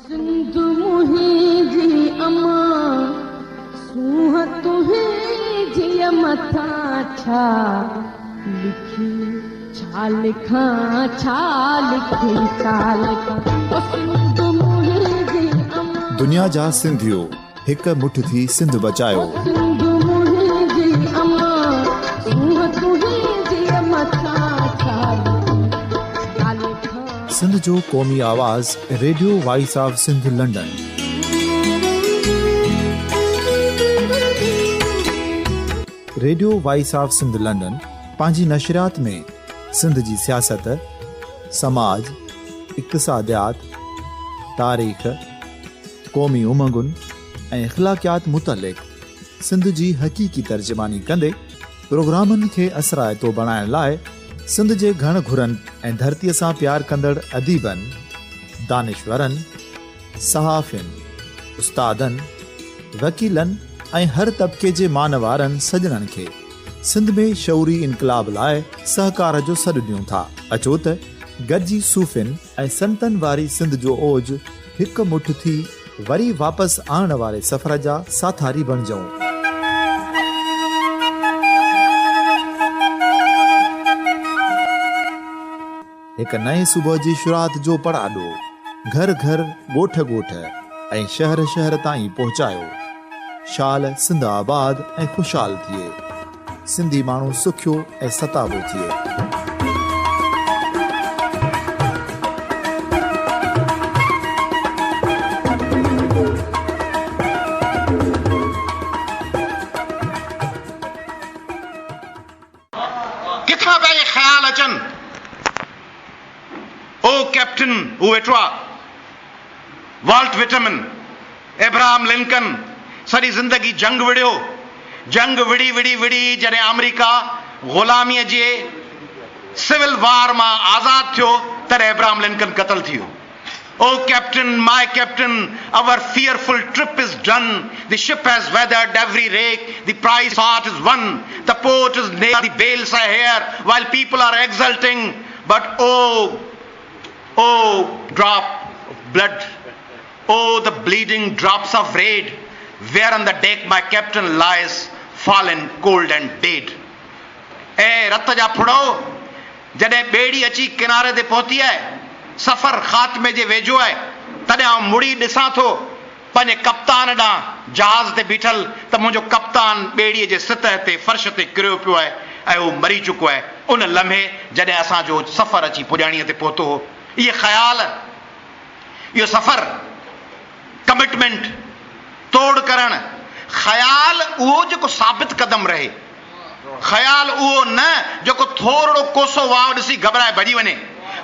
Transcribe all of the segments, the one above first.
سنڌ منهنجي امان، سونهن تنهنجيء مٿان ڇا لکي، ڇا لکان، ڇا لکي، ڇا لکان، او سنڌ منهنجي امان. دنيا جا سنڌيو هڪ مٺ ٿي سنڌ بچايو. او سنڌ منهنجي امان، سونهن تنهنجيء مٿان ڇا لکي، ڇا لکان. سنڌ جو قومي آواز radio voice of Sindh London. Radio voice of Sindh London پنهنجي نشريات ۾ سنڌ جي سياست، سماج، اقتصاديات، تاريخ، قومي امنگن ۽ اخلاقيات متعلق سنڌ جي حقيقي ترجماني ڪندي پروگرامن کي اثرائتو بڻائڻ لاء سنڌ جي گهڻ گهرن ۽ ڌرتيء سان پيار ڪندڙ اديبن، دانشورن، صحافين، استادن، وڪيلن ۽ هر طبقي جي مان وارن سڄڻن کي سنڌ ۾ شعوري انقلاب لاء سهڪار جو سڏ ڏيون ٿا. اچو ته گڏجي صوفين ۽ سنتن واري سنڌ جو اوج هڪ مٺ ٿي وري واپس آڻڻ واري سفر جا ساٿاري بڻجون. هڪ نئين صبح جي شروعات جو پڙاڏو گهر گهر، ڳوٺ ڳوٺ ۽ شهر شهر تائين پهچايو. شال سنڌ آباد ۽ خوشحال ٿئي. سنڌي ماڻهو سکيو ۽ ستابو ٿئي. ڪٿان پيا اهي خيال اچن؟ او ڪئپٽن، هو ويٺو آ. والٽ وٽمن، ابراهم لنڪن سڄي زندگي جنگ وڙهيو. جنگ وڙهي وڙهي وڙهي جڏهن آمريڪا غلاميء جي سول وار مان آزاد ٿيو تڏهن ابراهم لنڪن قتل ٿي ويو. O captain, my captain, our fearful trip is done, the ship has weathered every wreck, the prize fought is won, the port is near, the belles are here, while people are exulting, but oh, oh drop of blood, oh the bleeding drops of red, where on the deck my captain lies fallen cold and dead. اي رت جا ڦڙؤ، جڏهن ٻيڙي اچي ڪناري تي پهتي آهي، سفر خاتمي جي ويجهو آهي، تڏهن آئون مڙي ڏسان ٿو پنهنجي ڪپتان ڏانهن جهاز تي بيٺل ته منهنجو ڪپتان ٻيڙيء جي سطح تي فرش تي ڪريو پيو آهي ۽ هو مري چڪو آهي. ان لمحي جڏهن اسان جو سفر اچي پڄاڻيء تي پهتو هو، اهي خيال، اهو سفر، ڪمٽمينٽ، توڙ ڪرڻ، خيال اهو جيڪو ثابت قدم رهي. خيال اهو نه جيڪو ٿورڙو ڪوسو واء ڏسي گهٻرائي ڀڄي وڃي.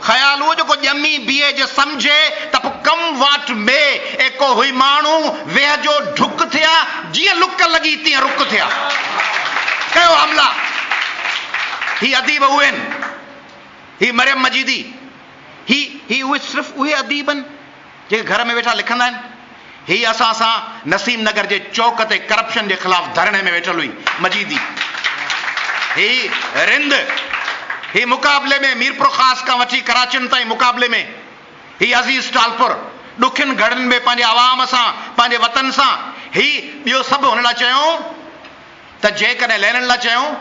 خيال اهو جيڪو ڄمي بيهي جي سمجهي ته پوء ڪم واٽ ۾ اي ڪو هئي ماڻهو ويهه جو ڍڪ ٿيا، جيئن لڪ لڳي تيئن رڪ ٿيا. ڪيو حملا. هي اديب اهي آهن. هي مريم مجيدي. هي هي اهي صرف اهي اديب آهن. جيڪي گهر ۾ ويٺا لکندا آهن. هي اسان سان نسيم نگر جي چوڪ تي ڪرپشن جي خلاف ڌرڻي ۾ ويٺل هئي. مجيدي. هي رند. هي مقابلي ۾ ميرپورخاص کان وٺي ڪراچين تائين مقابلي ۾. هي عزيز ٽالپر. ڏکين گهڙين ۾ پنهنجي عوام سان، پنهنجي وطن سان. هي ٻيو سڀ هن لاء چيائون ته جيڪڏهن لينن لاء چيائون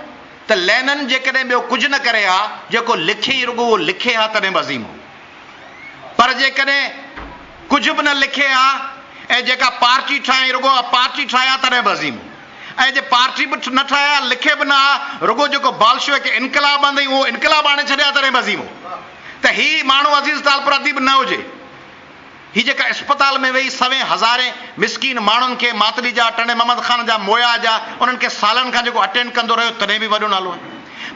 ته لينن جيڪڏهن ٻيو ڪجهه نه ڪري ها، جيڪو لکي ئي رڳو اهو لکي ها تڏهن به عظيم هو. پر جيڪڏهن ڪجهه به نه لکي ها ۽ جيڪا پارٽي ٺاهيائين رڳو اها پارٽي ٺاهي ها تڏهن به عظيم هو ۽ جي پارٽي به نه ٺاهي ها لکي به نه ها رڳو جيڪو بالشويڪ انقلاب آندائين اهو انقلاب آڻي ڇڏي ها تڏهن به عظيم هو ته هي ماڻهو عزيز ٽالپر اديب نه هجي. هي جيڪا اسپتال ۾ ويهي سوين هزارين مسڪين ماڻهن کي ماتلي جا ٽنڊي محمد خان جا مويا جا انهن کي سالن کان جيڪو اٽينڊ ڪندو رهيو تڏهن به وڏو نالو آهي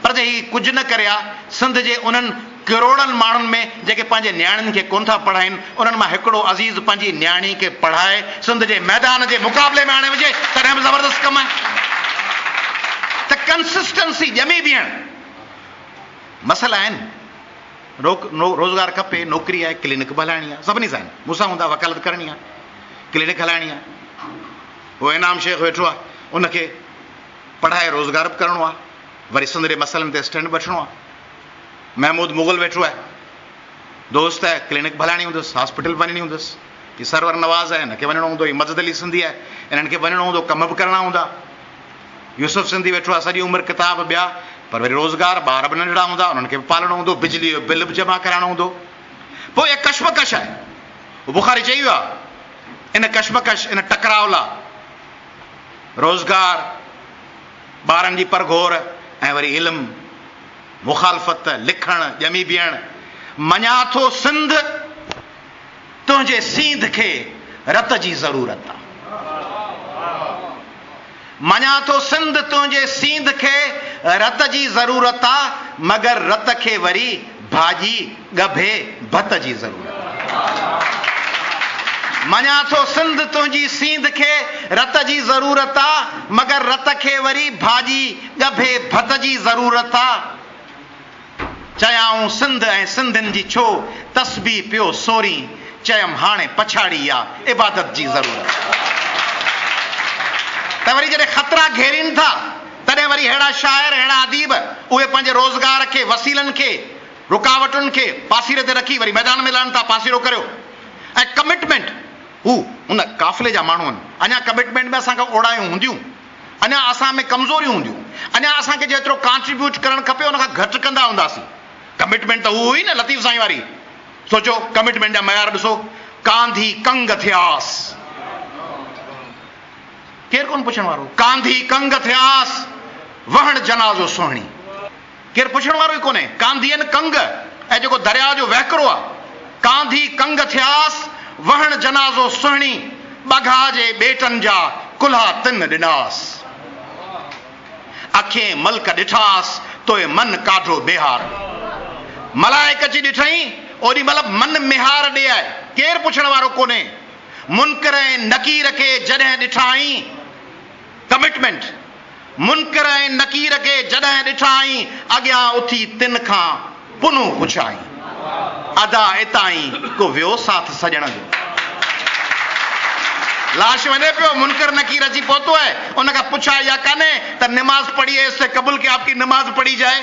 پر جي هي ڪجهه نه ڪري ها سنڌ جي انهن ڪروڙن ماڻهن ۾ جيڪي پنهنجي نياڻين کي ڪونه ٿا پڙهائين، انهن مان هڪڙو عزيز پنهنجي نياڻي کي پڙهائي سنڌ جي ميدان جي مقابلي ۾ آڻي وجهي تڏهن به زبردست ڪم آهي ته ڪنسسٽنسي ڄمي بيهڻ مسئلا آهن. روڪ روزگار کپي، نوڪري آهي، ڪلينڪ به هلائڻي آهي، سڀني سان آهن، مون سان هوندا وڪالت ڪرڻي آهي، ڪلينڪ هلائڻي آهي، هو انعام شيخ ويٺو آهي ان کي پڙهائي روزگار به ڪرڻو آهي، وري سنڌ جي مسئلن تي اسٽينڊ به وٺڻو آهي. محمود مغل ويٺو آهي، دوست آهي، ڪلينڪ به هلائڻي هوندس، هاسپيٽل به وڃڻي هوندس، هي سرور نواز آهي، هن کي وڃڻو هوندو، هي مدد علي سنڌي آهي، انهن کي وڃڻو هوندو، ڪم به ڪرڻا هوندا. يوسف سنڌي ويٺو آهي سڄي عمر ڪتاب ٻيا، پر وري روزگار، ٻار به ننڍڙا هوندا، انهن کي به پالڻو هوندو، بجلي جو بل به جمع ڪرائڻو هوندو. پوء اها ڪشمڪش آهي. هو بخاري چئي ويو آهي، ان ڪشمڪش، ان ٽڪراء لا روزگار، ٻارن جي پرگهور ۽ وري علم، مخالفت، لکڻ، ڄمي بيهڻ. مڃان ٿو سنڌ تنهنجي سينڌ کي رت جي ضرورت آ. مڃان ٿو سنڌ تنهنجي سينڌ کي رت جي ضرورت آ، مگر رت کي وري ڀاڄي ڳڀي ڀت جي ضرورت آ. مڃان ٿو سنڌ تنهنجي سينڌ کي رت جي ضرورت آ، مگر رت کي وري ڀاڄي ڳڀي ڀت جي ضرورت آ. چيائون سنڌ ۽ سنڌين جي ڇو تسبيح پيو سورين، چيم هاڻي پڇاڙي آ عبادت جي ضرورت. ته وري جڏهن خطرا گهيرين ٿا تڏهن وري ههڙا شاعر ههڙا اديب اهي پنهنجي روزگار کي وسيلن کي رڪاوٽن کي پاسيري تي رکي وري ميدان ۾ لهن ٿا پاسيرو ڪريو ۽ ڪمٽمينٽ هو ان قافلي جا ماڻهو آهن اڃا ڪمٽمينٽ ۾ اسان کان اوڙاهيون هونديون. اڃا اسان ۾ ڪمزوريون هونديون، اڃا اسان کي جيترو ڪانٽريبيوٽ ڪرڻ کپي ان کان گهٽ ڪندا هونداسين. ڪمٽمينٽ ته هو هئي نه لطيف سائين واري. سوچو ڪمٽمينٽ جا معيار ڏسو، ڪانڌي ڪنگ ٿياس. ڪير ڪونه پڇڻ وارو. ڪانڌي ڪنگ ٿياس، وهڻ جنازو سهڻي. ڪير پڇڻ وارو ئي ڪونهي. ڪانڌيئن ڪنگ ۽ جيڪو درياء جو وهڪرو آ. ڪانڌي ڪنگ ٿياس، وهڻ جنازو سهڻي، ٻگها جي ٻيٽن جا ڪلها تن ڏناس. اکين ملڪ ڏٺاس، توء من ڪاڍو بيهار ڏي. ملائڪ اچي ڏٺئين، اوڏي مهل من ميهار ڏي آء. ڪير پڇڻ وارو ڪونهي. منڪر ۽ نڪير کي جڏهن ڏٺائين. ڪمٽمينٽ، منڪر ۽ نڪير کي جڏهن ڏٺائين، اڳيان اٿي تن کان پنهون پڇيائين، ادا اتائين ڪو ويو ساٿ سڄڻ جو؟ لاش وڃي پيو، منڪر نڪير اچي پهتو آهي، ان کان پڇا اها ڪانهي ته نماز پڙهي اس سي قبل ڪي آپ ڪي نماز پڙهي جائي؟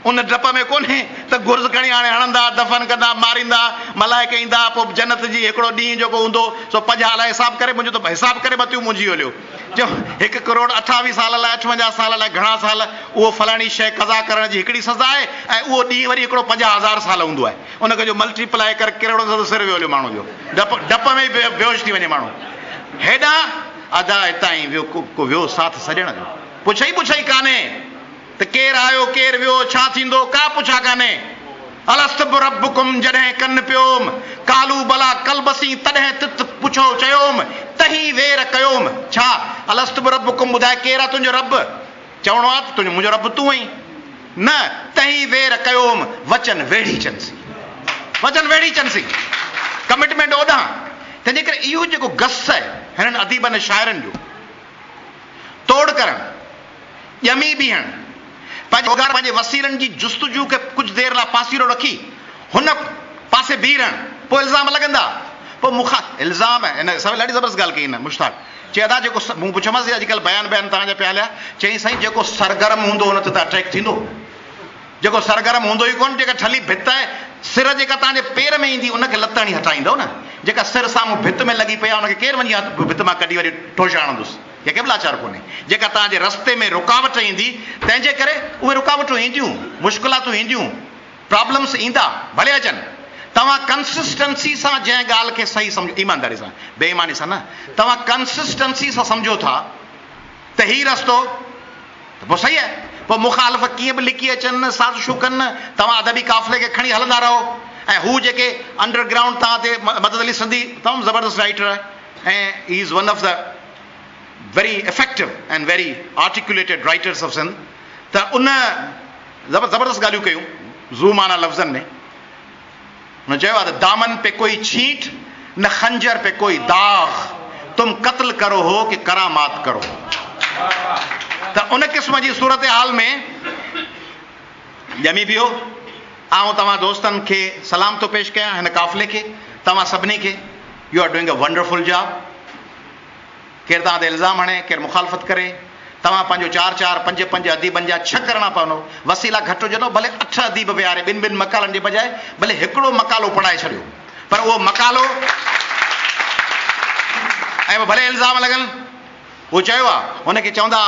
ان ڊپ ۾ ڪونهي ته گرز کڻي آڻي هڻندا، دفن ڪندا، ماريندا، ملائڪ ايندا، پوء جنت جي هڪڙو ڏينهن جيڪو هوندو سو 50 لاء حساب ڪري منهنجو ته حساب ڪري متيون منجهي هليو. چيو هڪ ڪروڙ اٺاويهه سال الائي اٺونجاهه سال الائي گهڻا سال اهو فلاڻي شيء قضا ڪرڻ جي هڪڙي سزا آهي ۽ اهو ڏينهن وري هڪڙو 50 هزار سال هوندو آهي ان کي جو ملٽي پلائي ڪر ڪروڙن سان ته سر ويو هليو ماڻهو جو ڊپ ڊپ ۾ ئي بيهوش ٿي وڃي ماڻهو. هيڏانهن ادا هتان ئي ويو ڪو ويو ساٿ سڄڻ جو پڇئي پڇئي ڪانهي. ته ڪير آيو ڪير ويو ڇا ٿيندو ڪا پڇا ڪانهي. الست بربڪم جڏهن ڪن پيوم قالو بليٰ قلب سين تڏهن تت پڇو چيوم تهين وير ڪيوم ڇا الست بربڪم ٻڌاء ڪير آ تنهنجو رب چوڻو آ ته تنهنجو منهنجو رب تون آهين نه تهين وير ڪيوم وچن ويڙهيچن سين وچن ويڙهيچن سين ڪمٽمينٽ اوڏانهن تنهنجي ڪري اهو جيڪو گس آهي هنن اديبن ۽ شاعرن جو توڙ ڪرڻ ڄمي بيهڻ، پنهنجي روزگار پنهنجي وسيلن جي جستجو کي ڪجهه دير لاء پاسيرو رکي هن پاسي بيهي رهڻ، پوء الزام لڳندا، پوء مون کان الزام، هن سوال ڏاڍي زبردست ڳالهه ڪئي هن مشتاق چي ادا جيڪو مون پڇيومانس هي اڄڪلهه بيان بيان توهان جا پيا هليا، چيائين سائين جيڪو سرگرم هوندو ان تي ته اٽيڪ ٿيندو. جيڪو سرگرم هوندو ئي ڪونه، جيڪا ٺلهي ڀت آهي، سر جيڪا توهان جي پير ۾ ايندي ان کي لت هڻي هٽائيندؤ نه، جيڪا سر سامهون ڀت ۾ لڳي پئي آهي ان کي ڪير وڃي هٿ ڀت مان ڪڍي وري ٺوش هڻندس، ڪنهن کي به لاچار ڪونهي، جيڪا توهان جي رستي ۾ رڪاوٽ ايندي تنهن جي ڪري اهي رڪاوٽون اينديون، مشڪلاتون اينديون، پرابلمس ايندا، ڀلي اچن، توهان ڪنسسٽنسي سان جنهن ڳالهه کي صحيح سمجهو، ايمانداري سان، بي ايماني سان نه، توهان ڪنسسٽنسي سان سمجهو ٿا ته هي رستو. ته پوء صحيح آهي. پوء مخالف ڪيئن به لڪي اچن، سازشون ڪن، توهان ادبي قافلي کي کڻي هلندا رهو ۽ هو جيڪي انڊر گرائونڊ توهان تي مدد علي سنڌي تمام زبردست رائيٽر آهي ۽ he is one of the very effective and very articulated writers of Sindh ته ان زبردست ڳالهيون ڪيون ذو معنيٰ لفظن ۾. هن چيو آهي ته دامن پي ڪوئي ڇينٽ نه خنجر پي ڪوئي داغ تم قتل ڪرو هو ڪي ڪرامات ڪرو هو ته ان قسم جي صورتحال ۾ ڄمي بيهو. آئون توهان دوستن کي سلام ٿو پيش ڪيان هن قافلي کي توهان سڀني کي you are doing a wonderful job. ڪير توهان تي الزام هڻي، ڪير مخالفت ڪري، توهان پنهنجو چار چار، پنج پنج اديبن جا ڇهه ڪرڻا پوندو، وسيلا گهٽ هجنو، ڀلي اٺ اديب ويهاري ٻن ٻن مقالن جي بجاء ڀلي هڪڙو مقالو پڙهائي ڇڏيو، پر اهو مقالو پوء ڀلي الزام لڳن. هو چيو آ، هن کي چوندا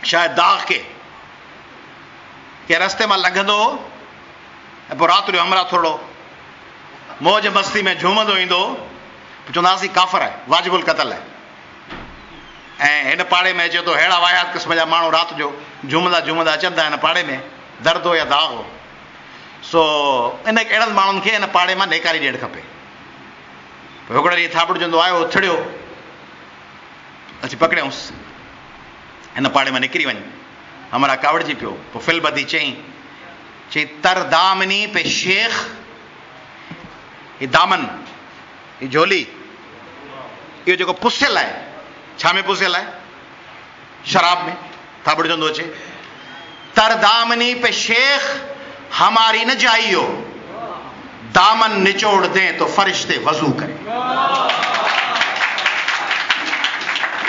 شايد داغ کي ڪنهن رستي مان لنگهندو هو ۽ پوء رات جو همراهه ٿورڙو موج مستي ۾ جهومندو ايندو هو، پوء چوندا هئاسين ڪافر آهي، واجب القتل آهي. ۽ هن پاڙي ۾ اچي ٿو، ههڙا واهيات قسم جا ماڻهو رات جو جهومندا جهومندا اچن ٿا هن پاڙي ۾، درد هو يا داغ هو، سو ان اهڙن ماڻهن کي هن پاڙي مان نيڪالي ڏيڻ کپي. پوء هڪڙي ڏينهن ٿاٻڙجندو آيو، ٿڙيو، اچي پڪڙيائونس، هن پاڙي مان نڪري وڃ. همراهه ڪاوڙجي پيو، پوء في البديهه چيائين، چي تر دامني پي شيخ، هي دامن، هي جهولي، اهو جيڪو پسيل آهي، ڇا ۾ پسيل آهي؟ شراب ۾، ٿاٻڙجندو اچي، تر دامني پي شيخ هماري نه جائيو، دامن نچوڙ دين تو فرشتي وضو ڪري.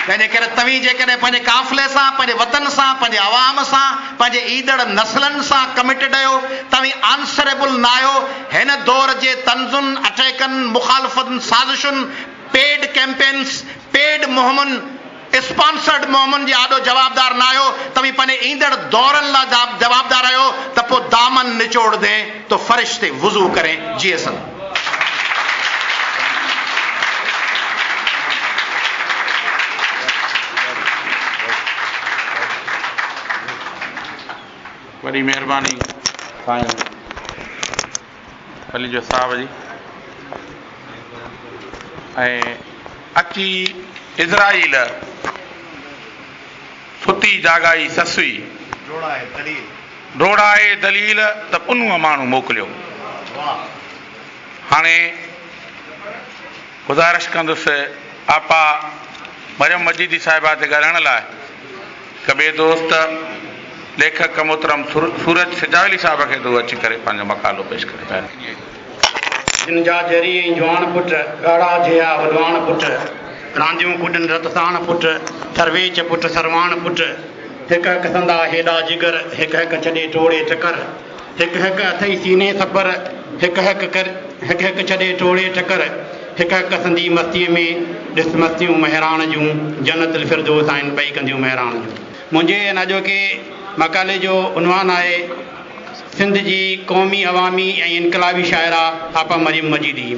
تنهنجي ڪري توهين جيڪڏهن پنهنجي قافلي سان، پنهنجي وطن سان، پنهنجي عوام سان، پنهنجي ايندڙ نسلن سان ڪمٽيڊ آهيو، توهين آنسريبل ناهيو، هن دور جي طنزن، اٽيڪن، مخالفن، سازشن، پيڊ ڪيمپينس، پيڊ مهمن، اسپانسرڊ مهمن جي آڏو جوابدار ناهيو، توهين پنهنجي ايندڙ دورن لا جوابدار آهيو ته پوء دامن نچوڙ دين تو فرشتي وضو ڪرين جيئي سنڌ. وڏي مهرباني سائين پليجو صاحب جي ۽ اچي عزرائيل ستي جاڳائي سسئي ڊوڙائي دليل ته پنهونء ماڻهو موڪليو. هاڻي گذارش ڪندس آپا مريم مجيدي صاحبه تي ڳالهائڻ لاء هڪ ٻئي دوست ليکڪ محترم سورج سجاولي صاحب کي ته هو اچي ڪري پنهنجو مقالو پيش ڪري. جن جا جري ۽ جواڻ پٽ، ڳاڙها جيها ولواڻ پٽ، رانديون ڪڏن رت ساڻ پٽ، سرويچ پٽ سرواڻ پٽ، هڪ هڪ سندا هيڏا جگر، هڪ هڪ ڇڏي ٽوڙي ٽڪر، هڪ هڪ اٿئي سيني سپر، هڪ هڪ ڪر هڪ هڪ ڇڏي ٽوڙي ٽڪر، هڪ هڪ سندي مستيء ۾، ڏس مستيون مهراڻ جون، جنت الفردوس آهن ٻئي ڪنڌيون مهراڻ جون. منهنجي ان اڄوڪي مقالي جو عنوان آهي، سنڌ جي قومي، عوامي ۽ انقلابي شاعره آپا مريم مجيدي.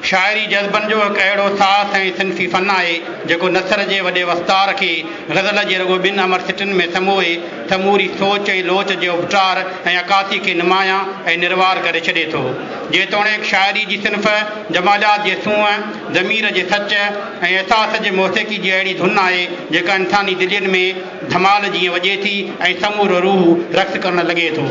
شاعري جذبن جو هڪ اهڙو ساز ۽ صنفي فن آهي، جيڪو نثر جي وڏي وستار کي غزل جي رڳو ٻن امر سٽن ۾ سموئي، سموري سوچ ۽ لوچ جي اپٽار ۽ عڪاسي کي نمايان ۽ نروار ڪري ڇڏي ٿو. جيتوڻيڪ شاعري جي صنف جماليات جي سونهن، ضمير جي سچ ۽ احساس جي موسيقي جي اهڙي ڌن آهي، جيڪا انساني دلين ۾ ڌمال جيئن وڄي ٿي ۽ سمورو روح رقص ڪرڻ لڳي ٿو.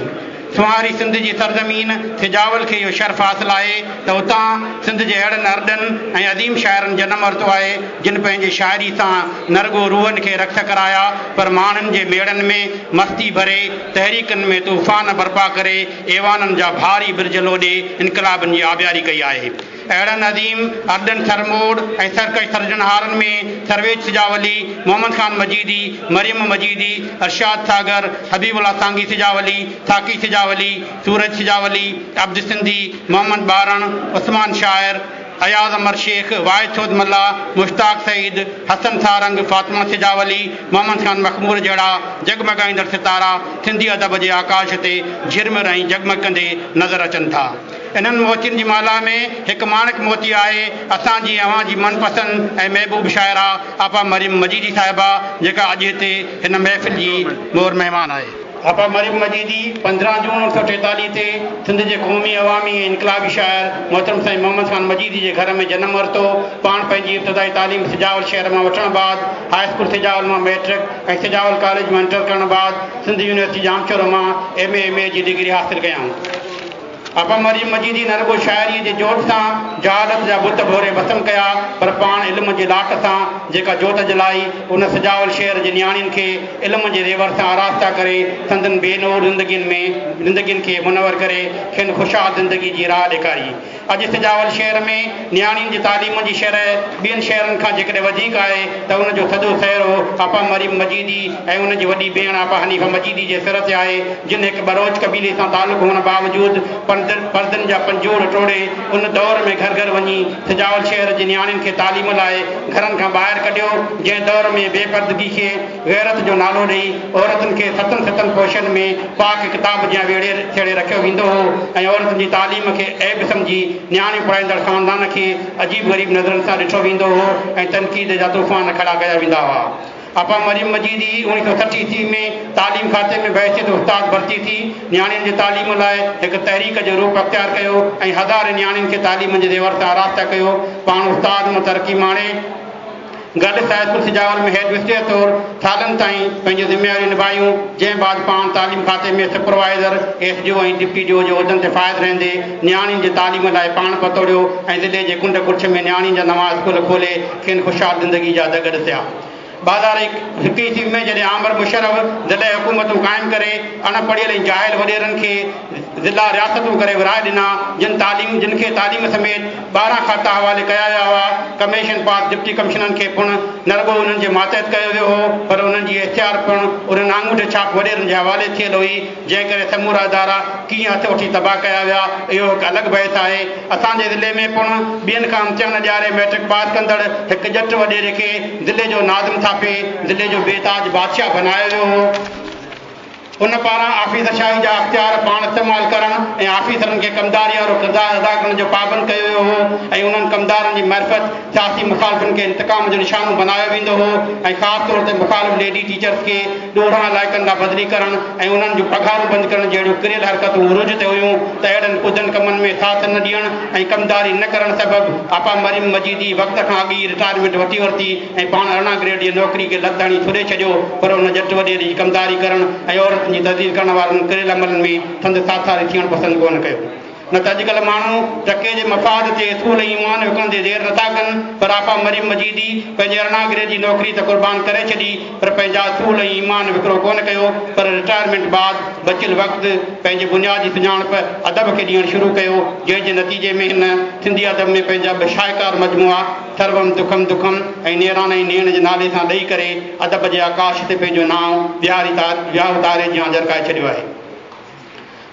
سونهاري سنڌ جي سرزمين سجاول کي اهو شرف حاصل آهي ته اتان سنڌ جي اهڙن ارڏن ۽ عظيم شاعرن جنم ورتو آهي، جن پنهنجي شاعري سان نه رڳو روحن کي رقص ڪرايا پر ماڻهن جي ميڙن ۾ مستي ڀري، تحريڪن ۾ طوفان برپا ڪري، ايوانن جا ڀاري برج لوڏي انقلابن جي آبياري ڪئي آهي. اهڙن عظيم ارڏن سرموڙ ۽ سرڪش سرجڻهارن ۾ سرويچ سجاولي، محمد خان مجيدي، مريم مجيدي، ارشاد ساگر، حبيب الله سانگي سجاولي، ساقي سجاولي، سورج سجاولي، عبد سنڌي، محمد ٻارڻ، عثمان شاعر، اياز امر شيخ، واحد سوز ملاح، مشتاق سعيد، حسن سارنگ، فاطمه سجاولي، محمد خان مخمور جهڙا جڳمڳائيندڙ ستارا سنڌي ادب جي آڪاش تي جهرمر ۽ جڳمڳ ڪندي نظر اچن ٿا. انهن موتين جي مالها ۾ هڪ ماڻڪ موتي آهي اسان جي ۽ اوهان جي من پسند ۽ محبوب شاعره آپا مريم مجيدي صاحبه جيڪا اڄ هتي هن محفل جي مور مهمان آهي. آپا مريم مجيدي 15 جون 1943 تي سنڌ جي قومي، عوامي ۽ انقلابي شاعر محترم سائين محمد خان مجيدي جي گهر ۾ جنم ورتو. پاڻ پنهنجي ابتدائي تعليم سجاول شهر مان وٺڻ بعد هاء اسڪول سجاول مان مئٽرڪ ۽ سجاول ڪاليج مان انٽر ڪرڻ بعد سنڌ يونيورسٽي ڄامشورو مان ايم اي ايم اي جي ڊگري حاصل ڪيائون. آپا مريم مجيدي نه رڳو شاعريء جي جوت سان جهالت جا بت ڀوري ڀسم ڪيا، پر پاڻ علم جي لاٽ سان جيڪا جوت جلائي، ان سجاول شهر جي نياڻين کي علم جي زيور سان آراسته ڪري سندن بي نور زندگين ۾ زندگين کي منور ڪري کين خوشحال زندگي جي راهه ڏيکاري. اڄ سجاول شهر ۾ نياڻين جي تعليم جي شرح ٻين شهرن کان جيڪڏهن وڌيڪ آهي ته ان جو سڄو سهرو آپا مريم مجيدي ۽ ان جي وڏي ڀيڻ آپا حنيفه مجيدي جي سر تي آهي، جن هڪ ٻروچ قبيلي سان تعلق هئڻ باوجود پردن جا پنجوڙ ٽوڙي ان دور ۾ گهر گهر وڃي سجاول شهر جي نياڻين کي تعليم لاء گهرن کان ٻاهر ڪڍيو، جنهن دور ۾ بي پردگي کي غيرت جو نالو ڏئي عورتن کي ستن ستن پوشن ۾ پاڪ ڪتاب جيان ويڙهي سيڙهي رکيو ويندو هو ۽ عورتن جي تعليم کي عيب سمجهي نياڻيون پڙهائيندڙ خاندان کي عجيب غريب نظرن سان ڏٺو ويندو هو ۽ تنقيد جا طوفان کڙا ڪيا ويندا هئا. آپا مريم مجيدي 1960 عيسوي ۾ تعليم کاتي ۾ بحيثيت استاد ڀرتي ٿي نياڻين جي تعليم لاء هڪ تحريڪ جو روپ اختيار ڪيو ۽ هزارين نياڻين کي تعليم جي زيور سان آراسته ڪيو. پاڻ استاد مان ترقي ماڻي girls high school Sujawal ۾ head mistress طور سالن تائين پنهنجون ذميواريون نڀايون، جنهن بعد پاڻ تعليم کاتي ۾ supervisor, S D O ۽ deputy D O جي عهدن تي فائز رهندي نياڻين جي تعليم لاء پاڻ پتوڙيو ۽ ضلعي جي ڪنڊ ڪڙڇ ۾ نياڻين جا نوان اسڪول کولي کين خوشحال زندگي جا دڳ ڏسيا. 2001 عيسوي ۾ جڏهن آمر مشرف ضلعي حڪومتون قائم ڪري اڻ پڙهيل ۽ جاهل وڏيرن کي ضلعا رياستون ڪري ورهائي ڏنا، جن تعليم جن کي تعليم سميت 12 کاتا حوالي ڪيا ويا هئا، ڪميشن پاس ڊپٽي ڪمشنرن کي پڻ نه رڳو انهن جي ماتحت ڪيو ويو هو پر انهن جي اختيار پڻ انهن آڱوٺي ڇاپ وڏيرن جي حوالي ٿيل هئي، جنهن ڪري سمورا ادارا ڪيئن هٿ وٺي تباهه ڪيا ويا، اهو هڪ الڳ بحث آهي. اسان جي ضلعي ۾ پڻ ٻين کان امتحان ڏياري مئٽرڪ پاس ڪندڙ هڪ ڄٽ وڏيري کي ضلعي جو ناظم ٿاڦي ضلعي جو بي تاج بادشاهه بنايو ويو هو. ان پاران آفيسر شاهي جا اختيار پاڻ استعمال ڪرڻ ۽ آفيسرن کي ڪمداري وارو ڪردار ادا ڪرڻ جو پابند ڪيو ويو هو ۽ انهن ڪمدارن جي معرفت سياسي مخالفن کي انتقام جو نشانو بنايو ويندو هو ۽ خاص طور تي مخالف ليڊي ٽيچرز کي ڏورانهن علائقن ڏانهن بدلي ڪرڻ ۽ انهن جون پگهارون بند ڪرڻ جهڙيون ڪريل حرڪتون عروج تي هيون ته اهڙن ڪڌن ڪمن ۾ ساٿ نه ڏيڻ ۽ ڪمداري نه ڪرڻ سبب آپا مريم مجيدي وقت کان اڳ ئي رٽائرمينٽ وٺي ورتي ۽ پاڻ 18 گريڊ جي نوڪري کي لت هڻي ڇڏي ڇڏيو پر ان ڄٽ وڏيري جي ڪمداري ڪرڻ ۽ عورتن جي تذليل ڪرڻ وارن ڪريل عملن ۾ سندس ساٿاري ٿيڻ پسند ڪونه ڪيو. نه ته اڄڪلهه ماڻهو ٽڪي جي مفاد تي اصول ۽ ايمان وڪڻندي دير نٿا ڪن، پر آپا مريم مجيدي پنهنجي 18 گريڊ جي نوڪري ته قربان ڪري ڇڏي، پر پنهنجا اصول ۽ ايمان وڪرو ڪونه ڪيو، پر رٽائرمينٽ بعد بچيل وقت پنهنجي بنيادي سڃاڻپ ادب کي ڏيڻ شروع ڪيو، جنهن جي نتيجي ۾ هن سنڌي ادب ۾ پنهنجا ٻه شاهڪار مجموعا سروم دکم دکم ۽ نيران ۽ نيڻ جي نالي سان ڏئي ڪري ادب جي آڪاش تي پنهنجو نانء ويهارو تاري جيان جرڪائي ڇڏيو آهي.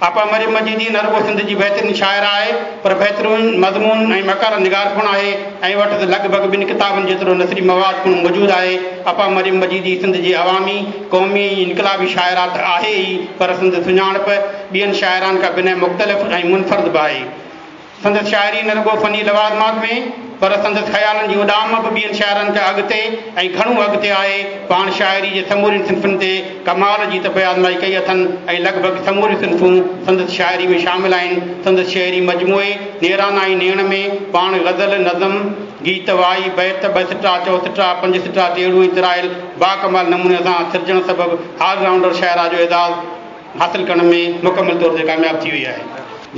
آپا مريم مجيدي نه رڳو سنڌ جي بهترين شاعره آهي پر بهترين مضمون ۽ مقالا نگار پڻ آهي ۽ وٽس لڳ ڀڳ ٻن ڪتابن جيترو نثري مواد پڻ موجود آهي. آپا مريم مجيدي سنڌ جي عوامي، قومي ۽ انقلابي شاعره ته آهي ئي پر سندس سڃاڻپ ٻين شاعرائن کان بنهه مختلف ۽ منفرد به آهي. سندس شاعري نه رڳو فني لوازمات ۾ پر سندس خيالن جي اڏام به ٻين شاعرن کان اڳتي ۽ گهڻو اڳتي آهي. پاڻ شاعري جي سمورين صنفن تي ڪمال جي طبع آزمائي ڪئي اٿن ۽ لڳ ڀڳ سموريون صنفون سندس شاعري ۾ شامل آهن. سندس شعري مجموعي نيرانا ۽ نيڻ ۾ پاڻ غزل، نظم، گيت، وائي، بيت، ٻه سٽا، چؤسٽا، پنج سٽا، ٽيڙو ۽ ترائيل باڪمال نموني سان سرجڻ سبب آل رائونڊر شاعره جو اعزاز حاصل ڪرڻ ۾ مڪمل طور تي ڪامياب ٿي وئي آهي.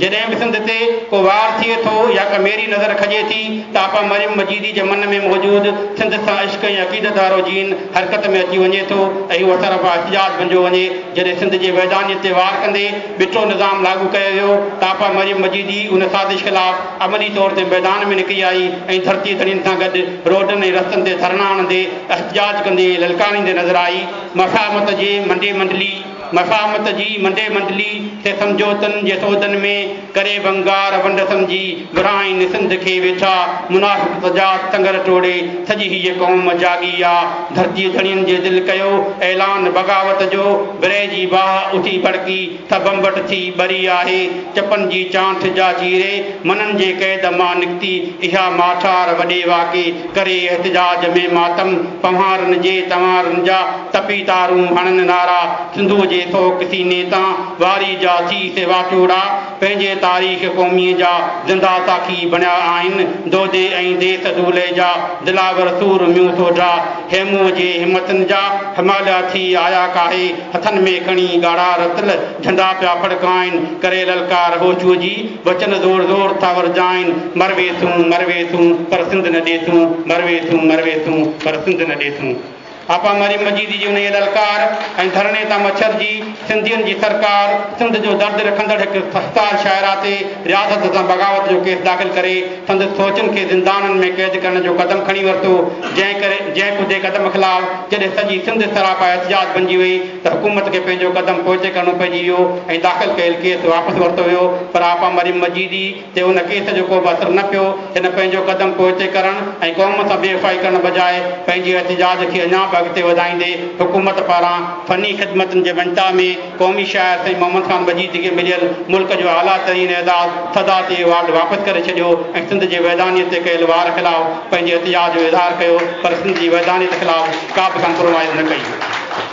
جڏهن به سنڌ تي ڪو وار ٿئي ٿو يا ڪا ميري نظر کڄي ٿي ته آپا مريم مجيدي جي من ۾ موجود سنڌ سان عشق ۽ عقيدت وارو جين حرڪت ۾ اچي وڃي ٿو ۽ اهو سراپا احتجاج بنجيو وڃي. جڏهن سنڌ جي وحدانيت تي وار ڪندي ٻٽو نظام لاڳو ڪيو ويو ته آپا مريم مجيدي ان سازش خلاف عملي طور تي ميدان ۾ نڪري آئي ۽ ڌرتي ڌڻين سان گڏ روڊن ۽ رستن تي ڌرڻا هڻندي احتجاج ڪندي ۽ للڪاريندي نظر آئي. مفاهمت جي منڊي منڊلي. مفاهمت جي منڊي منڊلي ٿي سمجهوتن جي سودن ۾ ڪري ونگار ونڊ سمجهي ورهائين سنڌ کي ويٺا منافق تضاد سنگر ٽوڙي سڄي هيء قوم جاڳي آ ڌرتيء ڌڻين جي دل ڪيو اعلان بغاوت جو ورهيه جي باهه اٿي ڀڙڪي ٿ ڀنڀٽ ٿي ٻري آهي چپن جي چانٺ جا چيري منن جي قيد مان نڪتي اها ماٺار وڏي واڪي ڪري احتجاج ۾ ماتم پنهوارن جي تنوارن جا تپي تارون هڻن نعرا سنڌوء جي ٿوڪ سيني تان واري جا ٿي سي واچوڙا پنهنجي تاريخ قوميء جا زنده ساکي بڻيا آهن دودي ۽ ديس دولهي جا دلاور سورميون سوڍا هيمونء جي همتن جا هماليا ٿي آيا ڪاهي هٿن ۾ کڻي ڳاڙها رتل جهنڊا پيا ڦڙڪائن ڪري للڪار هوشوء جي وچن زور زور ٿا ورجائن مرويسون مرويسون پر سنڌ نه ڏيسون مرويسون مرويسون پر سنڌ نه ڏيسون. آپا مريم مجيدي جي انهيء للڪار ۽ ڌرڻي تان مڇرجي سنڌين جي سرڪار سنڌ جو درد رکندڙ هڪ ستار شاعره تي رياست سان بغاوت جو ڪيس داخل ڪري سندس سوچن کي زندانن ۾ قيد ڪرڻ جو قدم کڻي ورتو، جنهن ڪري جنهن ڪڌي قدم خلاف جڏهن سڄي سنڌ سراپا احتجاج بنجي وئي ته حڪومت کي پنهنجو قدم پوئتي ڪرڻو پئجي ويو ۽ داخل ڪيل ڪيس واپس ورتو ويو پر آپا مريم مجيدي تي ان ڪيس جو ڪو به اثر نه پيو. هن پنهنجو قدم پوئتي ڪرڻ ۽ قوم سان بي وفائي ڪرڻ بجاء پنهنجي احتجاج کي اڃا به اڳتي وڌائيندي حڪومت پاران فني خدمتن جي مڃتا ۾ قومي شاعر سائين محمد خان مجيدي کي مليل ملڪ جو اعليٰ ترين اعزاز صدارتي ايوارڊ واپس ڪري ڇڏيو ۽ سنڌ جي وحدانيت تي ڪيل وار خلاف پنهنجي احتجاج جو اظهار ڪيو پر سنڌ جي وحدانيت خلاف ڪا به ڪمپرومائيز نه ڪئي.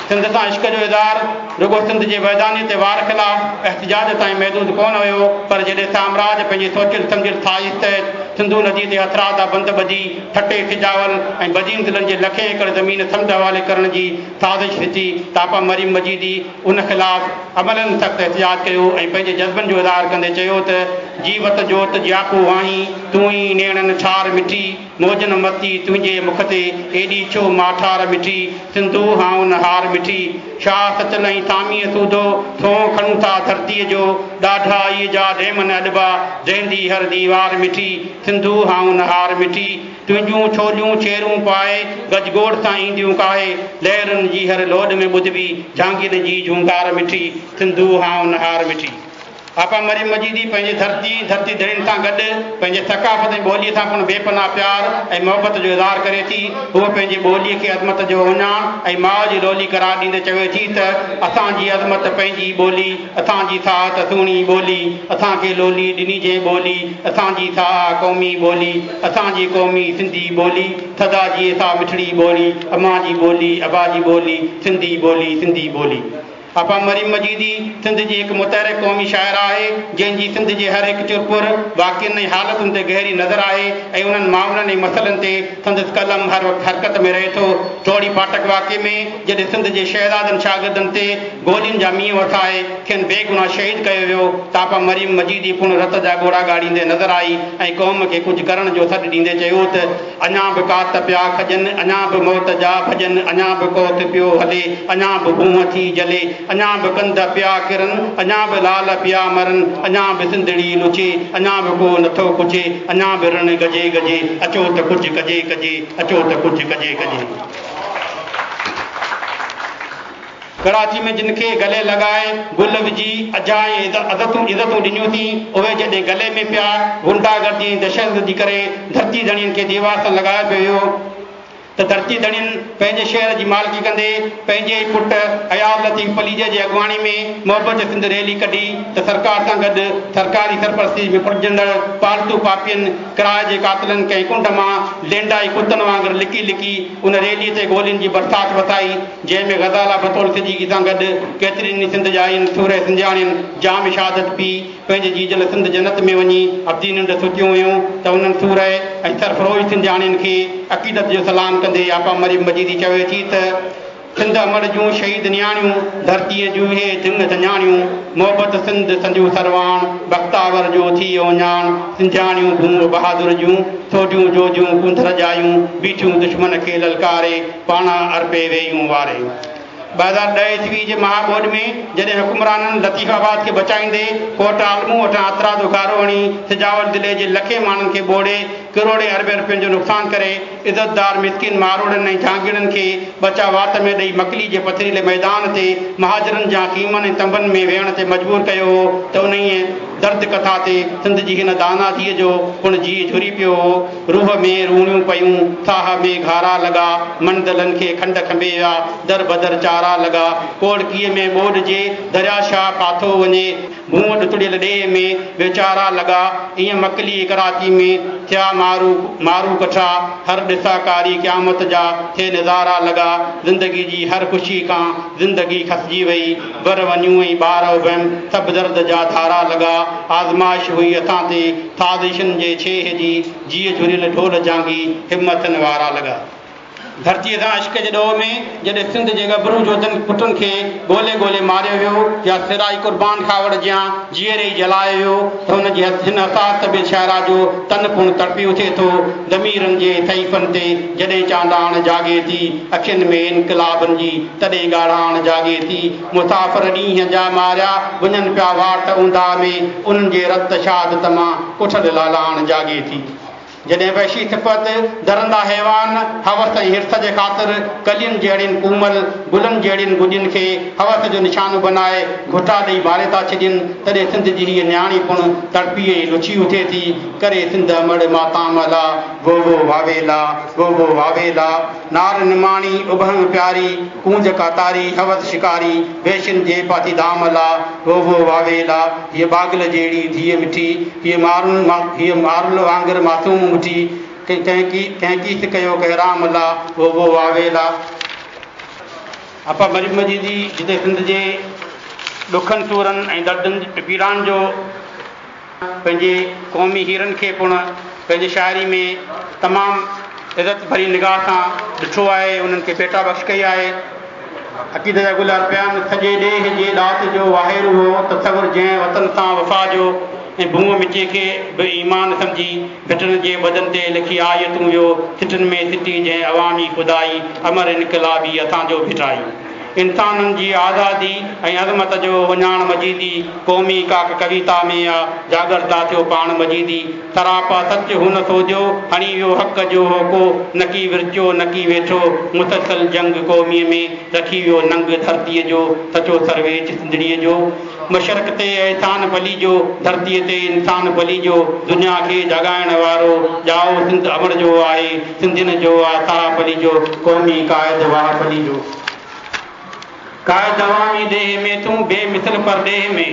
سنڌ سان عشق جو اظهار رڳو سنڌ جي وحدانيت تي وار خلاف احتجاج تائين محدود ڪونه هيو پر جڏهن سامراج پنهنجي سوچيل سمجهيل سازش تحت سنڌو ندي تي هٿرادا بند ٻڌي ٺٽي، سجاول ۽ بدين ضلعن جي لکين ايڪڙ زمين سمنڊ حوالي ڪرڻ جي سازش رچي ته آپا مريم مجيدي ان خلاف عملاً سخت احتجاج ڪيو ۽ پنهنجي جذبن جو اظهار ڪندي چيو ته، جيوت جوت جياپو آهين، تون ئي نيڻن ٺار مٺي. موجن مستي تنهنجي مک تي، ايڏي ڇو ماٺار مٺي، سنڌو هائون هار مٺي. شاهه سچل ۽ ساميء سوڌو، ٿونء کڻون ٿا ڌرتيء جو، ڏاڍائيء جا ڊيم نه اڏبا، ڊهندي هر ديوار مٺي، سنڌو هائون هار مٺي. تنهنجون ڇوليون ڇيرون پائي، گجگوڙ سان اينديون ڪاهي، لهرن جي هر لوڏ ۾ ٻڌبي، جهانگير جي جهونگار مٺي، سنڌو هائون هار مٺي. آپا مريم مجيدي پنهنجي ڌرتي ۽ ڌرتي ڌڻين سان گڏ پنهنجي ثقافت ۽ ٻوليء سان پڻ بي پناهه پيار ۽ محبت جو اظهار ڪري ٿي. هوء پنهنجي ٻوليء کي عظمت جو اهڃاڻ ۽ ماء جي لولي قرار ڏيندي چوي ٿي ته، اسان جي عظمت پنهنجي ٻولي، اسان جي ساهت سهڻي ٻولي، اسان کي لولي ڏني جنهن ٻولي، اسان جي ساهه قومي ٻولي، اسان جي قومي سنڌي ٻولي، سدا جيئي سا مٺڙي ٻولي، امان جي ٻولي، ابا جي ٻولي، سنڌي ٻولي، سنڌي ٻولي. آپا مريم مجيدي سنڌ جي هڪ متحرڪ قومي شاعره آهي، جنهن جي سنڌ جي هر هڪ چرپر، واقعن ۽ حالتن تي گهري نظر آهي ۽ انهن معاملن ۽ مسئلن تي سندس قلم هر وقت حرڪت ۾ رهي ٿو. ٽوڙي ڦاٽڪ واقعي ۾ جڏهن سنڌ جي شهزادن شاگردن تي گولين جا مينهن وسائي کين بيگناهه شهيد ڪيو ويو ته آپا مريم مجيدي پڻ رت جا ڳوڙها ڳاڙيندي نظر آئي ۽ قوم کي ڪجهه ڪرڻ جو سڏ ڏيندي چيو ته اڃا به ڪات پيا کڄن، اڃا به موت جا ڀڄن، اڃا به ڪوت پيو هلي، اڃا به ڀونء ٿي جلي، اڃا به ڪنڌ پيا ڪرن، اڃا به لال پيا مرن، اڃا به سنڌڙي لڇي، اڃا به ڪو نٿو ڪڇي، اڃا به رڻ گجي گجي، اچو ته ڪجهه ڪجي ڪجي، اچو ته ڪجهه ڪجي ڪجي. ڪراچي ۾ جن کي گلي لڳائي، گل وجهي، اجها ۽ عزتون عزتون ڏنيون سين، اهي جڏهن گلي ۾ پيا، غنڊا گردي ۽ دهشتگردي ڪري ڌرتي ڌڻين کي ديوار سان لڳايو پيو ويو ته ڌرتي ڌڻين پنهنجي شهر جي مالڪي ڪندي پنهنجي ئي پٽ اياز لطيف پليجي جي اڳواڻي ۾ محبت سنڌ ريلي ڪڍي ته سرڪار سان گڏ سرڪاري سرپرستي ۾ پلجندڙ پالتو پاپين ڪرائي جي قاتلن ڪنهن ڪنڊ مان لينڊائي ڪتن وانگر لڪي لڪي ان ريلي تي گولين جي برسات وسائي. جنهن ۾ غزالا بتول صديقي سان گڏ ڪيترين ئي سنڌ ڄائين سورهيه سنڌياڻين جام شهادت پي پنهنجي جيجل سنڌ جنت ۾ وڃي ابدي ننڊ ستيون هيون ته انهن سورهيه ۽ سرفروش سنڌياڻين کي عقيدت جو سلام ڪندي آپا مريم مجيدي چوي ٿي ته، سنڌ امڙ جون شهيد نياڻيون، ڌرتيء جون اهي ڌڱ ڌڃاڻيون، محبت سنڌ سنديون سرواڻ، بختاور جو ٿي اهڃاڻ، سنڌياڻيون ڀونء بهادر جون، سوڍيون جوڌيون ڪونڌر ڄايون، بيٺيون دشمن کي للڪاري، پاڻ ارپي وييون واري. 2010 عيسوي جي مها ٻوڏ ۾ جڏهن حڪمرانن لطيف آباد کي بچائيندي ڪوٽ عالمون وٽان هٿرادو گهارو هڻي سجاول ضلعي جي لکين ماڻهن کي ٻوڙي ڪروڙين اربين رپين جو نقصان ڪري عزتدار مسڪين ماروئڙن ۽ جهانگيئڙن کي ٻچا وات ۾ ڏئي مڪلي جي پٿريلي ميدان تي مهاجرن جيان خيمن ۽ تنبن ۾ ويهڻ تي مجبور ڪيو هو ته انهيء درد ڪٿا تي سنڌ جي هن دانا ڌيء جو پڻ جيء جهري پيو هو. روح ۾ روڻيون پيون، ساهه ۾ گهارا لڳا، منزلن کي کنڊ کنڀي ويا، در بدر چارا لڳا، ڪوڙڪيء ۾ ٻوڏ جي دريا شاهه ڦاٿو وڃي، ڀونء ڏتڙيل ڏيهه ۾ ويچارا لڳا، ايئن مڪلي ڪراچي ۾ ٿيا مارو مارو ڪٺا، هر ڏسا ڪاري قيامت جا ٿئي نظارا لڳا، زندگي جي هر خوشي کان زندگي کسجي وئي، ور ونيون ۽ ٻار اڀيم سڀ درد جا ڌارا لڳا، آزمائش هئي اسان تي سازشن جي ڇيهه جي، جيء جهريل ڍول جهانگي همٿن وارا لڳا. ڌرتيء سان عشق جي ڏوهه ۾ جڏهن سنڌ جي ڳڀرو جوڌن پٽن کي ڳولي ڳولي ماريو ويو يا سرائي قربان کاوڙ جيان جيئري ئي جلايو ويو ته هن جي هن حساس طبيعت شاعره جو تن پڻ تڙپي اٿي ٿو. ضميرن جي صحيفن تي جڏهن چانڊاڻ جاڳي ٿي، اکين ۾ انقلابن جي تڏهن ڳاڙهاڻ جاڳي ٿي. مسافر ڏينهن جا ماريا وڃن پيا واٽ اونداهه ۾، انهن جي رت شهادت مان ڪٺل لالاڻ جاڳي ٿي. جڏهن وحشي صفت درندا حيوان هوس ۽ حرص جي خاطر ڪلين جهڙين ڪومل گلن جهڙين گڏين کي هوس جو نشانو بنائي گهٽا ڏئي ماري ٿا ڇڏين، تڏهن سنڌ جي هيء نياڻي پڻ تڙپي ۽ لڇي اٿي ٿي، ڪري سنڌ امڙ ماتام الا، وو وو واويلا، وو وو واويلا. نار نماڻي، اڀنگ پياري، ڪونج ڪاتاري، هوس شڪاري، وحشين جي پاتي دام الا، وو وو واويلا. هيء ٻاگهل جهڙي ڌيء مٺي، هيء مارن هيء مارل وانگر معصوم مٺي، ڪنهن ڪنهن ڪيس ڪيو ڪهرام الا، وو وو واويلا. آپا مريم مجيدي جتي سنڌ جي ڏکن سورن ۽ دردن پيڙائن جو پنهنجي قومي هيرن کي پڻ پنهنجي شاعري ۾ تمام عزت ڀري نگاهه سان ڏٺو آهي، انهن کي ڀيٽا بخش ڪئي آهي. عقيدت جا گل ارپيا آهن. سڄي ڏيهه جي ڏات جو واهيرو هو تصور جنهن وطن سان وفا جو ۽ ڀونء مٽيء کي به ايمان سمجهي ڀٽن جي بدن تي لکي آيتون ويو سٽن ۾ سٽي جنهن عوامي خدائي امر انقلابي اسان جو ڀٽائي. انسانن جي آزادي ۽ عظمت جو اهڃاڻ مجيدي قومي ڪاڪ ڪويتا ۾ آ جاڳرتا ٿيو پاڻ مجيدي سراپا سچ هن سوجهو هڻي ويو حق جو هوڪو نڪي ورچيو نڪي ويٺو مسلسل جنگ قوميء ۾ رکي ويو ننگ ڌرتيء جو سچو سرويچ سنڌڙيء جو مشرق تي احسان پليجو، ڌرتيء تي انسان پليجو، دنيا کي جاڳائڻ وارو ڄائو سنڌ امڙ جو آهي، سنڌين جو آ ساهه پليجو، قومي قائد واهه پليجو. قائد عوامي ڏيهه ۾ تون بي مثل پرڏيهه ۾،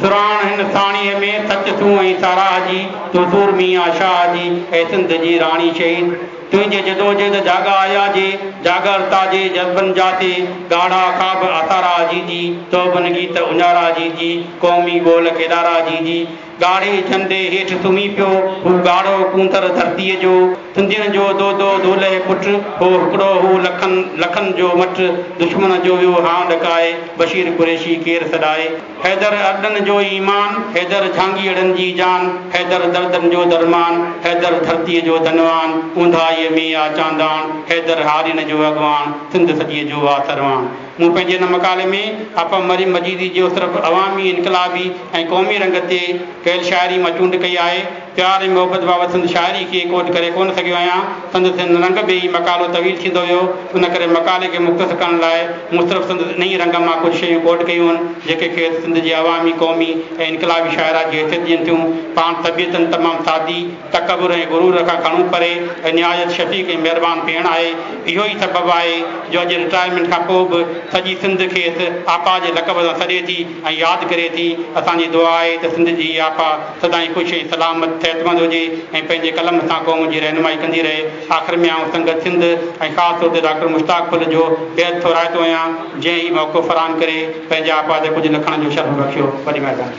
سرهاڻ هن ساڻيهه ۾، سچ سون ۽ ساراهه جي، تون سورمي آ شاهه جي، اي سنڌ جي راڻي شهيد. تنهنجي جدوجهد جاڳا آيا جي، جاڳرتا جي جذبن جا سي، ڳاڙها خواب آسارا جي جي، توبن گيت اڃارا جي جي، قومي ٻول ڪيڏارا جي جي، ڳاڙهي جهنڊي هيٺ سمهي پيو، هو ڳاڙهو ڪونڌر ڌرتيء جو، سنڌين جو دودو دولهه پٽ، هو هڪڙو هو لکن لکن جو مٽ، دشمن جو ويو هانء ڏڪائي، بشير قريشي ڪير سڏائي. حيدر ارڏن جو ايمان، حيدر جھانگيئڙن جي جان، حيدر دردن جو درمان، حيدر ڌرتيء جو ڌنوان، اونداهيء ۾ آ چانداڻ، حيدر هارين جو اڳواڻ، سنڌ سڄيء جو آ سرواڻ. مون پنهنجي هن مقالي ۾ آپا مريم مجيدي جو صرف عوامي، انقلابي ۽ قومي رنگ تي ڪيل شاعري مان چونڊ ڪئي آهي. پيار ۽ محبت بابت سندس شاعري کي ڪوٽ ڪري ڪونه سگهيو آهيان. سندس هن رنگ ۾ ئي مقالو طويل ٿيندو ويو، ان ڪري مقالي کي مختصر ڪرڻ لاء مون صرف سندس انهيء رنگ مان ڪجهه شيون ڪوٽ ڪيون آهن، جيڪي کيس سنڌ جي عوامي، قومي ۽ انقلابي شاعره جي حيثيت ڏين ٿيون. پاڻ طبيعتاً تمام سادي، تڪبر ۽ غرور کان گهڻو پري ۽ نهايت شفيق ۽ مهربان ڀيڻ آهي. اهو ئي سبب آهي جو اڄ رٽائرمينٽ کان پوء به سڄي سنڌ کيس آپا جي لقب سان سڏي ٿي ۽ ياد ڪري ٿي. اسان جي دعا آهي ته سنڌ جي هيء آپا سدائين خوش ۽ سلامت، صحتمند هجي ۽ پنهنجي قلم سان قوم جي رهنمائي ڪندي رهي. آخر ۾ آئون سنگت سنڌ ۽ خاص طور تي ڊاڪٽر مشتاق ڦل جو بيحد ٿورائتو آهيان، جنهن هي موقعو فراهم ڪري پنهنجي آپا تي ڪجهه لکڻ جو شرف بخشيو. وڏي مهرباني.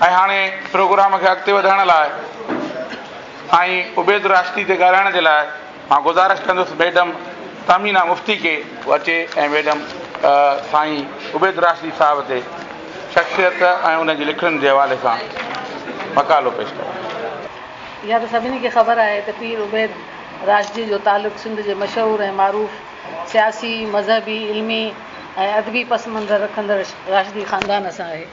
۽ هاڻي پروگرام کي اڳتي وڌائڻ لاء سائين عبيد راشدي تي ڳالهائڻ جي لاء مان گذارش ڪندس ميڊم تهمينه مفتي کي هو اچي ۽ ميڊم سائين عبيد راشدي صاحب تي شخصيت ۽ ان جي لکڻين جي حوالي سان مقالو پيش ڪري. اها ته سڀني کي خبر آهي ته پير عبيد راشدي جو تعلق سنڌ جي مشهور ۽ معروف سياسي، مذهبي، علمي ۽ ادبي پس منظر رکندڙ راشدي خاندان سان آهي.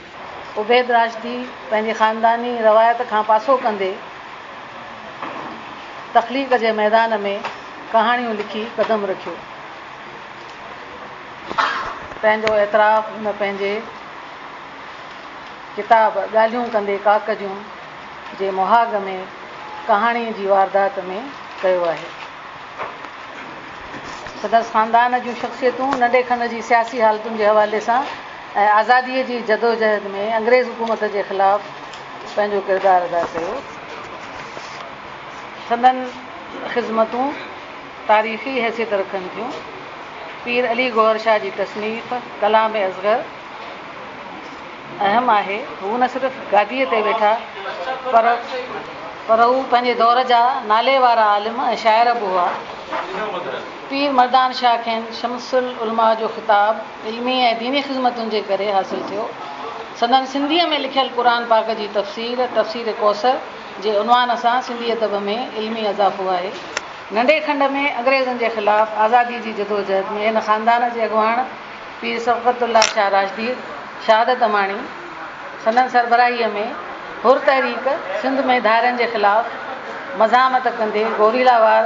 عبيد راشدي پنهنجي خانداني روايت کان پاسو ڪندي تخليق جي ميدان ۾ ڪهاڻيون لکي قدم رکيو. تنهن جو اعتراف هن پنهنجي ڪتاب ڳالهيون ڪندي ڪاڪ جون جي مهاڳ ۾ ڪهاڻي جي واردات ۾ ڪيو آهي. سندس خاندان جون شخصيتون ننڍي کنڊ جي سياسي حالتن جي حوالي سان ۽ آزاديء جي جدوجهد ۾ انگريز حڪومت جي خلاف پنهنجو ڪردار ادا ڪيو. سندن خذمتون تاريخي حيثيت رکن ٿيون. پير علي گوهر شاهه جي تصنيف ڪلام اصغر اهم آهي. هو نه صرف گاديء تي ويٺا پر. پر هو پنهنجي دور جا نالي وارا عالم ۽ شاعر به هئا. پير مردان شاهه کين شمس العلماء جو خطاب علمي ۽ ديني خدمتن جي ڪري حاصل ٿيو. سندن سنڌيء ۾ لکيل قرآن پاڪ جي تفسير، تفسير ڪوثر، جي عنوان سان سنڌي ادب ۾ علمي اضافو آهي. ننڍي کنڊ ۾ انگريزن جي خلاف آزادي جي جدوجهد ۾ هن خاندان جي اڳواڻ پير صبغت الله شاهه راشديء شهادت ماڻي. سندن سربراهيء ۾ حر تحريڪ سنڌ ۾ ڌارين جي خلاف مزاحمت ڪندي گوريلا وار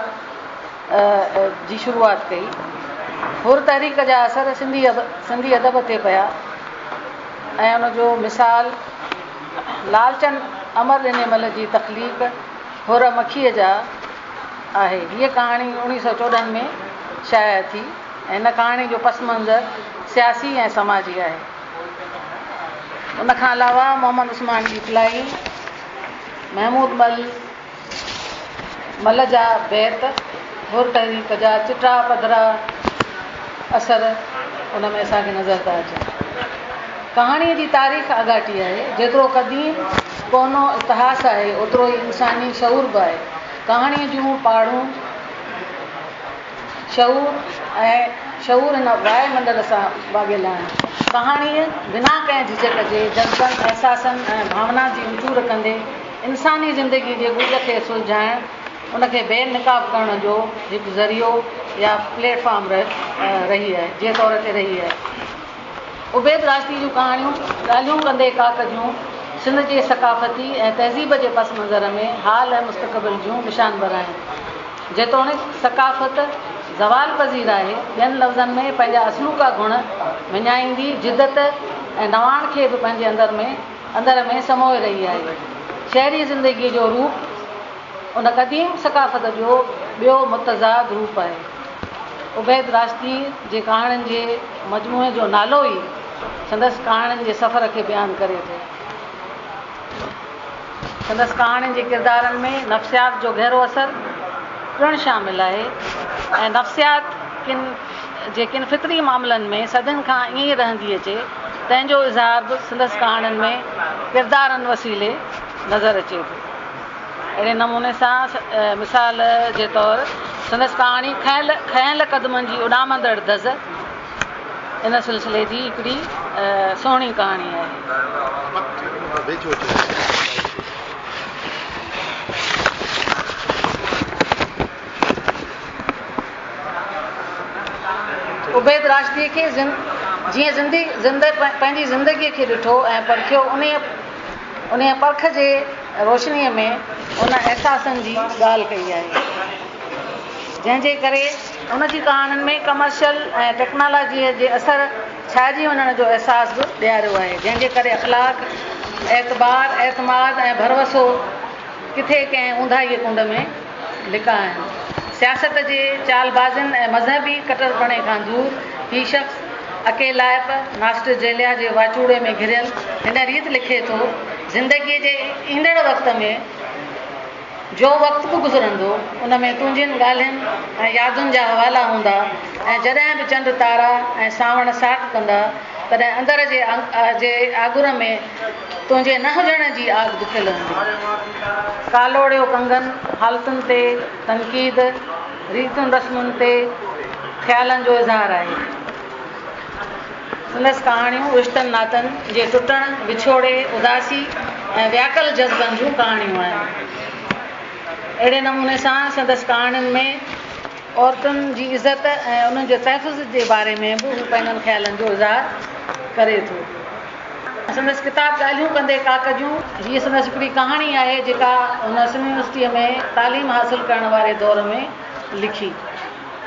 جي شروعات ڪئي. حر تحريڪ جا اثر سنڌي ادب تي پيا ۽ ان جو مثال لالچند امر ڏني مل جي تخليق حر مکيء جا آهي. هيء ڪهاڻي 1914 ۾ شايع ٿي ۽ هن ڪهاڻي جو پس منظر سياسي ۽ سماجي آهي. ان کان علاوه محمد عثمان ڏيپلائي، محمود مل مل جا بيت، حر تحريڪ جا چٽا پڌرا اثر ان ۾ اسان کي نظر ٿا اچن. ڪهاڻيء جي تاريخ آڳاٽي آهي. جيترو قديم ڪهنو اتهاس آهي، اوترو ئي انساني شعور به آهي. ڪهاڻيء جون پاڙون شعور ۽ شعور هن واء منڊل سان واڳيل آهن. ڪهاڻيء بنا ڪنهن جهجهڪ جي جذبن، احساسن ۽ ڀاونا جي وچور ڪندي انساني زندگيء جي ڳجهه کي سلجهائڻ، ان کي بي نقاب ڪرڻ جو هڪ ذريعو يا پليٽ فارم رهي آهي، جي طور تي رهي آهي. عبيد راشدي جون ڪهاڻيون ڳالهيون ڪندي ڪاڪ جون سنڌ جي ثقافتي ۽ تهذيب جي پس منظر ۾ حال ۽ مستقبل جون نشانبر آهن. جيتوڻيڪ ثقافت زوال پذير آهي، ٻين لفظن ۾ پنهنجا اصلوڪا گڻ وڃائيندي جدت ۽ نواڻ کي به پنهنجي اندر ۾ اندر ۾ سموئي رهي آهي. شهري زندگيء جو روپ ان قديم ثقافت جو ٻيو متضاد روپ آهي. عبيد راشديء جي ڪهاڻين جي مجموعي جو نالو ئي سندس ڪهاڻين جي سفر کي بيان ڪري ٿو. سندس ڪهاڻين جي ڪردارن ۾ نفسيات جو گهرو اثر پڻ شامل آهي ۽ نفسيات ڪن جي ڪن فطري معاملن ۾ صدين کان ائين ئي رهندي اچي، تنهن جو اظهار به سندس ڪهاڻين ۾ ڪردارن وسيلي نظر اچي ٿو. اهڙي نموني سان مثال جي طور سندس ڪهاڻي کنيل قدمن جي اڏامندڙ دز ان سلسلي جي هڪڙي سهڻي ڪهاڻي آهي. عبيد راشديء کي جيئن پنهنجي زندگيء کي ڏٺو ۽ پرکيو انهيء پرک جي روشنيء ۾ ان احساسن جي ڳالهه ڪئي آهي، جنهن جي ڪري هن جي ڪهاڻين ۾ ڪمرشل ۽ ٽيڪنالاجيء جي اثر ڇائجي وڃڻ جو احساس به ڏياريو آهي، جنهن جي ڪري اخلاق، اعتبار، اعتماد ۽ ڀروسو ڪٿي ڪنهن اونداهيء ڪنڊ ۾ لڪا آهن. سياست جي چالبازين ۽ مذهبي ڪٽرپڻي کان دور هي شخص اڪيلائپ، ناسٽجيليا جي واچوڙي ۾ گهريل هن ريت لکي ٿو، زندگيء جي ايندڙ وقت ۾ جو وقت به گذرندو، ان ۾ تنهنجين ڳالهين ۽ يادن جا حوالا هوندا ۽ جڏهن به چنڊ تارا ۽ سانوڻ ساٽ ڪندا، تڏهن اندر جي آڳر ۾ تنهنجي نه هجڻ جي آگ دکيل هوندي. ڪالوڙيو ڪنگن، حالتن تي تنقيد، ريتن رسمن تي خيالن جو اظهار آهي. سندس ڪهاڻيون رشتن ناتن جي ٽٽڻ، وڇوڙي، اداسي ۽ وياڪل جذبن جون ڪهاڻيون آهن. اهڙي نموني سان سندس ڪهاڻين ۾. عورتن جي عزت ۽ انهن جي تحفظ جي باري ۾ به هو پنهنجن خيالن جو اظهار ڪري ٿو. سندس ڪتاب ڳالهيون ڪندي ڪاڪ جون هيء سندس هڪڙي ڪهاڻي آهي جيڪا هن سنڌ يونيورسٽيء ۾ تعليم حاصل ڪرڻ واري دور ۾ لکي.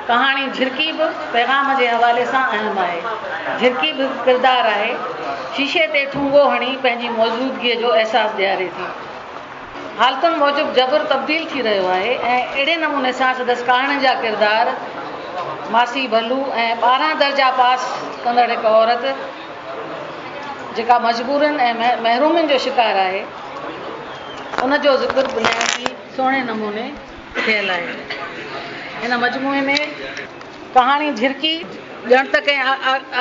ڪهاڻي جهرڪي به پيغام جي حوالي سان اهم آهي. جهرڪي به هڪ ڪردار آهي. شيشي تي ٺونگو هڻي پنهنجي موجودگيء جو احساس ڏياري ٿي. حالتن موجب جبر تبديل ٿي رهيو آهي ۽ اهڙي نموني سان سندس ڪهاڻين جا ڪردار ماسي ڀلو ۽ 12 درجا پاس ڪندڙ هڪ عورت جيڪا مجبورين ۽ محرومين جو شڪار آهي ان جو ذڪر به نهايت ئي سهڻي نموني ٿيل آهي. هن مجموعي ۾. ڪهاڻي جهرڪي ڄڻ ته ڪنهن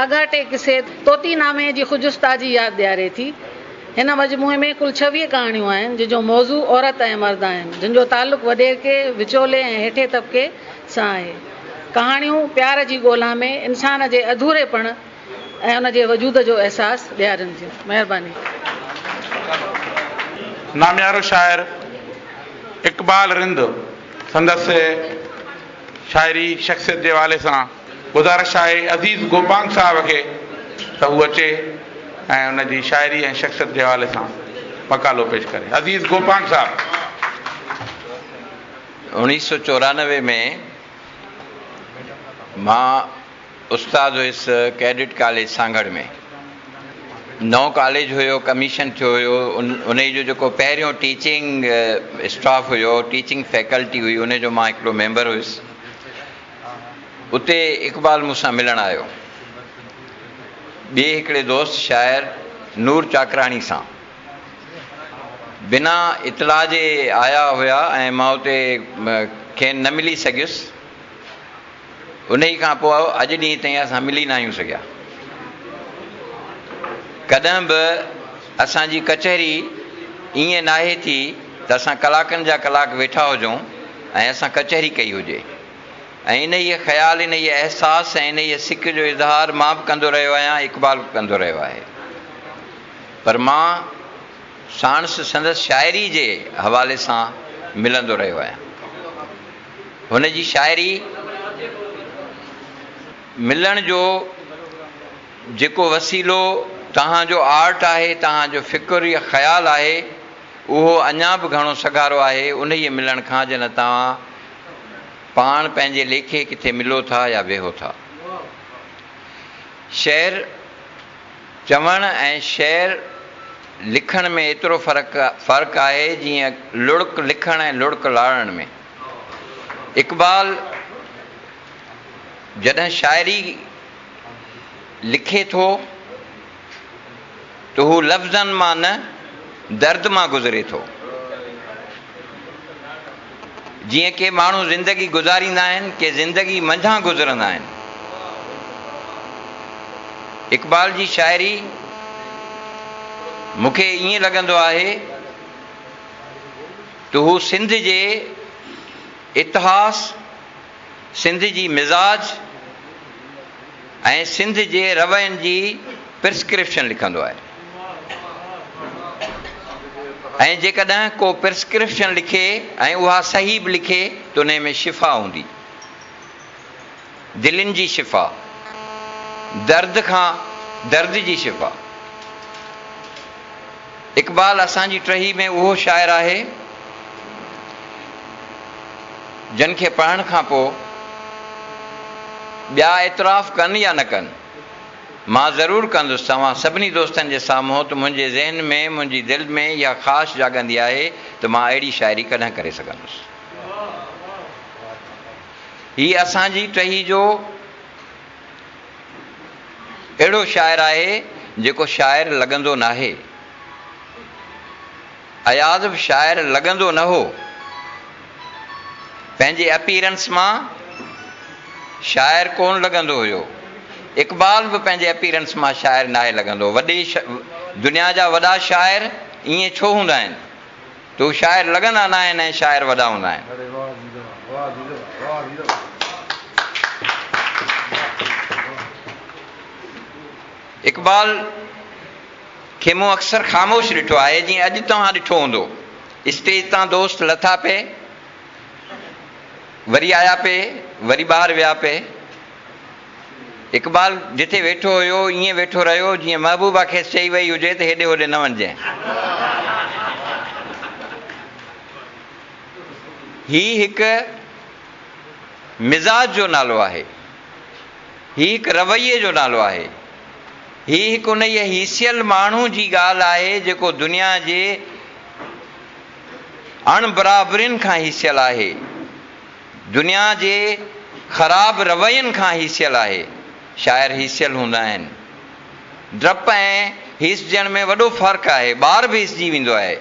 آڳاٽي قصي طوطي نامي جي خجستا جي ياد ڏياري ٿي. هن مجموعي ۾ ڪل 26 ڪهاڻيون آهن، جن جو موضوع عورت ۽ مرد آهن، جن جو تعلق وڏيرڪي، وچولي ۽ هيٺين طبقي سان آهي. ڪهاڻيون پيار جي ڳولا ۾ انسان جي اڌوري پڻ ۽ ان جي وجود جو احساس ڏيارين ٿيون. مهرباني. ناميارو شاعر اقبال رند سندس شاعري شخصيت جي حوالي سان گذارش آهي عزيز گوپانگ صاحب کي ته هو اچي ۽ ان جي شاعري ۽ شخصيت جي حوالي سان مقالو پيش ڪري. عزيز گوپانگ صاحب. 1994 ۾ مان استاد هيس ڪيڊٽ ڪاليج سانگهڙ ۾. نئون ڪاليج هيو ڪميشن ٿيو هيو انهي جو جيڪو پهريون ٽيچنگ اسٽاف هيو ٽيچنگ فيڪلٽي هئي انهي جو مان هڪڙو ميمبر هيس. اتي اقبال مون سان ملڻ آيو. ٻئي هڪڙي دوست شاعر نور چاڪراڻي سان. بنا اطلاع جي آيا هيا ۽ مان اتي کين نه ملي سگهيس. انهي کان پوء اڄ ڏينهن تائين اسان ملي ناهيون سگهيا. ڪڏهن به اسان جي ڪچهري ائين ناهي ٿي ته اسان ڪلاڪن جا ڪلاڪ ويٺا هجون ۽ اسان ڪچهري ڪئي هجي ۽ انهيء خيال، انهيء احساس ۽ انهيء سڪ جو اظهار مان به ڪندو رهيو آهيان، اقبال به ڪندو رهيو آهي. پر مان ساڻس سندس شاعري جي حوالي سان ملندو رهيو آهيان. هن جي شاعري ملڻ جو جيڪو وسيلو توهان جو آرٽ آهي، توهان جو فڪر يا خيال آهي، اهو اڃا به گهڻو سگهارو آهي انهيء ملڻ کان جڏهن توهان پاڻ پنهنجي ليکي ڪٿي ملو ٿا يا ويهو ٿا. شعر چوڻ ۽ شعر لکڻ ۾ ايترو فرق فرق آهي جيئن لڙڪ لکڻ ۽ لڙڪ لاڙڻ ۾. اقبال جڏهن شاعري لکي ٿو ته هو لفظن مان نه درد مان گذري ٿو. جيئن ڪي ماڻهو زندگي گذاريندا آهن، ڪي زندگي منجهان گذرندا آهن. اقبال جي شاعري مون کي ائين لڳندو آهي ته هو سنڌ جي اتهاس، سنڌ جي مزاج ۽ سنڌ جي روين جي پرسڪرپشن لکندو آهي ۽ جيڪڏهن ڪو پرسڪرپشن لکي ۽ اها صحيح به لکي ته انهي ۾ شفا هوندي. دلين جي شفا، درد کان درد جي شفا. اقبال اسان جي ٽهي ۾ اهو شاعر آهي، جن کي پڙهڻ کان پوء ٻيا اعتراف ڪن يا نه ڪن، مان ضرور ڪندس توهان سڀني دوستن جي سامهون ته منهنجي ذهن ۾ منهنجي دل ۾ اها خواهش جاڳندي آهي ته مان اهڙي شاعري ڪڏهن ڪري سگهندس. هي اسان جي ٽهي جو اهڙو شاعر آهي جيڪو شاعر لڳندو ناهي. اياز به شاعر لڳندو نه هو. پنهنجي اپيرنس مان شاعر ڪونه لڳندو هيو. اقبال به پنهنجي اپيرنس مان شاعر ناهي لڳندو. وڏي دنيا جا وڏا شاعر ائين ڇو هوندا آهن ته هو شاعر لڳندا ناهن ۽ شاعر وڏا هوندا آهن. اقبال کي مون اڪثر خاموش ڏٺو آهي، جيئن اڄ توهان ڏٺو هوندو. اسٽيج تان دوست لٿا پئي، وري آيا پئي، وري ٻاهر ويا پئي. اقبال جتي ويٺو هيو، ائين ويٺو رهيو، جيئن محبوبه کيس چئي وئي هجي ته هيڏي هوڏي نه وڃجانء. هي هڪ مزاج جو نالو آهي. هي هڪ رويي جو نالو آهي. هي هڪ انهيء هيسيل ماڻهو جي ڳالهه آهي جيڪو دنيا جي اڻ برابرين کان هيسيل آهي، دنيا جي خراب روين کان هيسيل آهي. شاعر هيسيل هوندا آهن. ڊپ ۽ هيسجڻ ۾ وڏو فرق آهي. ٻار به هيسجي ويندو آهي.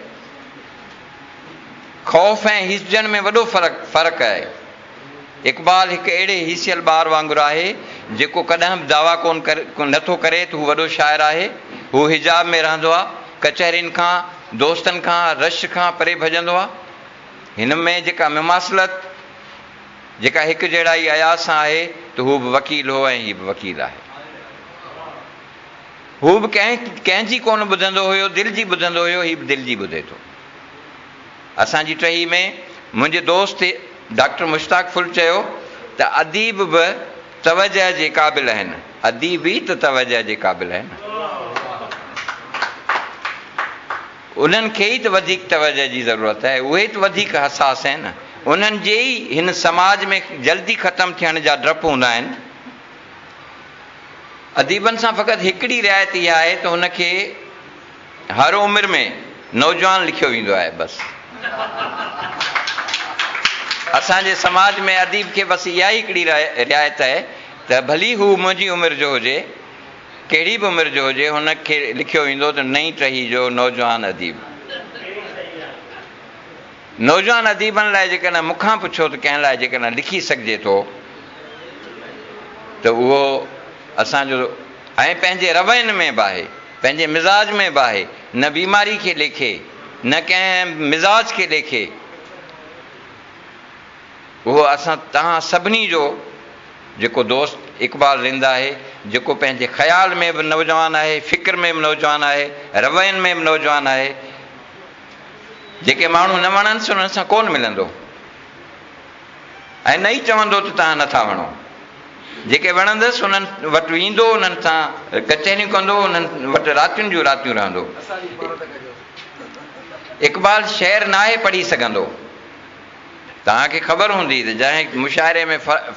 خوف ۽ هيسجڻ ۾ وڏو فرق آهي. اقبال هڪ اهڙي هيسيل ٻار وانگر آهي، جيڪو ڪڏهن به دعويٰ ڪونه نه ٿو ڪري ته هو وڏو شاعر آهي. هو حجاب ۾ رهندو آ. ڪچهرين کان، دوستن کان، رش کان پري ڀڄندو آ. هن ۾ جيڪا مماثلت، جيڪا هڪجهڙائي اياز سان آهي ته هو به وڪيل هو ۽ هي به وڪيل آهي. هو به ڪنهن ڪنهن جي ڪونه ٻڌندو هيو، دل جي ٻڌندو هيو، هي به دل جي ٻڌي ٿو. اسان جي ٽهي ۾ منهنجي دوست ڊاڪٽر مشتاق ڦل چيو ته اديب به توجهه جي قابل آهن، اديب ئي ته توجهه جي قابل آهن. انهن کي ئي ته وڌيڪ توجهه جي ضرورت آهي، اهي ئي ته وڌيڪ حساس آهن، انهن جي ئي هن سماج ۾ جلدي ختم ٿيڻ جا ڊپ هوندا آهن. اديبن سان فقط هڪڙي رعايت اها آهي ته هن کي هر عمر ۾ نوجوان لکيو ويندو آهي بس. اسان جي سماج ۾ اديب کي بس اها ئي هڪڙي رعايت آهي ته ڀلي هو منهنجي عمر جو هجي، ڪهڙي به عمر جو هجي، هن کي لکيو ويندو ته نئين ٽهي جو نوجوان اديب. نوجوان اديبن لاء جيڪڏهن مون کان پڇو ته ڪنهن لاء جيڪڏهن لکي سگهجي ٿو ته اهو اسان جو ۽ پنهنجي روين ۾ به آهي، پنهنجي مزاج ۾ به آهي، نه بيماري کي ليکي، نه ڪنهن مزاج کي ليکي، اهو اسان توهان سڀني جو جيڪو دوست اقبال رند آهي، جيڪو پنهنجي خيال ۾ به نوجوان آهي، فڪر ۾ به نوجوان آهي، روين ۾ به نوجوان آهي، جيڪي ماڻهو نه وڻنس انهن سان ڪونه ملندو ۽ نه ئي چوندو ته توهان نٿا وڻو. جيڪي وڻندس انهن وٽ ويندو، انهن سان ڪچهريون ڪندو، انهن وٽ راتين جون راتيون رهندو. اقبال شعر ناهي پڙهي سگهندو. توهان کي خبر هوندي ته جنهن مشاعري ۾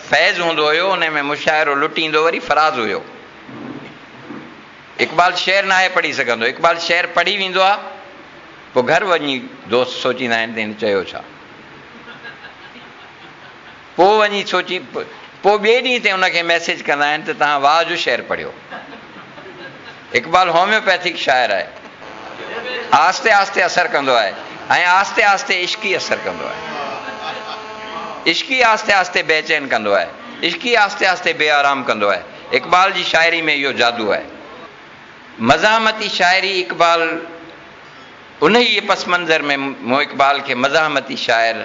فيض هوندو هيو انهي ۾ مشاعرو لٽيندو وري فراز هيو. اقبال شعر ناهي پڙهي سگهندو. اقبال شعر پڙهي ويندو آ پوء گهر وڃي دوست سوچيندا آهن ته هن چيو ڇا؟ پوء وڃي سوچي پوء ٻئي ڏينهن تي ان کي ميسيج ڪندا آهن ته توهان واهه جو شعر پڙهيو. اقبال هوميوپيٿڪ شاعر آهي. آهستي آهستي اثر ڪندو آهي ۽ آهستي آهستي عشقي اثر ڪندو آهي. عشقي آهستي آهستي بيچين ڪندو آهي. عشقي آهستي آهستي بي آرام ڪندو آهي. اقبال جي شاعري ۾ اهو جادو آهي. مزاحمتي شاعري اقبال انهيء پس منظر ۾ مون اقبال کي مزاحمتي شاعر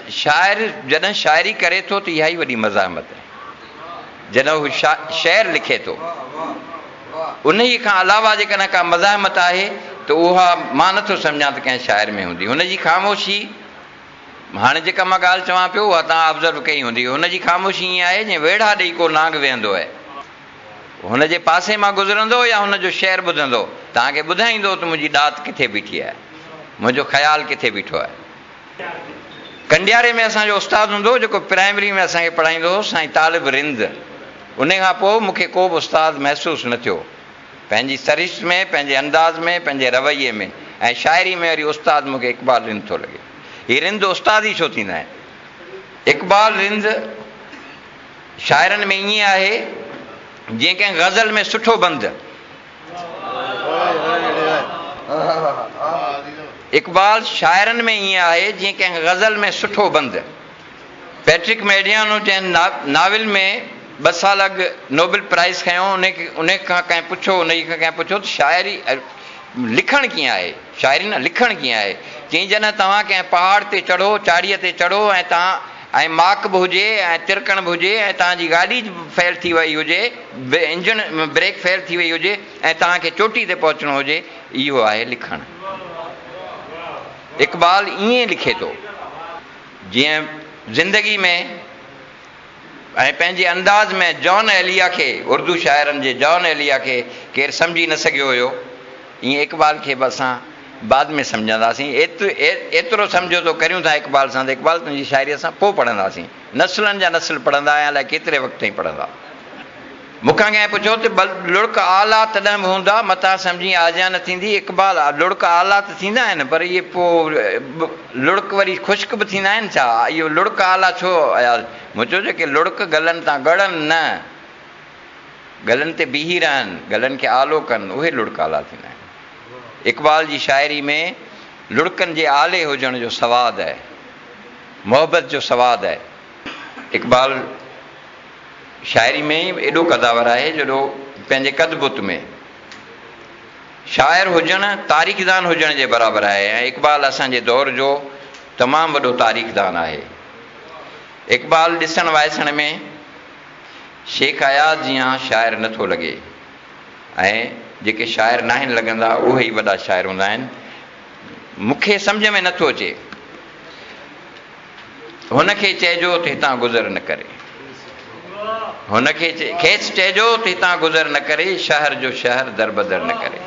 شاعر جڏهن شاعري ڪري ٿو ته اها ئي وڏي مزاحمت آهي. جڏهن هو شعر لکي ٿو. انهيء کان علاوه جيڪڏهن ڪا مزاحمت آهي ته اها مان نه ٿو سمجهان ته ڪنهن شاعر ۾ هوندي. هن جي خاموشي، هاڻي جيڪا مان ڳالهه چوان پيو اها توهان آبزرو ڪئي هوندي، هن جي خاموشي ائين آهي جيئن ويڙها ڏئي ڪو نانگ ويهندو آهي. هن جي پاسي مان گذرندو يا هن جو شعر ٻڌندو، توهان کي ٻڌائيندو ته منهنجي ڏات ڪٿي بيٺي آهي، منهنجو خيال ڪٿي بيٺو آهي. ڪنڊياري ۾ اسان جو استاد هوندو هو جيڪو پرائمري ۾ اسان کي پڙهائيندو هو سائين طالب رند. انهي کان پوء مون کي ڪو به استاد محسوس نه ٿيو. پنهنجي سرشت ۾، پنهنجي انداز ۾، پنهنجي رويي ۾ ۽ شاعري ۾ وري استاد مون کي اقبال رند ٿو لڳي. هي رند استاد ئي ڇو ٿيندا آهن؟ اقبال رند شاعرن ۾ ائين آهي جيئن ڪنهن غزل ۾ سٺو بند. اقبال شاعرن ۾ ائين آهي جيئن ڪنهن غزل ۾ سٺو بند. پيٽرڪ ميڊيانو جنهن ناول ۾ ٻه سال اڳ نوبل پرائز کنيو انهي کان ڪنهن پڇيو انهي کان ڪنهن پڇيو ته شاعري لکڻ ڪيئن آهي؟ شاعري نه لکڻ ڪيئن آهي؟ چيائين جڏهن توهان ڪنهن پهاڙ تي چڙهو، چاڙهيء تي چڙهو ۽ توهان ۽ ماڪ به هجي ۽ ترڪڻ به هجي ۽ توهان جي گاڏي به فيل ٿي وئي هجي، انجڻ بريڪ فيل ٿي وئي هجي ۽ توهان کي چوٽي تي پهچڻو هجي، اهو آهي لکڻ. اقبال ائين لکي ٿو جيئن زندگي ۾ ۽ پنهنجي انداز ۾ جان ايليا کي، اردو شاعرن جي جان ايليا کي ڪير سمجهي نه سگهيو هيو، ائين اقبال کي به اسان بعد ۾ سمجهنداسين. ايترو سمجهوتو ڪريون ٿا اقبال سان ته اقبال تنهنجي شاعري اسان پوء پڙهنداسين. نسلن جا نسل پڙهندا ۽ الائي ڪيتري وقت تائين پڙهندا. مون کان ڪنهن پڇيو ته لڙڪ آلا تڏهن به هوندا، متان سمجهين آجيان نه ٿيندي. اقبال، لڙڪ آلا ته ٿيندا آهن پر اهي پوء لڙڪ وري خشڪ به ٿيندا آهن ڇا؟ اهو لڙڪ آلا ڇو اياز؟ مون چيو جيڪي لڙڪ ڳلن تان ڳڙن نه، ڳلن تي بيهي رهن، ڳلن کي آلو ڪن، اهي لڙڪ آلا ٿيندا آهن. اقبال جي شاعري ۾ لڙڪن جي آلي هجڻ جو سواد آهي. محبت جو سواد آهي. اقبال شاعري ۾ ئي ايڏو قداور آهي جيڏو پنهنجي قد بت ۾. شاعر هجڻ تاريخدان هجڻ جي برابر آهي ۽ اقبال اسان جي دور جو تمام وڏو تاريخدان آهي. اقبال ڏسڻ وائسڻ ۾ شيخ اياز جيان شاعر نه ٿو لڳي ۽ جيڪي شاعر ناهن لڳندا اهي ئي وڏا شاعر هوندا آهن. مون کي سمجهه ۾ نه ٿو اچي. هن کي چئجو ته هتان گذر نه ڪري. هن کي کيس چئجو ته هتان گذر نه ڪري، شهر جو شهر دربدر نه ڪري.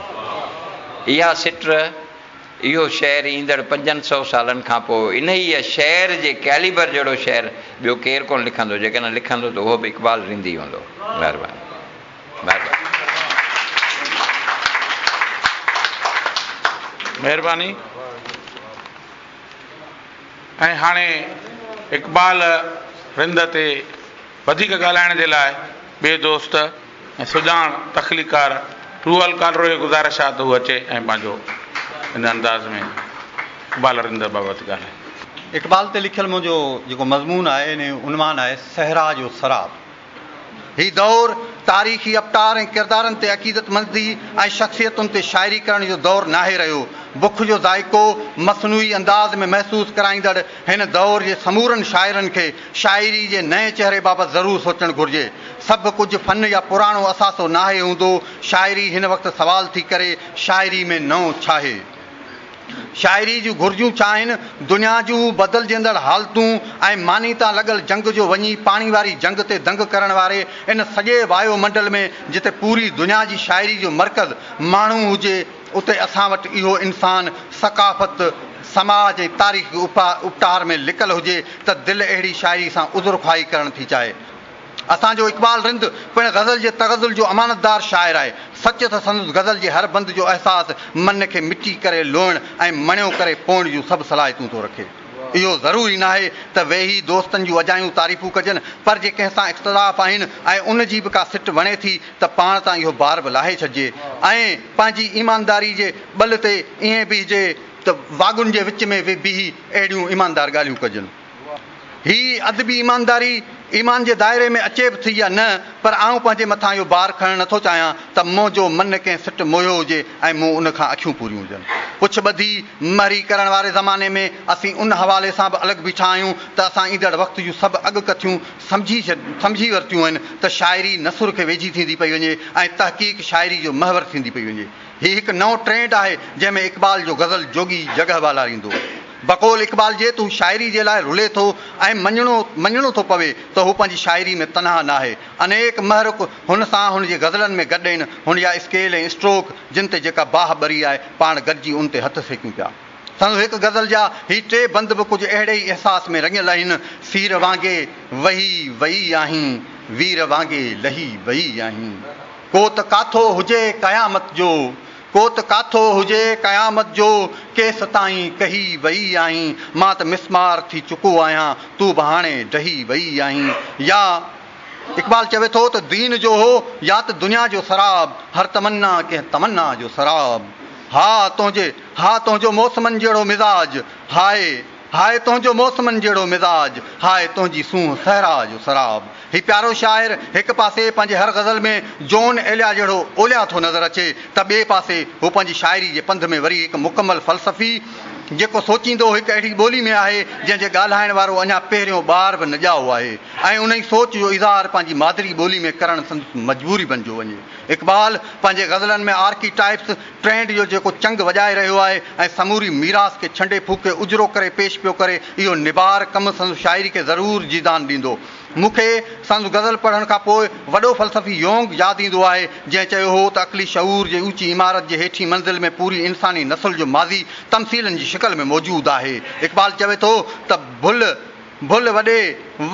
اها سٽ، اهو شعر ايندڙ پنجن سئو سالن کان پوء انهيء شعر جي ڪيليبر جهڙو شعر ٻيو ڪير ڪونه لکندو، جيڪڏهن لکندو ته اهو به اقبال رند ئي هوندو. مهرباني. مهرباني. مهرباني. ۽ هاڻي اقبال رند تي وڌيڪ ڳالهائڻ جي لاء ٻئي دوست ۽ سڄاڻ تخليقڪار روحل ڪالرو کي گذارش آهي ته هو اچي ۽ پنهنجو ان انداز ۾ اقبال رند بابت ڳالهائي. اقبال تي لکيل منهنجو جيڪو مضمون آهي ان جو عنوان آهي صحرا جو سراب. هي دور تاريخي اپٽار ۽ ڪردارن تي عقيدتمندي ۽ شخصيتن تي شاعري ڪرڻ جو دور ناهي رهيو. بک جو ذائقو مصنوعي انداز ۾ محسوس ڪرائيندڙ هن دور جي سمورن شاعرن کي شاعري جي نئين چهري بابت ضرور سوچڻ گهرجي. سڀ ڪجهه فن يا پراڻو اثاثو ناهي هوندو. شاعري هن وقت سوال ٿي ڪري، شاعري ۾ نئون ڇاهي؟ شاعري جون گهرجون ڇا آهن؟ دنيا جون بدلجندڙ حالتون ۽ ماني تان لڳل جنگ جو وڃي پاڻي واري جنگ تي دنگ ڪرڻ واري ان سڄي وايو منڊل ۾ جتي پوري دنيا جي شاعري جو مرڪز ماڻهو هجي اتي اسان وٽ اهو انسان ثقافت، سماج ۽ تاريخي اپٽار ۾ لڪل هجي ته دل اهڙي شاعري سان عذر خواهي ڪرڻ ٿي چاهي. اسان جو اقبال رند پڻ غزل جي تغزل جو امانتدار شاعر آهي. سچ ته سندس غزل جي هر بند جو احساس من کي مٽي ڪري لوئڻ ۽ مڻيو ڪري پوئڻ جون سڀ صلاحيتون ٿو رکي. اهو ضروري ناهي ته ويهي دوستن جون اجايون تعريفون ڪجن پر جي ڪنهن سان اختلاف آهن ۽ ان جي به ڪا سٽ وڻي ٿي ته پاڻ تان اهو بار به لاهي ڇڏجي ۽ پنهنجي ايمانداري جي ٻل تي ائين بيهجي ته واڳن جي وچ ۾ بيهي اهڙيون ايماندار ڳالهيون ڪجن. هي ادبي ايمانداري ايمان جي دائري ۾ اچي به ٿي يا نه، پر آئون پنهنجي مٿان اهو بار کڻڻ نٿو چاهيان ته منهنجو من ڪنهن سٽ موهيو هجي ۽ مون ان کان اکيون پوريون هجن. پڇ ٻڌي مهري ڪرڻ واري زماني ۾ اسين ان حوالي سان به الڳ بيٺا آهيون ته اسان ايندڙ وقت جون سڀ اڳڪٿيون سمجهي سمجهي ورتيون آهن ته شاعري نثر کي ويجهي ٿيندي پئي وڃي ۽ تحقيق شاعري جو محور ٿيندي پئي وڃي. هي هڪ نئون ٽرينڊ آهي جنهن ۾ اقبال جو غزل جوڳي جڳهه والاريندو. بقول اقبال جي ته هو شاعري جي لاء رلي ٿو ۽ مڃڻو مڃڻو ٿو پوي ته هو پنهنجي شاعري ۾ تنها ناهي. انيڪ محرڪ هن سان هن جي غزلن ۾ گڏ آهن. هن جا اسڪيل ۽ اسٽروڪ جن تي جيڪا باهه ٻري آهي پاڻ گڏجي ان تي هٿ سيڪيون پيا. سندس هڪ غزل جا هي ٽي بند به ڪجهه اهڙي ئي احساس ۾ رڱيل آهن، سير وانگي وهي وئي آهين، وير وانگي لهي وئي آهين. ڪو ته ڪاٿو هجي قيامت جو، ڪو ته ڪاٿو هجي قيامت جو، ڪيستائين ڪهي وئي آهين، مان ته مسمار ٿي چڪو آهيان، تون به هاڻي ڊهي وئي آهين. يا اقبال چوي ٿو ته دين جو هو يا ته دنيا جو سراب، هر تمنا ڪنهن تمنا جو سراب. ها تنهنجي، ها تنهنجو موسمن جهڙو مزاج، هاء! هاء تنهنجو موسمن جهڙو مزاج، هاء تنهنجي سونهن صحرا جو سراب. هي پيارو شاعر هڪ پاسي پنهنجي هر غزل ۾ جون ايليا جهڙو اوليا ٿو نظر اچي ته ٻئي پاسي هو پنهنجي شاعري جي پنڌ ۾ وري هڪ مڪمل فلسفي جيڪو سوچيندو هڪ اهڙي ٻولي ۾ آهي جنهن جي ڳالهائڻ وارو اڃا پهريون ٻار به نه ڄائو آهي ۽ انهي سوچ جو اظهار پنهنجي مادري ٻولي ۾ ڪرڻ سندس مجبوري بنجيو وڃي. اقبال پنهنجي غزلن ۾ آرڪي ٽائپس ٽرينڊ جو جيڪو چنگ وڄائي رهيو آهي ۽ سموري ميراث کي ڇنڊي ڦوڪي اجرو ڪري پيش پيو ڪري، اهو نبار ڪم سندس شاعري کي ضرور جيدان ڏيندو. مون کي سندس غزل پڙهڻ کان پوء وڏو فلسفي يونگ ياد ايندو آهي، جنهن چيو هو ته عقلي شعور جي اوچي عمارت جي هيٺين منزل ۾ پوري انساني نسل جو ماضي تمثيلن جي شڪل ۾ موجود آهي. اقبال چوي ٿو ته ڀل ڀل وڏي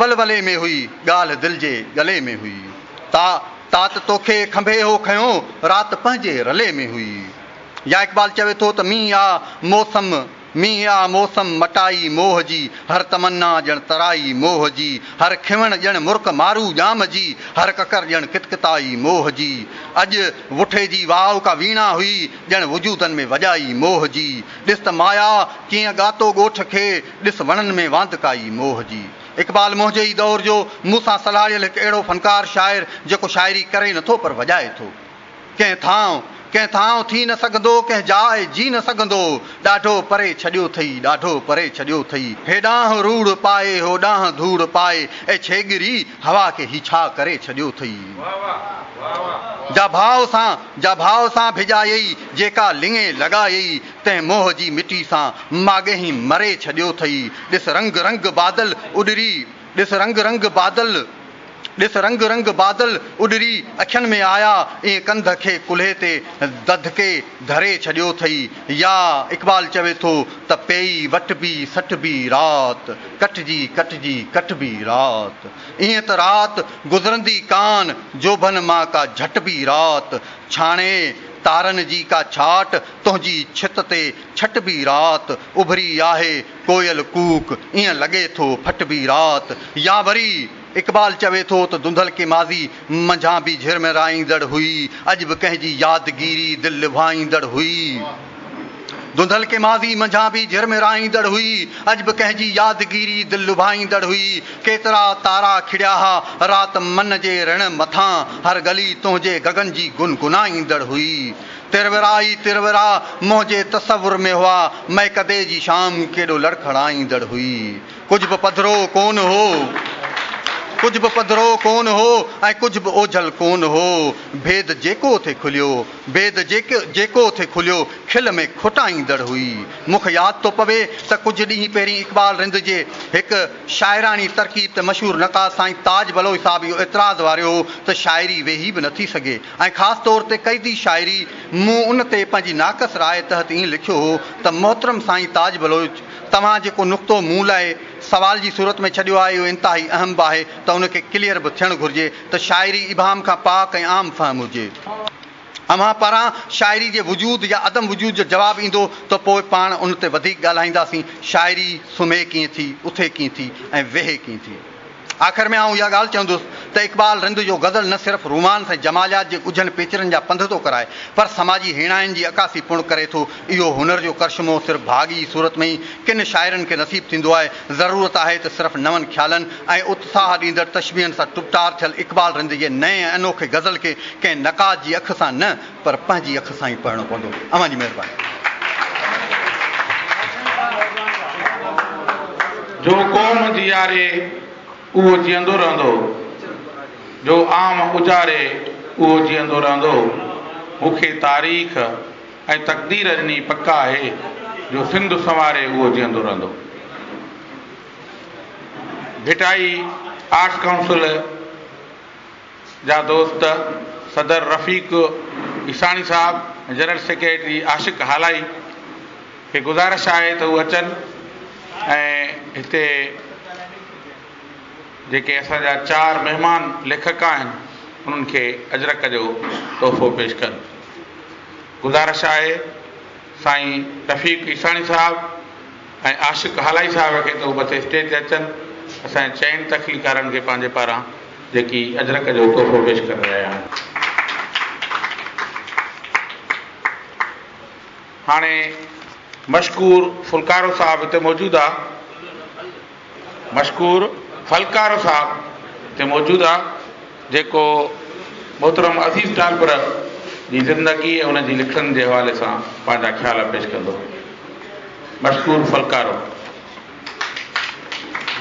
ولولي ۾ هئي، ڳالهه دل جي ڳلي ۾ هئي. تا تات توکي کنڀي هو کنيو، رات پنهنجي رلي ۾ هئي. يا اقبال چوي ٿو ته مينهن آ موسم، مينهن آ موسم مٽائي موهه جي، هر تمنا ڄڻ ترائي موهه جي، هر کنوڻ ڄڻ مرڪ مارو ڄام جي، هر ڪڪر ڄڻ ڪتڪتائي موهه جي. اڄ وٺي جي واء ڪا ويڻا هئي، ڄڻ وجودن ۾ وڄائي موهه جي. ڏس ته مايا ڪيئن ڳاتو ڳوٺ کي، ڏس وڻن ۾ واندڪائي موهه جي. اقبال منهنجي ئي دور جو مون سان سلهاڙيل هڪ اهڙو فنڪار شاعر جيڪو شاعري ڪري نٿو پر وڄائي ٿو. ڪنهن ٿانء، ڪنهن ٿانء ٿي نه سگهندو، ڪنهن جاء جي نه سگهندو. ڏاڍو پري ڇڏيو ٿئي، ڏاڍو پري ڇڏيو ٿئي. هيڏانهن روڙ پائي، هوڏانهن ڌوڙ پائي، اي ڇيڳري هوا کي هي ڇا ڪري ڇڏيو ٿئي. جا ڀاء سان، جا ڀاء سان ڀڄايئي، جيڪا لڱي لڳايئي، تنهن موهه جي مٽي سان ماڳهين مري ڇڏيو ٿئي. ڏس رنگ رنگ بادل اڏري، ڏس رنگ رنگ بادل. ڏس رنگ رنگ بادل اڏري اکين ۾ آيا، ائين ڪنڌ کي ڪلهي تي ڌڌڪي ڌري ڇڏيو ٿئي. يا اقبال چوي ٿو ته پيئي وٽبي سٽبي رات، ڪٽجي ڪٽجي ڪٽبي رات. ائين ته رات گذرندي ڪان، جوڀن مان ڪا جهٽبي رات. ڇاڻي تارن جي ڪا ڇاٽ، تنهنجي ڇت تي ڇٽبي رات. اڀري آهي ڪوئل ڪوڪ، ائين لڳي ٿو ڦٽبي رات. يا وري اقبال چوي ٿو ته ڌنڌلڪي ماضي منجهان به جهرمرائيندڙ هئي، اڄ به ڪنهن جي يادگيري دل لڀائيندڙ هئي. ڌنڌلڪي ماضي منجهان به جهرمرائيندڙ هئي، اڄ به ڪنهن جي يادگيري دل لڀائيندڙ هئي. ڪيترا تارا کڙيا ها رات من جي رڻ مٿان، هر گلي تنهنجي گگن جي گنگنائيندڙ هئي. ترورا ئي ترورا منهنجي تصور ۾ هئا، مئڪدي جي شام ڪيڏو لڙکڙائيندڙ هئي. ڪجهه به پڌرو ڪونه هو. ڪجهه به پڌرو ڪونه هو ۽ ڪجهه به اوجهل ڪونه هو. ڀيد جيڪو ٿي کليو، ڀيد جيڪو ٿي کليو، کل ۾ کٽائيندڙ هئي. مون کي ياد ٿو پوي ته ڪجهه ڏينهن پهرين اقبال رند جي هڪ شاعراڻي ترڪيب تي مشهور نقاد سائين تاج بلوچ صاحب اهو اعتراض واريو هو ته شاعري ويهي به نٿي سگهي ۽ خاص طور تي قيدي شاعري. مون ان تي پنهنجي ناقص راء تحت ائين لکيو هو ته محترم سائين تاج بلوچ توهان جيڪو نقطو مون لاء سوال جي صورت ۾ ڇڏيو آهي اهو انتهائي اهم به آهي ته ان کي ڪليئر به ٿيڻ گهرجي ته شاعري ابهام کان پاڪ ۽ عام فهم هجي. اوهان پاران شاعري جي وجود يا عدم وجود جو جواب ايندو ته پوء پاڻ ان تي وڌيڪ ڳالهائينداسين. شاعري سمهي ڪيئن ٿي، اٿي ڪيئن ٿي ۽ ويهي ڪيئن ٿي؟ آخر ۾ آئون اها ڳالهه چوندس ته اقبال رند جو غزل نه صرف رومانس ۽ جماليات جي ڳجهن پيچرن جا پنڌ ٿو ڪرائي پر سماجي هيڻاين جي عڪاسي پڻ ڪري ٿو. اهو هنر جو ڪرشمو صرف ڀاڳ جي صورت ۾ ئي ڪن شاعرن کي نصيب ٿيندو آهي. ضرورت آهي ته صرف نون خيالن ۽ اتساهه ڏيندڙ تشبيهن سان ٽپٽار ٿيل اقبال رند جي نئين ۽ انوکي غزل کي ڪنهن نقاد جي اک سان نه پر پنهنجي اک سان ئي پڙهڻو پوندو. اوهان جي مهرباني. جو قوم جياري اهو جيئندو رهندو، جو عام اجاري اهو جيئندو رهندو. مون کي تاريخ ۽ تقدير ڏني پڪ آهي، جو سنڌ سنواري اهو جيئندو رهندو. ڀٽائي آرٽس ڪائونسل جا دوست صدر رفيق عيساڻي صاحب ۽ جنرل سيڪريٽري عاشق هالائي کي گذارش آهي ته هو اچن ۽ هتي جيڪي اسان جا چار مهمان ليکڪ آهن انهن کي اجرڪ جو تحفو پيش ڪن. گذارش آهي سائين رفيق عيساڻي صاحب ۽ عاشق هالائي صاحب کي ته هو مٿي اسٽيج تي اچن اسان جي چئن تخليقارن کي پنهنجي پاران جيڪي اجرڪ جو تحفو پيش ڪري رهيا آهن. هاڻي مشڪور ڦلڪارو صاحب هتي موجود آ. مشڪور ڦلڪارو صاحب هتي موجود آ جيڪو محترم عزيز ٽالپر جي زندگي ۽ ان جي لکڻين جي حوالي سان پنهنجا خيال پيش ڪندو. مشڪور ڦلڪارو.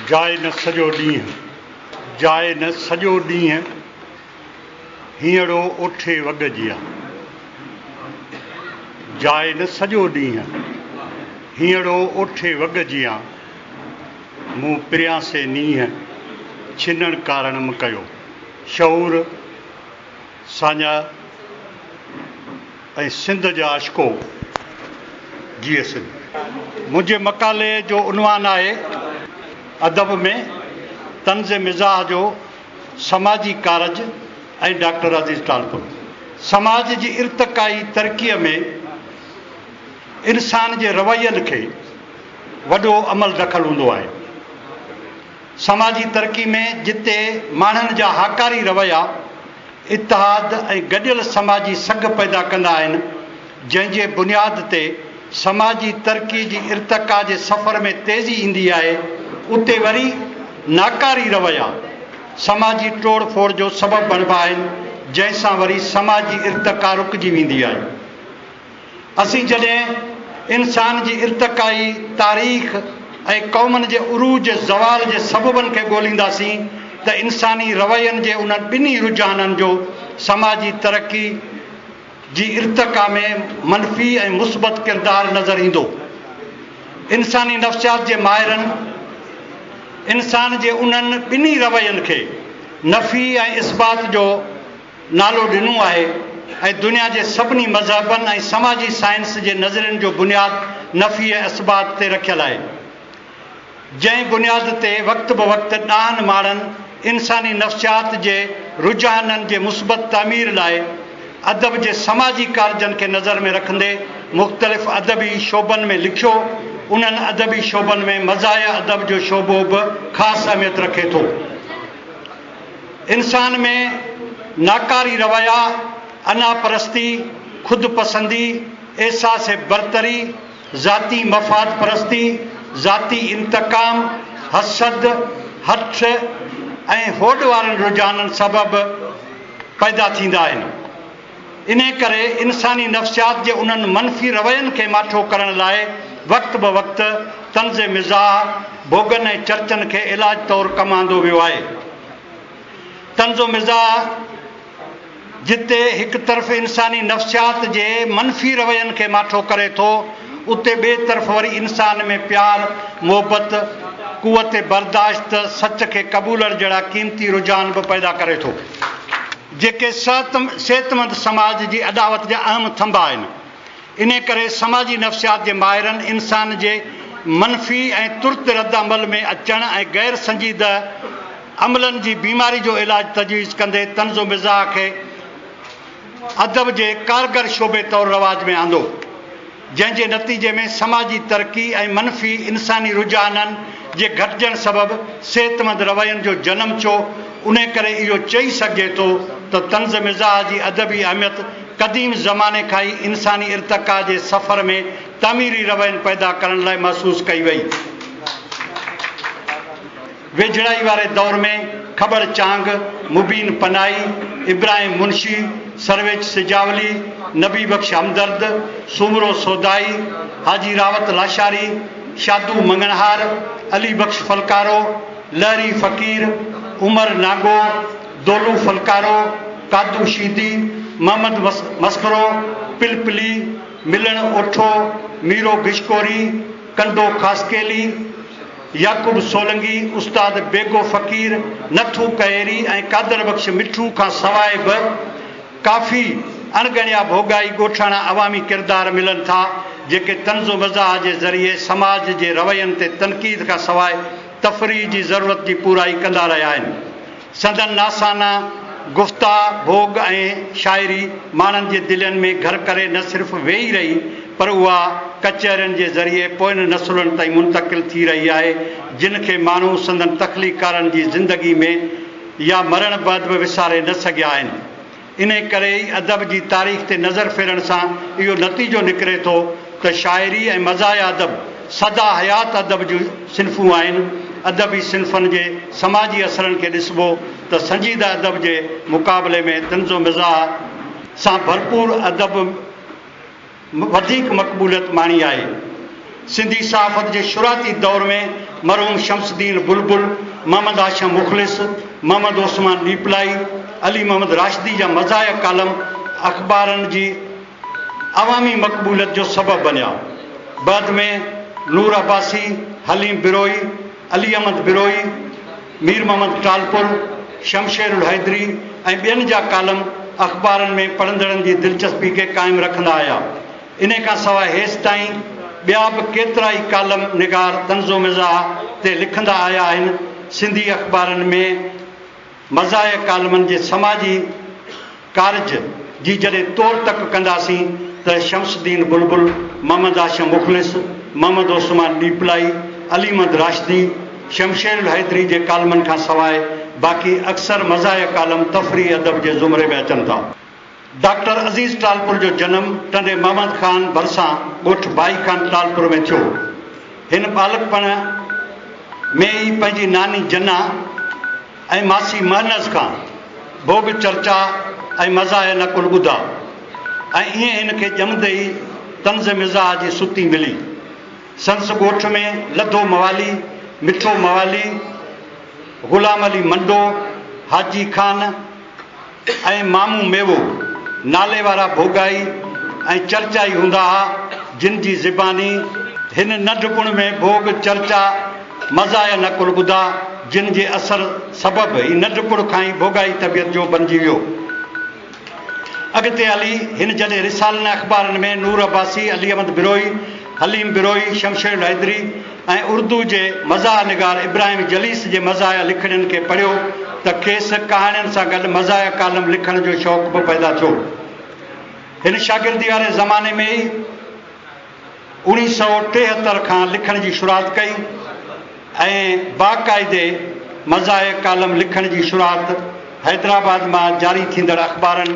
جاء نه سڄو ڏينهن. جاء نه سڄو ڏينهن هينئڙو اوٺي وڳ جيان. جاء نه سڄو ڏينهن هينئڙو اوٺي وڳ جيان. مون پريان سي نينهن ڇنڻ ڪارڻ م ڪيو. شعور، ساڃاهه ۽ سنڌ جا عاشقو جيئي سنڌ. منهنجي مقالي جو عنوان آهي ادب ۾ طنز مزاح جو سماجي ڪارج ۽ ڊاڪٽر عزيز ٽالپر. سماج جي ارتقائي ترقيء ۾ انسان جي روين کي وڏو عمل دخل هوندو آهي. سماجي ترقي ۾ جتي ماڻهن جا هاڪاري رويا اتحاد ۽ گڏيل سماجي سگهه پيدا ڪندا آهن، جنهن جي بنياد تي سماجي ترقي جي ارتقا جي سفر ۾ تيزي ايندي آهي، اتي وري ناڪاري رويا سماجي ٽوڙ ڦوڙ جو سبب بڻبا آهن، جنهن سان وري سماجي ارتقا رڪجي ويندي آهي. اسين جڏهن انسان جي ارتقائي تاريخ ۽ قومن جي عروج زوال جي سببن کي ڳولينداسين ته انساني روين جي انهن ٻنهي رجحانن جو سماجي ترقي جي ارتقا ۾ منفي ۽ مثبت ڪردار نظر ايندو. انساني نفسيات جي ماهرن انسان جي انهن ٻنهي روين کي نفي ۽ اثبات جو نالو ڏنو آهي ۽ دنيا جي سڀني مذهبن ۽ سماجي سائنس جي نظرين جو بنياد نفي ۽ اثبات تي رکيل آهي. جنهن بنياد تي وقت به وقت ڏاهن ماڻهن انساني نفسيات جي رجحانن جي مثبت تعمير لاء ادب جي سماجي ڪارجن کي نظر ۾ رکندي مختلف ادبي شعبن ۾ لکيو، انهن ادبي شعبن ۾ مزاحيه ادب جو شعبو به خاص اهميت رکي ٿو. انسان ۾ ناڪاري رويا، انا پرستي، خود پسندي، احساس برتري، ذاتي مفاد پرستي، ذاتي انتقام، حسد، هٺ ۽ هوڏ وارن رجحانن سبب پيدا ٿيندا آهن. انهي ڪري انساني نفسيات جي انهن منفي روين کي ماٺو ڪرڻ لاء وقت به وقت طنز مزاح، ڀوڳن ۽ چرچن کي علاج طور ڪم آندو ويو آهي. طنز و مزاح جتي هڪ طرف انساني نفسيات جي منفي روين کي ماٺو ڪري ٿو، اتي ٻئي طرف وري انسان ۾ پيار، محبت، قوت برداشت، سچ کي قبولڻ جهڙا قيمتي رجحان به پيدا ڪري ٿو. جيڪي صحتمند سماج جي اڏاوت جا اهم ٿنڀا آهن. انهي ڪري سماجي نفسيات جي ماهرن انسان جي منفي ۽ ترت رد عمل ۾ اچڻ ۽ غير سنجيده عملن جي بيماري جو علاج تجويز ڪندي طنز و مزاح کي ادب جي ڪارگر شعبي طور رواج ۾ آندو. جنهن جي نتيجي ۾ سماجي ترقي ۽ منفي انساني رجحانن جي گهٽجڻ سبب صحتمند روين جو جنم ٿيو، انهي ڪري اهو چئي سگهجي ٿو ته طنز مزاح جي ادبي اهميت قديم زماني کان ئي انساني ارتقا جي سفر ۾ تعميري روين پيدا ڪرڻ لاء محسوس ڪئي وئي. ويجهڙائي واري دور ۾ کٻڙ چانگ، مبين پنائي، ابراهيم منشي، سرويچ سجاولي، نبي بخش همدرد، سومرو سودائي، حاجي راوت لاشاري، شادو مڱڻهار، علي بخش ڦلڪارو، لهري فقير، عمر نانگو، دولو ڦلڪارو، قادو شيدي، محمد مسخرو، پلپلي، ملڻ اوٺو، ميرو گشڪوري، ڪنڊو خاصخيلي، يعقوب سولنگي، استاد بيگو فقير، نٿو ڪهيري ۽ قادر بخش مٺو کان سواء به ڪافي اڻڳڻيا ڀوڳائي ڳوٺاڻا عوامي ڪردار ملن ٿا، جيڪي طنز و مزاح جي ذريعي سماج جي روين تي تنقيد کان سواء تفريح جي ضرورت جي پورائي ڪندا رهيا آهن. سندن ناصحانه گفتا، ڀوڳ ۽ شاعري ماڻهن جي دلين ۾ گهر ڪري نه صرف ويهي رهي پر اها ڪچهرين جي ذريعي پوين نسلن تائين منتقل ٿي رهي آهي جن کي ماڻهو سندن تخليقڪارن جي زندگي ۾ يا مرڻ بعد به وساري نه سگهيا آهن. انهي ڪري ئي ادب جي تاريخ تي نظر ڦيرڻ سان اهو نتيجو نڪري ٿو ته شاعري ۽ مزاحيه ادب سدا حيات ادب جون صنفون آهن. ادبي صنفن جي سماجي اثرن کي ڏسبو ته سنجيده ادب جي مقابلي ۾ طنز و مزاح سان ڀرپور ادب وڌيڪ مقبوليت ماڻي آهي. سنڌي صحافت جي شروعاتي دور ۾ مرحوم شمس الدين بلبل، محمد هاشم مخلص، محمد عثمان ڏيپلائي، علي محمد راشدي جا مزاحيه ڪالم اخبارن جي عوامي مقبوليت جو سبب بنيا. بعد ۾ نور عباسي، حليم بروهي، علي احمد بروهي، مير محمد ٽالپر، شمشير الحيدري ۽ ٻين جا ڪالم اخبارن ۾ پڙهندڙن جي دلچسپي کي قائم رکندا آيا. انهي کان سواء هيستائين ٻيا به ڪيترائي ڪالم نگار طنز و مزاح تي لکندا آيا آهن. سنڌي اخبارن ۾ مزاحيه ڪالمن جي سماجي ڪارج جي جڏهن تور تڪ ڪنداسين ته شمس الدين بلبل، محمد هاشم مخلص، محمد عثمان ڏيپلائي، علي محمد راشدي، شمشير الحيدري جي ڪالمن کان سواء باقي اڪثر مزاحيه ڪالم تفريحي ادب جي زمري ۾ اچن ٿا. ڊاڪٽر عزيز ٽالپر جو جنم ٽنڊي محمد خان ڀرسان ڳوٺ ڀائي خان ٽالپر ۾ ٿيو. هن ٻالڪپڻ ۾ ئي پنهنجي ناني جنا ۽ ماسي مهنز کان ڀوڳ چرچا ۽ مزاحيه نقل ٻڌا ۽ ائين هن کي ڄمندي ئي طنز مزاح جي ستي ملي. سندس ڳوٺ ۾ لڌو موالي، مٺو موالي، غلام علي منڊو، حاجي خان ۽ مامو ميوو نالي وارا ڀوڳائي ۽ چرچائي هوندا ها، جن جي زباني هن ننڍپڻ ۾ ڀوڳ، چرچا، مزاحيه نقل ٻڌا، جن جي اثر سبب هي ننڍپڻ کان ئي ڀوڳائي طبيعت جو بنجي ويو. اڳتي هلي هن جڏهن رسالن ۽ اخبارن ۾ نور عباسي، علي احمد بروهي، حليم بروهي، شمشير الحيدري ۽ اردو جي مزاح نگار ابراهيم جليس جي مزاحيه لکڻين کي پڙهيو ته کيس ڪهاڻين سان گڏ مزاحيه ڪالم لکڻ جو شوق به پيدا ٿيو. هن شاگردي واري زماني ۾ ئي اوڻيهه سؤ ٽيهتر کان لکڻ جي شروعات ڪئي ۽ باقاعدي مزاحيه ڪالم لکڻ جي شروعات حيدرآباد مان جاري ٿيندڙ اخبارن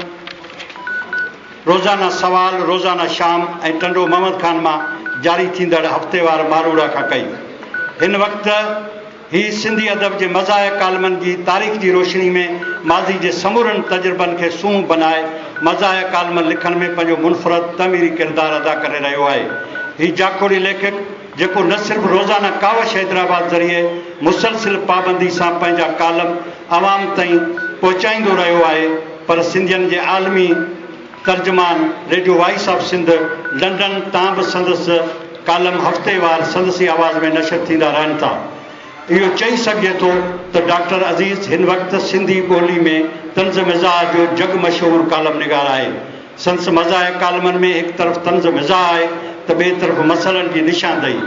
روزانه سوال، روزانه شام ۽ ٽنڊو محمد خان مان جاري ٿيندڙ هفتيوار ماروئڙا کان ڪئي. هن وقت هي سنڌي ادب جي مزاحيه ڪالمن جي تاريخ جي روشني ۾ ماضي جي سمورن تجربن کي سونهن بنائي مزاحيه ڪالمن لکڻ ۾ پنهنجو منفرد تعميري ڪردار ادا ڪري رهيو آهي. هي جاکوڙي ليکڪ جيڪو نه صرف روزانه ڪاوش حيدرآباد ذريعي مسلسل پابندي سان پنهنجا ڪالم عوام تائين پهچائيندو رهيو آهي پر سنڌين جي عالمي ترجمان radio voice of Sindh London تان به سندس ڪالم هفتيوار سندس ئي آواز ۾ نشر ٿيندا رهن ٿا. اهو چئي سگهجي ٿو ته ڊاڪٽر عزيز هن وقت سنڌي ٻولي ۾ طنز مزاح جو جڳ مشهور ڪالم نگار آهي. سندس مزاحيه ڪالمن ۾ هڪ طرف طنز مزاح آهي ته ٻئي طرف مسئلن جي نشاندهي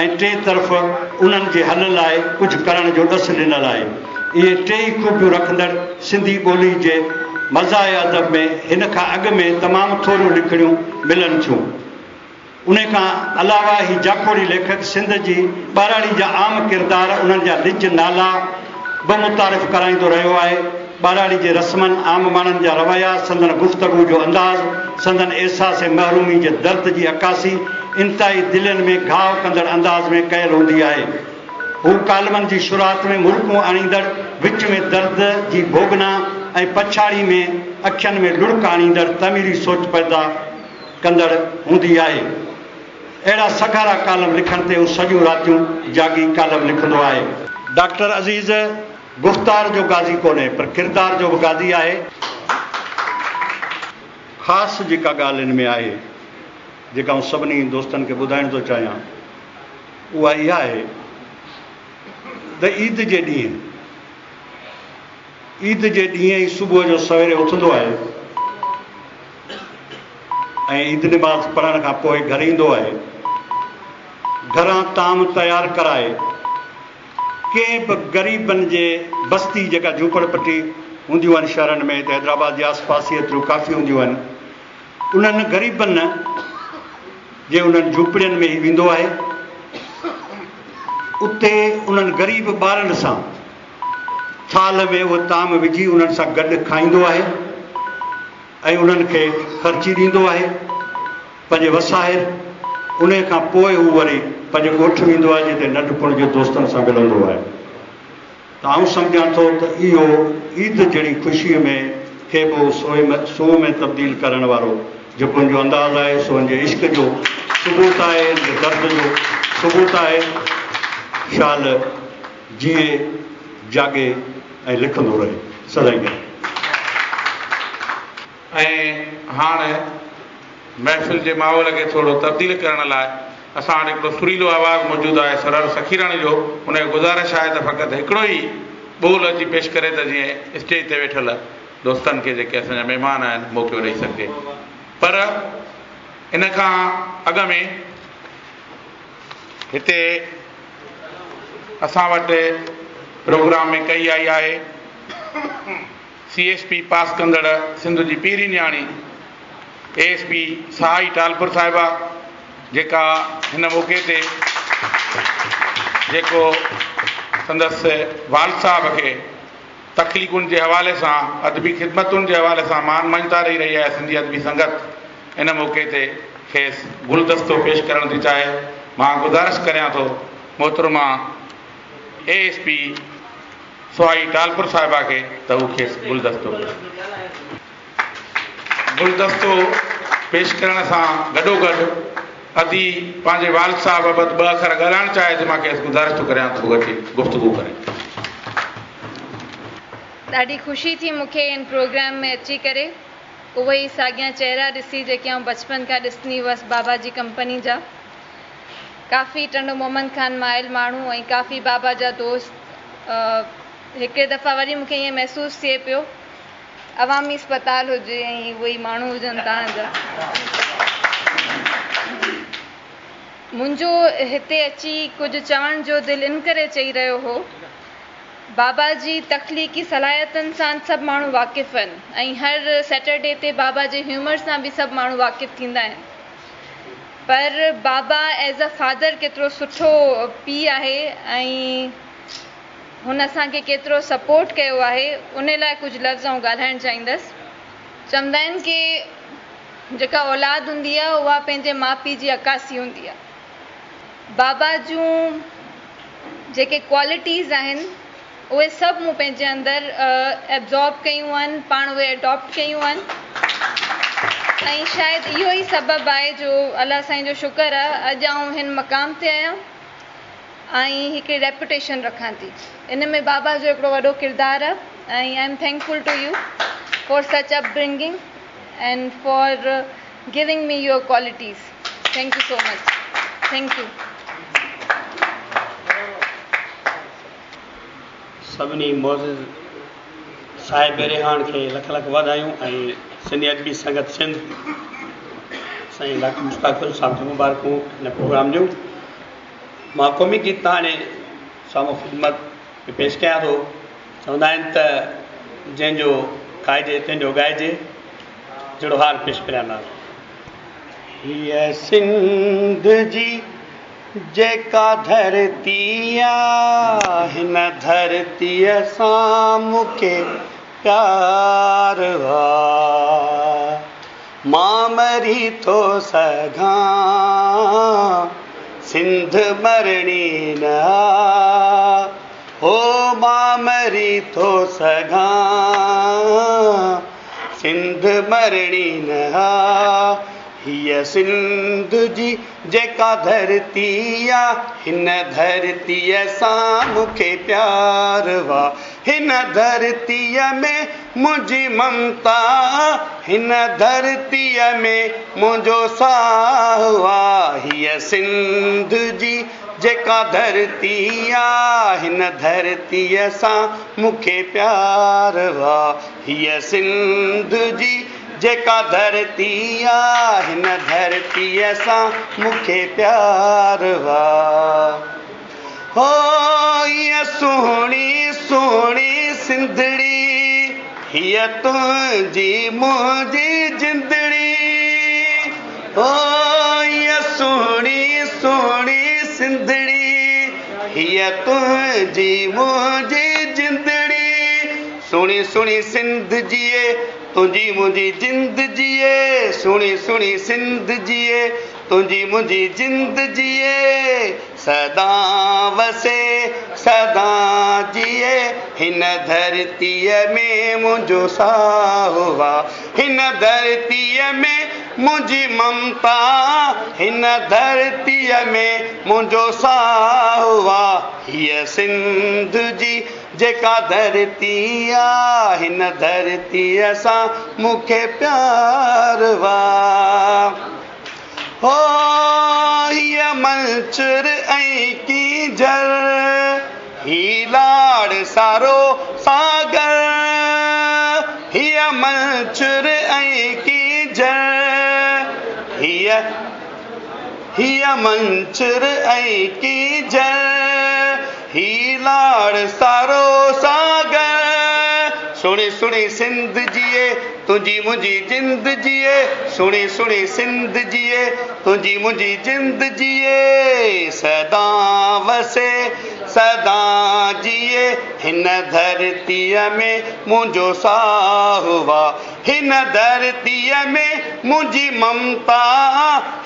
۽ ٽئين طرف انهن جي حل لاء ڪجهه ڪرڻ جو ڏس ڏنل آهي. اهي ٽيئي خوبيون رکندڙ سنڌي ٻولي جي مزاحيه ادب ۾ هن کان اڳ ۾ تمام ٿوريون لکڻيون ملن ٿيون. انهي کان علاوه هي جاکوڙي ليکڪ سنڌ جي ٻهراڙي جا عام ڪردار، انهن جا نج نالا به متعارف ڪرائيندو رهيو آهي. ٻهراڙي جي رسمن، عام ماڻهن جا رويا، سندن گفتگو جو انداز، سندن احساس محرومي جي درد جي عڪاسي انتهائي دلين ۾ گهاء ڪندڙ انداز ۾ ڪيل هوندي آهي. هو ڪالمن جي شروعات ۾ مرڪون آڻيندڙ، وچ ۾ درد جي ڀوڳنا ۽ پڇاڙي ۾ اکين ۾ لڙڪ آڻيندڙ تعميري سوچ پيدا ڪندڙ هوندي آهي. اهڙا سگهارا ڪالم لکڻ تي هو سڄيون راتيون جاڳي ڪالم لکندو آهي. ڊاڪٽر عزيز گفتار جو غازي ڪونهي پر ڪردار جو به غازي آهي. خاص جيڪا ڳالهه ان ۾ آهي جيڪا آئون سڀني دوستن کي ٻڌائڻ ٿو چاهيان اها اها آهي ته عيد جي ڏينهن عيد جي ڏينهن ئي صبح جو سويري اٿندو آهي ۽ عيد نماز پڙهڻ کان پوء گهر ايندو آهي. گهران طعام تيار ڪرائي ڪنهن به غريبن جي بستي جيڪا جهوپڙ پٽي هونديون آهن شهرن ۾ هتي حيدرآباد جي آس پاس ئي ايتريون ڪافي هونديون آهن انهن غريبن جي انهن جهوپڙين ۾ هي ويندو آهي اتي انهن غريب ٻارن سان ٿالهه ۾ اهو طعام وجهي انهن سان گڏ کائيندو آهي ۽ انهن کي خرچي ڏيندو آهي پنهنجي وساهر، انهيء کان پوء هو وري پنهنجي ڳوٺ ويندو آهي جتي ننڍپڻ جي دوستن سان ملندو آهي. ته آئون سمجهان ٿو ته اهو عيد جهڙي خوشيء ۾ کي به هو سوء ۾ تبديل ڪرڻ وارو جيڪو هن جو انداز آهي سو هن جي عشق جو ثبوت آهي، هن جي درد جو ثبوت آهي. شال جيئي، جاڳي ۽ لکندو رهي. سدائين گڏ. ۽ هاڻ محفل جي ماحول کي ٿورو تبديل ڪرڻ لاء اسان وٽ هڪڙو سريلو آواز موجود آهي سرور سخيراڻي جو، ان کي گذارش آهي ته فقط هڪڙو ئي ٻول اچي پيش ڪري ته جيئن اسٽيج تي ويٺل دوستن کي جيڪي اسان جا مهمان آهن موقعو ڏئي سگهجي پر ان کان اڳ ۾ هتي اسان وٽ پروگرام ۾ ڪئي آئي آهي. سي ايس پي پاس ڪندڙ سنڌ جي پهرين نياڻي اي ايس پي سهائي ٽالپر صاحبه جيڪا هن موقعي تي جيڪو سندس والد صاحب کي تخليقن جي حوالي سان ادبي خدمتن جي حوالي سان مان مڃتا ڏئي رهي آهي سنڌي ادبي سنگت ان موقعي تي کيس گلدستو پيش ڪرڻ ٿي چاهي مان گذارش ڪريان ٿو محترمه اي ايس پي سهائي ٽالپر صاحبه کي ته هو کيس گلدستو پيش ڪري. گلدستو پيش ڪرڻ سان گڏوگڏ ادي پنهنجي والد صاحب بابت ٻه اکر ڳالهائڻ چاهي ٿي، مان کيس گذارش ٿو ڪريان ته هو اچي گفتگو ڪري. ڏاڍي خوشي ٿي مون کي هن پروگرام ۾ اچي ڪري اهي ئي ساڳيان چهرا ڏسي جيڪي آئون بچپن کان ڏسندي هئس بابا جي ڪمپني جا ڪافي ٽنڊو محمد خان مان آيل ماڻهو ۽ ڪافي بابا جا دوست هڪڙي دفعا وري مون کي ائين محسوس ٿئي پيو عوامي اسپتال هجي ۽ اهي ئي ماڻهو هجن تان جا. منهنجو هتي اچي ڪجهه چوڻ جو دل ان ڪري چئي رهيو هو بابا جي تخليقي صلاحيتن سان سڀ ماڻهو واقف آهن ۽ هر سيٽرڊي تي بابا جي هيومر سان به سڀ ماڻهو واقف ٿيندا آهن پر بابا ايز ا فادر ڪيترو سٺو پيء آهي ۽ هن اسان کي ڪيترو سپورٽ ڪيو آهي ان لاء ڪجهه لفظ آئون ڳالهائڻ چاهيندس. چوندا آهن ڪي جيڪا اولاد هوندي آهي اها پنهنجي ماء پيء جي عڪاسي هوندي آهي. بابا جون جيڪي ڪوالٽيز آهن اهي سڀ مون پنهنجي اندر ابزارب ڪيون آهن پاڻ اهي اڊاپٽ ڪيون آهن ۽ شايد اهو ئي سبب آهي جو الله سائين جو شڪر آهي اڄ آئون هن مقام تي آهيان. ۽ هڪڙي ريپوٽيشن رکان ٿي ان ۾ بابا جو هڪڙو وڏو ڪردار آ ۽ I am thankful to you for such upbringing and for giving me your qualities thank you so much thank you. سڀني معزز صاحب ريحان کي لک لک واڌايون ۽ سنڌي ادبي سنگت سنڌ سائين ڊاڪٽر مشتاق ڦل صاحب کي مبارڪون هن پروگرام جون. مان قومي گيت توهان جي سامهون خدمت ۾ پيش ڪيان ٿو. چوندا آهن ته جنهن جو کائجي تنهن جو ڳائجي جهڙو حال پيش ڪريان ٿا. هيء سنڌ جي جيڪا ڌرتي آ، هن ڌرتيء سان مون کي پيار آ. مان مري ٿو سگهان، سنڌ مرڻي نه آ. هو مان مري ٿو سگهان، سنڌ مرڻي نه آ. هيء سنڌ جي جيڪا ڌرتي آ، هن ڌرتيء سان مون کي پيار آ. هن ڌرتيء ۾ منهنجي ممتا، هن ڌرتيء ۾ منهنجو ساهه آ. هيء سنڌ جي جيڪا ڌرتي آ، هن ڌرتيء سان مون کي پيار آ. هيء سنڌ جي جيڪا ڌرتي آ، هن ڌرتيء سان مون کي پيار آ. هو هيء سهڻي سهڻي سنڌڙي، هيء تنهنجي منهنجي جندڙي. هو هيء سهڻي سهڻي سنڌڙي، هيء تنهنجي منهنجي جندڙي. سهڻي سهڻي سنڌ جيئي، تنهنجي منهنجي جند جيئي. سهڻي سهڻي سنڌ جيئي، تنهنجي منهنجي جند جيئي. سدا وسي سدا جيئي، هن ڌرتيء ۾ منهنجو ساهه آ. هن ڌرتيء ۾ منهنجي ممتا، هن ڌرتيء ۾ منهنجو ساهه آ. هيء سنڌ جي جيڪا ڌرتي آ، هن ڌرتيء سان مون کي پيار آ. هو هيء منڇر ۽ ڪينجهر، هي لاڙ سارو ساگر. هيء منڇر ۽ ڪينجهر، هيء هيء منڇر ۽ ڪينجهر، هي لاڙ سارو ساگر. سهڻي سهڻي سنڌ جيئي، تنهنجي منهنجي جند جيئي. سهڻي سهڻي سنڌ جيئي، تنهنجي منهنجي جند جيئي. سدا وسي سدا جيئي، هن ڌرتيء ۾ منهنجو ساهه آ. هن ڌرتيء ۾ منهنجي ممتا،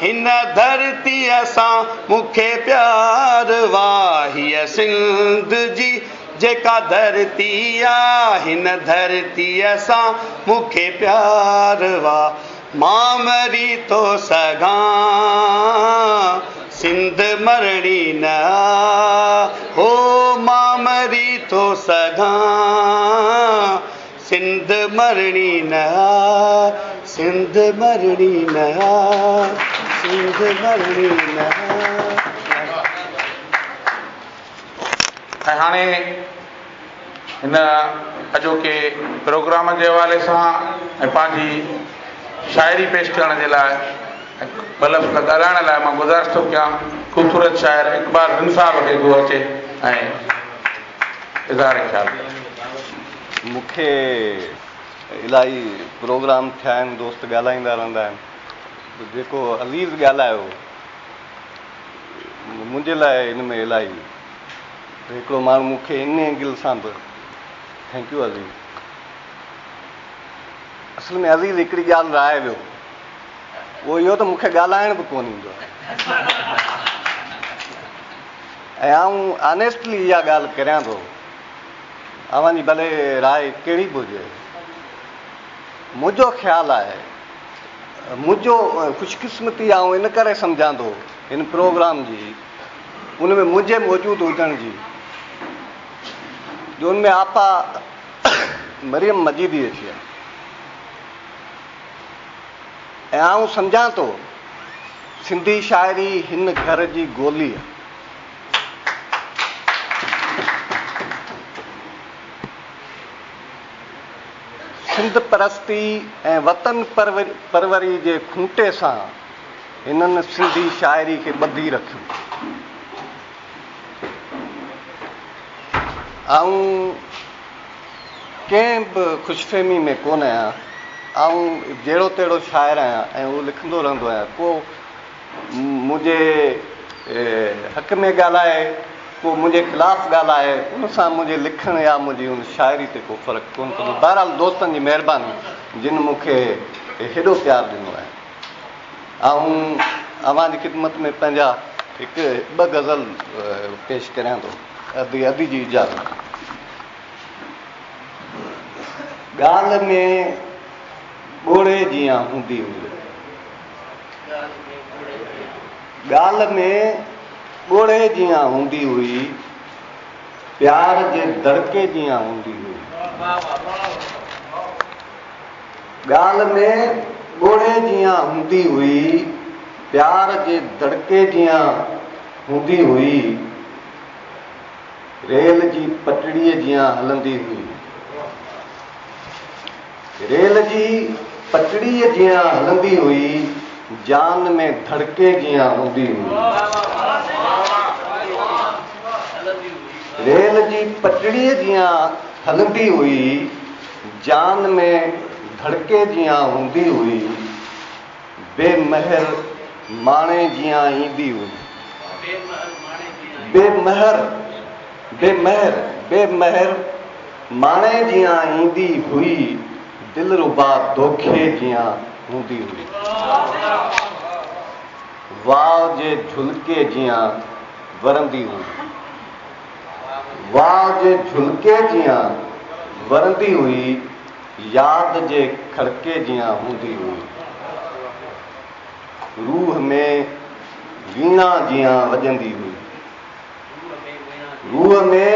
هن ڌرتيء سان مون کي پيار آ. هيء سنڌ جي جيڪا ڌرتي آ، هن ڌرتيء سان مون کي پيار آ. مان مري ٿو سگهان سنڌ مرڻي نه آ هو مان مري ٿو سگهان سنڌ مرڻي نه آ سنڌ مرڻي نه آ سنڌ مرڻي نه آ. ۽ هاڻي هن اڄوڪي پروگرام جي حوالي سان ۽ پنهنجي شاعري پيش ڪرڻ جي لاء ۽ ٻه لفظ ڳالهائڻ لاء مان گذارش ٿو ڪيان خوبصورت شاعر اقبال رند صاحب کي هو اچي ۽ اظهار خيال ڪري. مون کي الاهي پروگرام ٿيا آهن دوست ڳالهائيندا رهندا آهن جيڪو عزيز ڳالهايو منهنجي لاء ان ۾ الاهي ته هڪڙو ماڻهو مون کي ان اينگل سان به thank you عزيز اصل ۾ عزيز هڪڙي ڳالهه رهائي ويو اهو اهو ته مون کي ڳالهائڻ به ڪونه ايندو آهي ۽ آئون آنيسٽلي اها ڳالهه ڪريان ٿو اوهان جي ڀلي راء ڪهڙي به هجي منهنجو خيال آهي منهنجو خوشقسمتي آئون ان ڪري سمجهان ٿو هن پروگرام جي ان ۾ منهنجي موجود هجڻ جي جو ان ۾ آپا مريم مجيدي ويٺي آهي ۽ آئون سمجهان ٿو سنڌي شاعري هن گهر جي گولي آهي. سنڌ پرستي ۽ وطن پروري جي کونٽي سان هنن سنڌي شاعري کي ٻڌي رکيو. آئون ڪنهن به خوشفهمي ۾ ڪونه آهيان. آئون جهڙو تهڙو شاعر آهيان ۽ اهو لکندو رهندو آهيان. ڪو منهنجي حق ۾ ڳالهائي، ڪو منهنجي خلاف ڳالهائي، ان سان منهنجي لکڻ يا منهنجي ان شاعري تي ڪو فرق ڪونه پوندو. بهرحال دوستن جي مهرباني جن مون کي هيڏو پيار ڏنو آهي. آئون اوهان جي خدمت ۾ پنهنجا هڪ ٻه غزل پيش ڪريان ٿو ادي ادي جي اجازت. ڳالهه ۾ ڳوڙهي جيان هوندي هئي. ڳالهه ۾ ڳوڙهي جيان هوندي هئي. پيار جي دڙڪي جيان هوندي هئي. ڳالهه ۾ ڳوڙهي جيان هوندي هئي، پيار جي دڙڪي جيان هوندي هئي، ريل جي پٽڙيء جيان هلندي هئي. ريل جي پٽڙيء جيان هلندي هئي، جان ۾ ڌڙڪي جيان هوندي هئي. ريل جي پٽڙيء جيان هلندي هئي، جان ۾ ڌڙڪي جيان هوندي هئي، بي مهر ماڻي جيان ايندي هئي. بي مهر، بي مهر، بي مهر ماڻي جيان ايندي هئي، دلربا دوکي جيان هوندي هئي. واء جي جهلڪي جيان ورندي هئي. واء جي جهلڪي جيان ورندي هئي، ياد جي کڙڪي جيان هوندي هئي. روح ۾ ويڻا جيان وڄندي هئي. روح ۾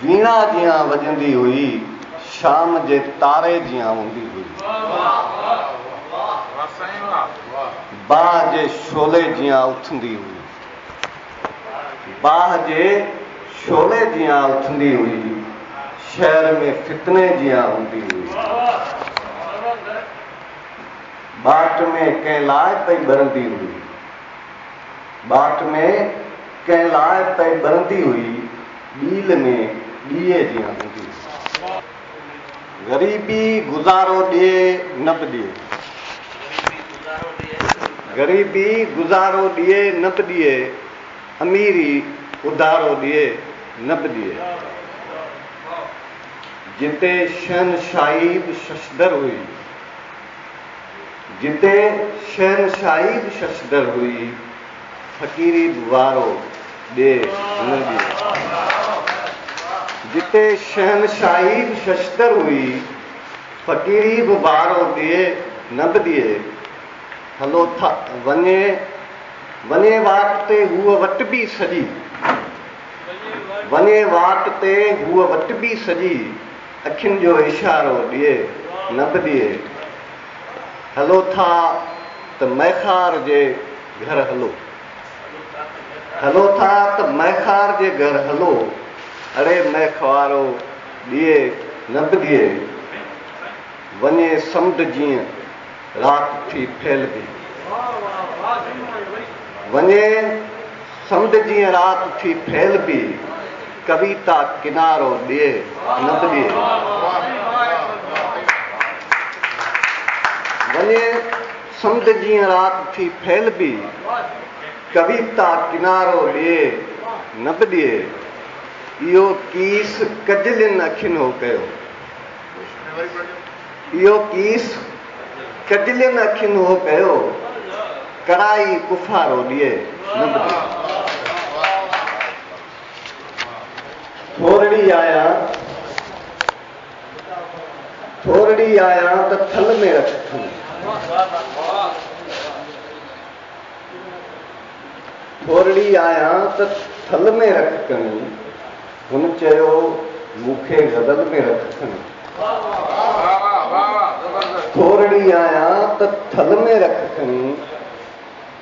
ويڻا جيان وڄندي هئي، شام جي تاري جيان هوندي هئي. باهه جي شعلي جيان اٿندي هئي. باهه جي شعلي جيان اٿندي هئي، شهر ۾ فتني جيان هوندي هئي. ٻاٽ ۾ ڪنهن لاء پئي ٻرندي هئي. ٻاٽ ۾ ڪنهن لاء پئي ٻرندي هئي، ڏيل ۾ ڏيئي جيان هوندي هئي. غريبي گذارو ڏئي نه به ڏئي. غريبي گذارو ڏئي نه به ڏئي، اميري اڌارو ڏئي نه به ڏئي. جتي شهنشاهي به ششدر هئي. جتي شهنشاهي به ششدر هئي، فقيري به وارو ڏئي نه ڏئي. جتي شهنشاهي به ششدر هئي، فقيري به وارو ڏئي نه به ڏئي. هلو ٿا وڃي وڃي واٽ تي هوء وٽبي سڄي. وڃي واٽ تي هوء وٽبي سڄي. اکين جو اشارو ڏئي نه به ڏئي. هلو ٿا ته ميخار جي گهر هلو. هلو ٿا ته ميخار جي گهر هلو. اڙي ميخوارو ڏئي نه به ڏئي. وڃي سمنڊ جيئن رات ٿي ڦهلبي. وڃي سمنڊ جيئن رات ٿي ڦهلبي. ڪويتا ڪنارو ڏئي نه به ڏئي. وڃي سمنڊ جيئن رات ٿي ڦهلبي. ڪويتا ڪنارو ڏئي نه به ڏئي. اهو ڪيس ڪجلين اکين هو ڪيو. اهو ڪيس ڪجلين اکين هو ڪيو، ڪڙائي ڪفارو ڏئي نه به ڏئي. ٿورڙي آهيان، ٿورڙي آهيان ته ٿل ۾ رک کڻي. ٿورڙي آهيان ته ٿل ۾ رک کڻي. هن چيو مون کي غزل ۾ رک کڻي. ٿورڙي آهيان ته ٿل ۾ رک کڻي.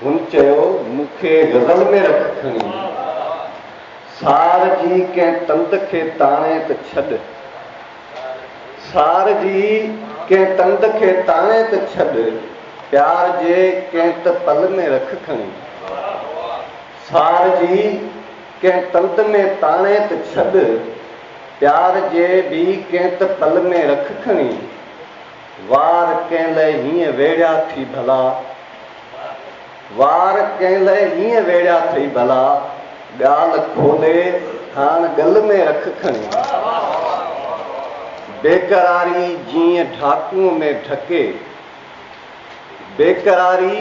هن چيو مون کي غزل ۾ رک کڻي. سار جي ڪنهن تند کي تاڻي ته ڇڏ. سار جي ڪنهن تند کي تاڻي ته ڇڏ. پيار جي ڪنهن ته پل ۾ رک کڻي. سار جي ڪنهن تند ۾ تاڻي ته ڇڏ، پيار جي به ڪنهن ته پل ۾ رک کڻي. وار ڪنهن لئه هيئن ويڙهيا ٿي ڀلا، وار ڪنهن لئه هيئن ويڙهيا ٿئي ڀلا، ڳالهه کولي هاڻ ڳل ۾ رک کڻي. بيقراري جيئن ڍاڪونء ۾ ڍڪي. بيقراري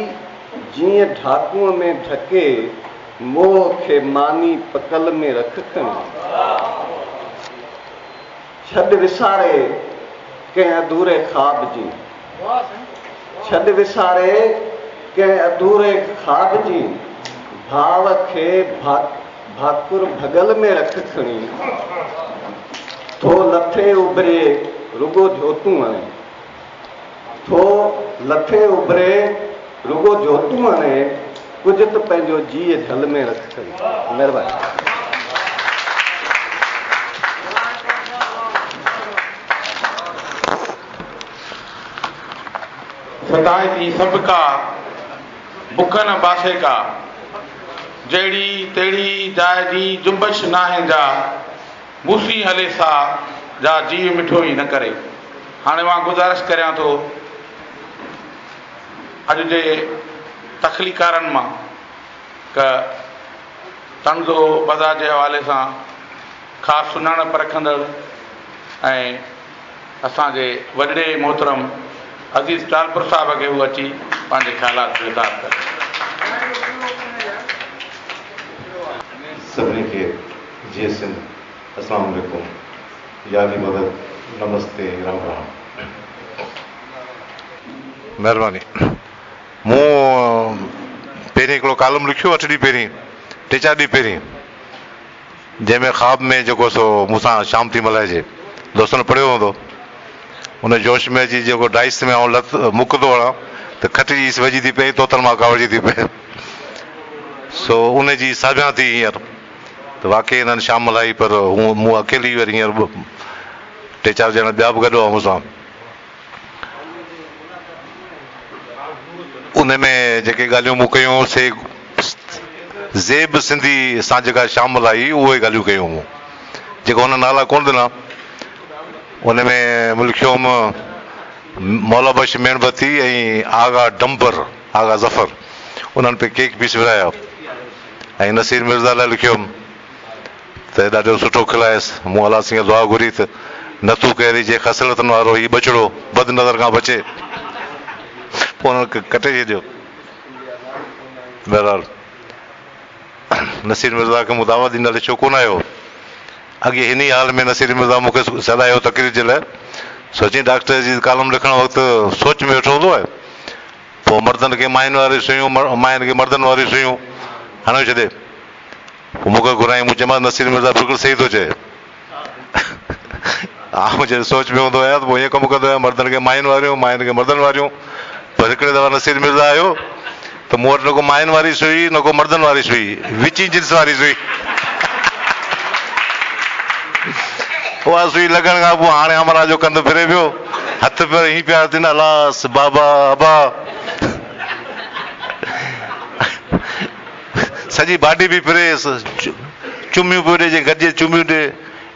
جيئن ڍاڪونء ۾ ڍڪي، موهه کي ماني پڪل ۾ رک کڻي. ڇڏ وساري ڪنهن اڌوري خواب جي. ڇڏ وساري ڪنهن اڌوري خواب جي، ڀاو کي ڀاڪر ڀڳل ۾ رک کڻي. ٿو لٿي اڀري رڳو جهوتون هڻي. ٿو لٿي اڀري رڳو جهوتون هڻي، ڪجهه ته پنهنجو جيء جهل ۾ رک کڻي. مهرباني. ستائي ٿي سڀ ڪا، بک نه باسي ڪا، جهڙي تهڙي جاء جي جنبش ناهي جا، مون سين هلي سا، جا جيء مٺو ئي نه ڪري. هاڻي مان گذارش ڪريان ٿو اڄ جي تخليقارن مان ڪه طنز و مزاح جي حوالي سان خاص سڃاڻپ رکندڙ ۽ اسان جي وڏڙي محترم عزيز ٽالپر صاحب کي هو اچي پنهنجي خيالات جو اظهار ڪري. سڀني کي جيئي سنڌ اسلام عليڪم. يا علي مدد نمستي رام رام. مهرباني مون پهرين هڪڙو ڪالم لکيو اٺ ڏينهن پهرين ٽي چار ڏينهن پهرين جنهن ۾ خواب ۾ جيڪو سو مون سان شام ٿي ملهائجي دوستن پڙهيو هوندو ان جوش ۾ اچي جيڪو ڊائس ۾ آئون لت مڪ ٿو هڻان ته کٽ جي اس وڄي ٿي پئي طوطن مان ڪاوڙجي ٿي پئي سو ان جي ساڀيان ٿي هينئر ته واقعي هنن شام ملهائي پر مون اڪيلي وري هينئر به ٽي چار ڄڻا ٻيا به گڏ هئا مون سان. ان ۾ جيڪي ڳالهيون مون ڪيون سي زيب سنڌي سان جيڪا شام ملهائي اهي ڳالهيون ڪيون مون جيڪو هن نالا ڪونه ڏنا ان ۾ مون لکيو هوم مولا بخش ميڻ بتي ۽ آغا ڊمبر آغا ظفر انهن پي ڪيڪ پيس ورهايا. ۽ نصير مرزا لاء لکيم ته ڏاڍو سٺو کلايس. مون الله سائين کان دعا گهري ته نٿو ڪهري جي خصلتن وارو هي ٻچڙو بد نظر کان بچي. پوء انهن ڪٽي ڇڏيو. بهرحال نصير مرزا کي مون دعوت ڏني الائي ڇو ڪونه آيو. اڳي هن ئي هال ۾ نصير مرزا مون کي سڏايو تقرير جي لاء. سو چيائين ڊاڪٽر عزيز ڪالم لکڻ وقت سوچ ۾ ويٺو هوندو آهي. پوء مردن کي ماين واريون سيون، ماين کي مردن واريون سيون هڻيو ڇڏي. پوء مون کي گهرايائين، مون چيومانس نصير مرزا بلڪل صحيح ٿو چئي. آئون جڏهن سوچ ۾ هوندو آهيان ته پوء ائين ڪم ڪندو آهيان، مردن کي ماين واريون، ماين کي مردن واريون. پر هڪڙي دفعا نصير مرزا آيو ته مون وٽ نه ڪو ماين واري سئي نه ڪو مردن واري سئي، وچين جنس واري سئي. اها سئي لڳڻ کان پوء هاڻي همراهه جو ڪنڌ ڦري پيو، هٿ پير هين پيا ٿين، الاس، بابا، ابا. سڄي باڊي پئي ڦريس، چميون پيو ڏي، جي گڏجي چميون ڏي،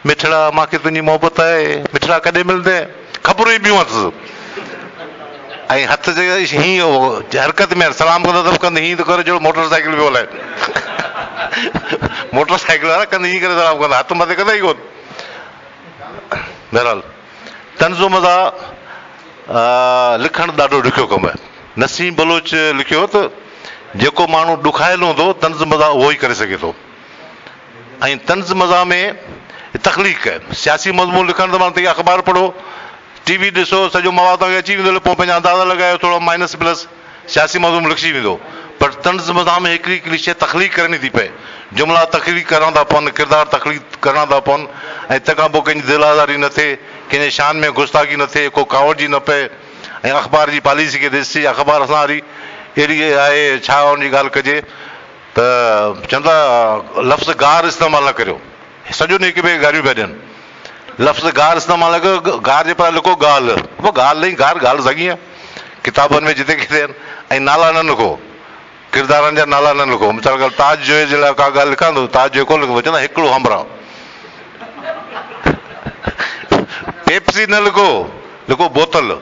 مٺڙا مان کي تنهنجي محبت آهي، مٺڙا ڪڏهن ملندين؟ خبرون ئي ٻيون اٿس ۽ هٿ جي هين حرڪت ۾ آهن، سلام ڪندو ته به ڪنڌ هين ٿو ڪري جهڙو موٽر سائيڪل پيو هلائي. موٽر سائيڪل وارا ڪنڌ هين ڪري سلام ڪندا، هٿ مٿي ڪندا ئي ڪونه. بهرحال طنز و مزاح لکڻ ڏاڍو ڏکيو ڪم آهي. نسيم بلوچ لکيو ته جيڪو ماڻهو ڏکايل هوندو طنز مزاح اهو ئي ڪري سگهي ٿو ۽ طنز مزاح ۾ تخليق آهي. سياسي مضمون لکڻ ته معنيٰ توهين اخبار پڙهو، ٽي وي ڏسو، سڄو مواد توهان کي اچي ويندو پوء پنهنجا اندازا لڳايو ٿورو مائنس پلس سياسي مضمون لکجي ويندو پر طنز مزاح ۾ هڪڙي هڪڙي شيء تخليق ڪرڻي ٿي پئي، جملا تخليق ڪرڻا ٿا پون، ڪردار تخليق ڪرڻا ٿا پون ۽ تنهن کان پوء ڪنهن جي دل آزاري نه ٿئي، ڪنهن جي شان ۾ گستاخي نه ٿئي، ڪو ڪاوڙجي نه پئي. ۽ اخبار جي پاليسي کي ڏسجي، اخبار اسان واري اهڙي آهي ڇا ان جي ڳالهه ڪجي ته چون ٿا لفظ گار استعمال نه ڪريو، سڄو ڏينهن هڪ ٻئي کي گاريون پيا ڏين، لفظ گار استعمال نه ڪريو، گار جي پريان لکو ڳالهه، بابا ڳالهه ۽ گار ڳالهه ساڳي آهي، ڪتابن ۾ جتي ڪٿي آهن ۽ نالا نه لکو، ڪردارن جا نالا نه لکو، مثال ڳالهه تاج جويي جي لاء ڪا ڳالهه لکان ٿو، تاج جويو ڪونه لکندو، چوندا هڪڙو همراهه. پيپسي نه لکو، لکو بوتل.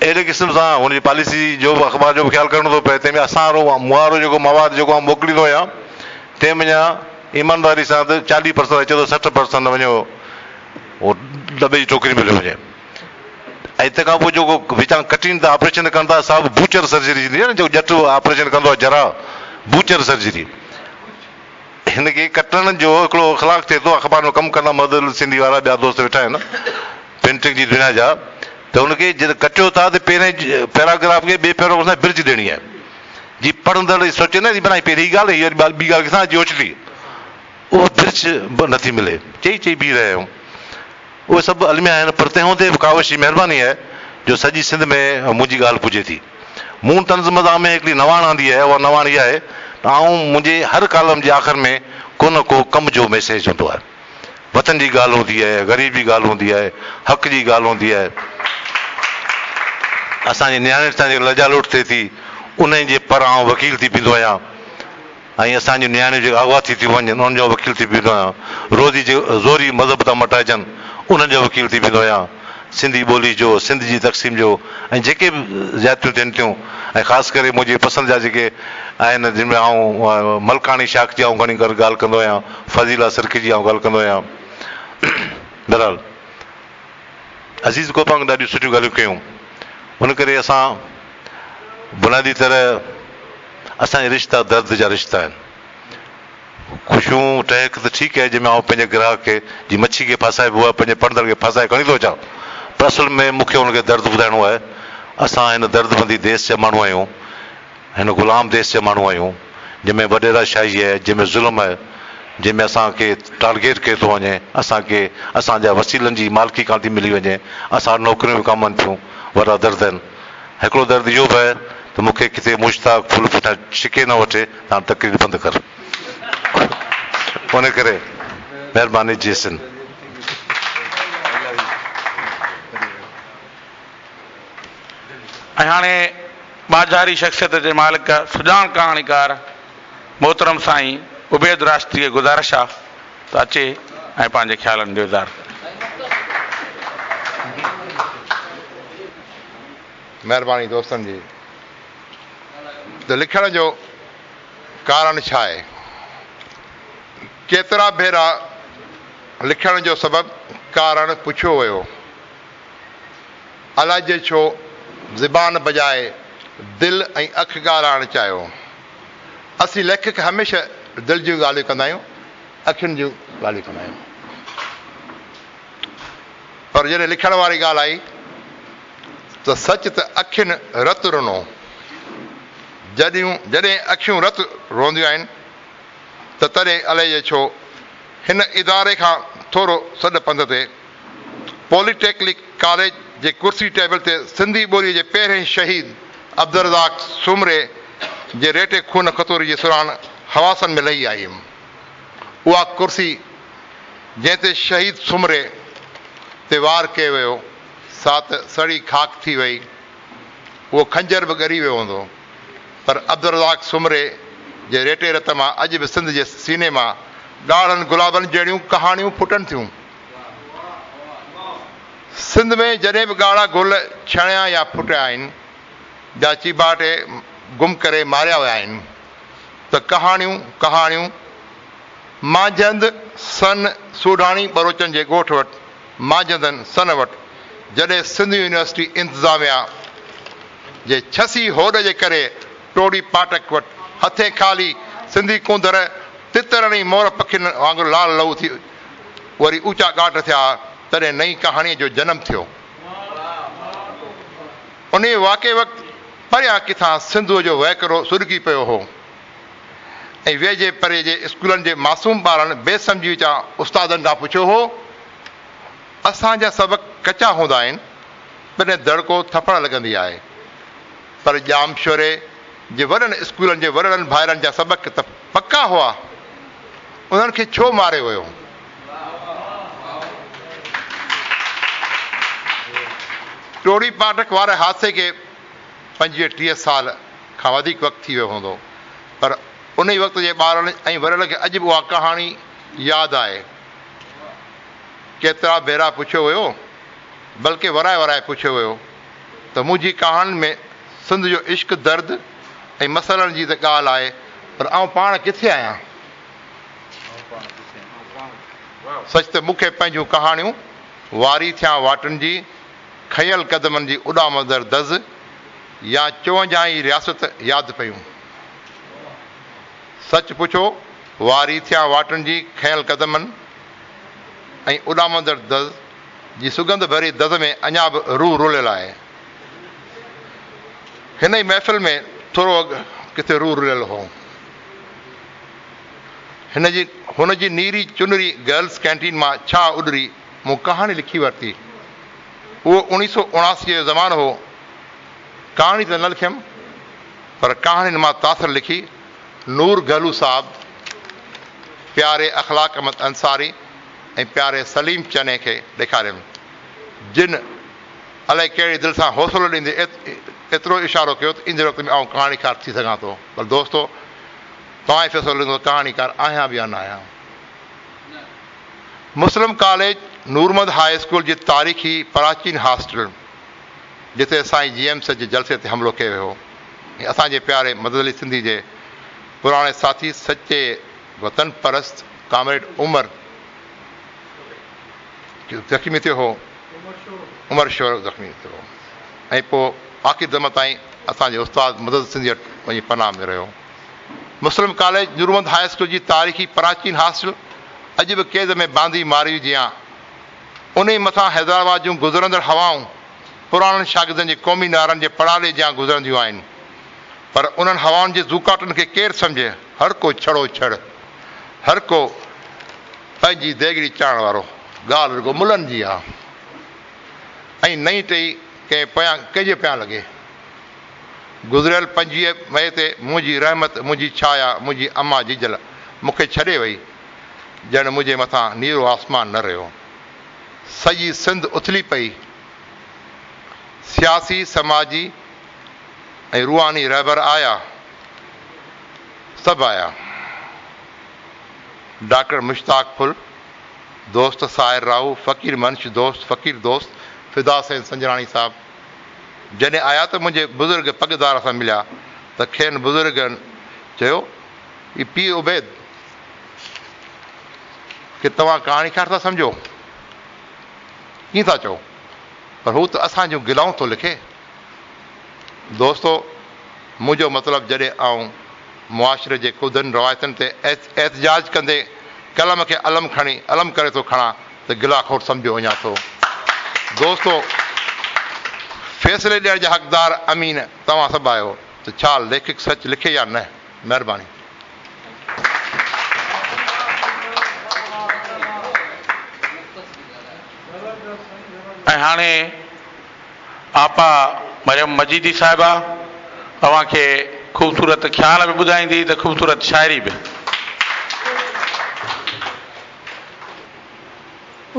اهڙي قسم سان هن جي پاليسي جو به اخبار جو به خيال ڪرڻو ٿو پئي، تنهن ۾ اسان وارو مون وارو جيڪو مواد جيڪو آئون موڪليندو آهيان، تنهن منجهان ايمانداري سان ته چاليهه پرسنٽ اچي ٿو 60 پرسنٽ وڃيو اهو دٻي جي ٽوڪري ۾ هليو وڃي. ۽ تنهن کان پوء جيڪو وچان ڪٽين ٿا آپريشن ڪن ٿا سا به بوچر سرجري ٿيندي آهي نه جيڪو ڄٽ آپريشن ڪندو آهي جراح بوچر سرجري هن کي ڪٽڻ جو هڪڙو اخلاق ٿئي ٿو اخبار ۾ ڪم ڪندا مدد سنڌي وارا ٻيا دوست ويٺا آهن پرنٽنگ جي دنيا جا ته هن کي جڏهن ڪٽيو ٿا ته پهرين پيراگراف کي ٻئي پيراگراف سان برج ڏيڻي آهي جي پڙهندڙ سوچي نه بنا پهرين ڳالهه هي وري ٻي ڳالهه ڪٿان اچي اوچتي اها برج به نٿي ملي چئي چئي بيهي رهيا آهيون اهي سڀ الميا آهن پر تنهن هوندي به ڪاوش جي مهرباني آهي جو سڄي سنڌ ۾ منهنجي ڳالهه پڄي ٿي. مون طنز مزاح ۾ هڪڙي نواڻ آندي آهي اها نواڻ اها آهي ته آئون منهنجي هر ڪالم جي آخر ۾ ڪو نه ڪو ڪم جو ميسيج هوندو آهي. وطن جي ڳالهه هوندي آهي، غريب جي ڳالهه هوندي آهي، حق جي ڳالهه هوندي آهي. اسان جي نياڻين سان جيڪا لڄالوٽ ٿئي ٿي انهي جي پر آئون وڪيل ٿي بيهندو آهيان. ۽ اسان جون نياڻيون جيڪي اغوا ٿي ٿيون وڃن انهن جو وڪيل ٿي بيهندو آهيان، روزي جي زوري مذهب تان مٽائجن انهن جو وڪيل ٿي بيهندو آهيان، سنڌي ٻولي جو، سنڌ جي تقسيم جو ۽ جيڪي به زيادتيون ٿين ٿيون ۽ خاص ڪري منهنجي پسند جا جيڪي آهن جن ۾ آئون ملڪاڻي شاخ جي آئون گهڻي ڳالهه ڪندو آهيان، فضيلا سرڪي جي آئون ڳالهه ڪندو آهيان. بهرحال عزيز گوپانگ ڏاڍيون سٺيون ڳالهيون ڪيون ان ڪري اسان بنيادي طرح اسان جا رشتا درد جا رشتا آهن. خوشيون ٽهڪ ته ٺيڪ آهي جنهن ۾ آئون پنهنجي گراهڪ کي جي مڇي کي ڦاسائبو آهي پنهنجي پڙهندڙ کي ڦاسائي کڻي ٿو اچان پر اصل ۾ مون کي ان کي درد ٻڌائڻو آهي. اسان هن دردمندي ديس جا ماڻهو آهيون. هن غلام ديس جا ماڻهو آهيون جنهن ۾ وڏيرا شاهي آهي جنهن ۾ ظلم آهي جنهن ۾ اسان کي ٽارگيٽ ڪيو ٿو وڃي اسان کي اسان جا وسيلن جي مالڪي ڪانه ٿي ملي وڃي اسان وٽ نوڪريون وڪامن ٿيون وڏا درد آهن. هڪڙو درد اهو به آهي ته مون کي ڪٿي مشتاق ڦل پٺيان ڇڪي نه وٺي ته هاڻ تقرير بند ڪر. ان ڪري مهرباني جي سنڌ. ۽ هاڻي ٻاجهاري شخصيت جي مالڪ سڄاڻ ڪهاڻيڪار محترم سائين عبيد راشدي کي گذارش آ ته اچي ۽ پنهنجي خيالن جو اظهار ڪري. مهرباني دوستن جي ته لکڻ جو ڪارڻ ڇا آهي؟ ڪيترا ڀيرا لکڻ جو سبب ڪارڻ پڇيو ويو. الائجي ڇو زبان بجاء دل ۽ اک ڳالهائڻ چاهيو. اسين ليکڪ هميشه دل جون ڳالهيون ڪندا آهيون، اکين جون ڳالهيون ڪندا آهيون. پر جڏهن لکڻ واري ڳالهه آئي ته سچ ته اکين رت رنو. جڏهن اکيون رت روئنديون آهن ته تڏهن الائجي ڇو هن اداري کان ٿورو سڏ پنڌ تي پوليٽيڪنڪ ڪاليج جي ڪرسي ٽيبل تي سنڌي ٻوليء جي پهرئين شهيد عبدالرزاق سومري جي ريٽي خون کٿوري جي سرهاڻ حواسن ۾ لهي آئي هيم. اها ڪرسي جنهن تي شهيد سومري تي وار ڪيو ويو، سا ته سڙي خاڪ ٿي وئي. اهو خنجر به ڳري ويو هوندو. پر عبدالرزاق سومري جي ريٽي رت مان اڄ به سنڌ جي سيني مان ڳاڙهن گلابن جهڙيون ڪهاڻيون ڦٽن ٿيون. سنڌ ۾ جڏهن به ڳاڙها گل ڇڻيا يا ڦٽيا آهن يا چيڀاٽي گم ڪري ماريا ويا آهن ته ڪهاڻيون ڪهاڻيون مانجهند سن سوڍاڻي ٻروچن جي ڳوٺ وٽ مانجهندن سن وٽ جڏهن سنڌ يونيورسٽي انتظاميا جي ڇسي هوڏ جي ڪري ٽوڙي پاٽڪ وٽ هٿين خالي سنڌي ڪونڌر تترن ۽ مور پکين وانگر لال لهو ٿي وري اوچا ڳاٽ ٿيا، تڏهن نئين ڪهاڻيء جو جنم ٿيو. انهيء واقعي وقت پريان ڪٿان سنڌوء جو وهڪرو سڏڪي پيو هو ۽ ويجهي پري جي اسڪولن جي معصوم ٻارن بي سمجهي وچان استادن کان پڇيو هو، اسان جا سبق ڪچا هوندا آهن، تڏهن دڙڪو ٿڦڙ لڳندي آهي، پر ڄامشوري جي وڏن اسڪولن جي وڏڙن ڀائرن جا سبق ته پڪا هئا، انهن کي ڇو ماريو ويو؟ ٽوڙي پاٽڪ واري حادثي کي 25 30 سال کان وڌيڪ وقت ٿي ويو هوندو، پر انهي وقت جي ٻارڙن ۽ وڏڙن کي اڄ به اها ڪهاڻي ياد آهي. ڪيترا ڀيرا پڇيو ويو، بلڪه ورائي ورائي پڇيو ويو ته منهنجي ڪهاڻين ۾ سنڌ جو عشق، درد ۽ مسئلن جي ته ڳالهه آهي پر آئون پاڻ ڪٿي آهيان؟ سچ ته مون کي پنهنجون ڪهاڻيون واري ٿيان واٽن جي، کنيل قدمن جي اڏامندڙ دز يا چونجهائي رياست ياد پيون. سچ پڇو واري ٿيان واٽن جي، کنيل قدمن ۽ اڏامندڙ دز جي سڳنڌ ڀري دز ۾ اڃا به روح رليل آهي. هن ئي محفل ۾ ٿورو اڳ ڪٿي روح رليل هو. هن جي هن جي نيري چنري گرلس ڪينٽين مان ڇا اڏري مون ڪهاڻي لکي ورتي. اهو اوڻيهه سو اوڻاسي جو زمانو هو. ڪهاڻي ته نه لکيم پر ڪهاڻين مان تاثر لکي نور گهلو صاحب، پياري اخلاق احمد انصاري ۽ پياري سليم چني کي ڏيکاريم، جن الائي ڪهڙي دل سان حوصلو ڏيندي ايترو اشارو ڪيو ته ايندڙ وقت ۾ آئون ڪهاڻيڪار ٿي سگهان ٿو. پر دوستو توهان ئي فيصلو ڏيندو ته ڪهاڻيڪار آهيان به يا نه آهيان. مسلم ڪاليج نورمحمد هاء اسڪول جي تاريخي پراچين هاسٽل جتي سائين جي ايم سيد جي جلسي تي حملو ڪيو ويو هو ۽ اسان جي پياري مدد علي سنڌي جي پراڻي ساٿي سچي وطن پرست ڪامريڊ عمر زخمي ٿيو هو عمر شورو زخمي ٿيو هو ۽ پوء آخر دم تائين اسان جي استاد مدد سنڌي وٽ وڃي پناهه ۾ رهيو. مسلم ڪاليج نورمحمد هاء اسڪول جي تاريخي پراچين هاسٽل اڄ به قيد ۾ باندي مارئي جيان انهي مٿان حيدرآباد جون گذرندڙ هوائون پراڻن شاگردن جي قومي نعرن جي پڙاڏي جيان گذرنديون آهن پر انهن هوائن جي زوڪاٽن کي ڪير سمجهي هر ڪو ڇڙو ڇڙ هر ڪو پنهنجي ديڳڙي چاڙهڻ وارو ڳالهه رڳو ملن جي آ ۽ نئين ٽهي ڪنهن پويان ڪنهن جي پويان لڳي. گذريل 25 مئي تي منهنجي رحمت، منهنجي ڇايا، منهنجي اما جيجل مون کي ڇڏي وئي، ڄڻ منهنجي مٿان نيرو آسمان نه رهيو. سڄي سنڌ اٿلي پئي. سياسي، سماجي ۽ روحاني رهبر آيا، سڀ آيا. ڊاڪٽر مشتاق ڦل، دوست ساحر راهو، فقير منش دوست، فقير دوست فدا حسين سنجراڻي صاحب جڏهن آيا ته منهنجي بزرگ پڳدار سان مليا ته کين بزرگن چيو، هي پير عبيد کي توهان ڪهاڻيڪار ٿا سمجهو؟ ڪيئن ٿا چئو؟ پر هو ته اسان جون گلائون ٿو لکي. دوستو! منهنجو مطلب جڏهن آئون معاشري جي ڪڌن روايتن تي احتجاج ڪندي قلم کي علم کڻي علم ڪري ٿو کڻان ته گلاخور سمجهيو وڃان ٿو. دوستو! فيصلي ڏيڻ جا حقدار امين توهان سڀ آهيو ته ڇا ليکڪ سچ لکي يا نه؟ مهرباني. ۽ هاڻي آپا مريم مجيدي صاحبه اوهان کي خوبصورت خيال به ٻڌائيندي ته خوبصورت شاعري به.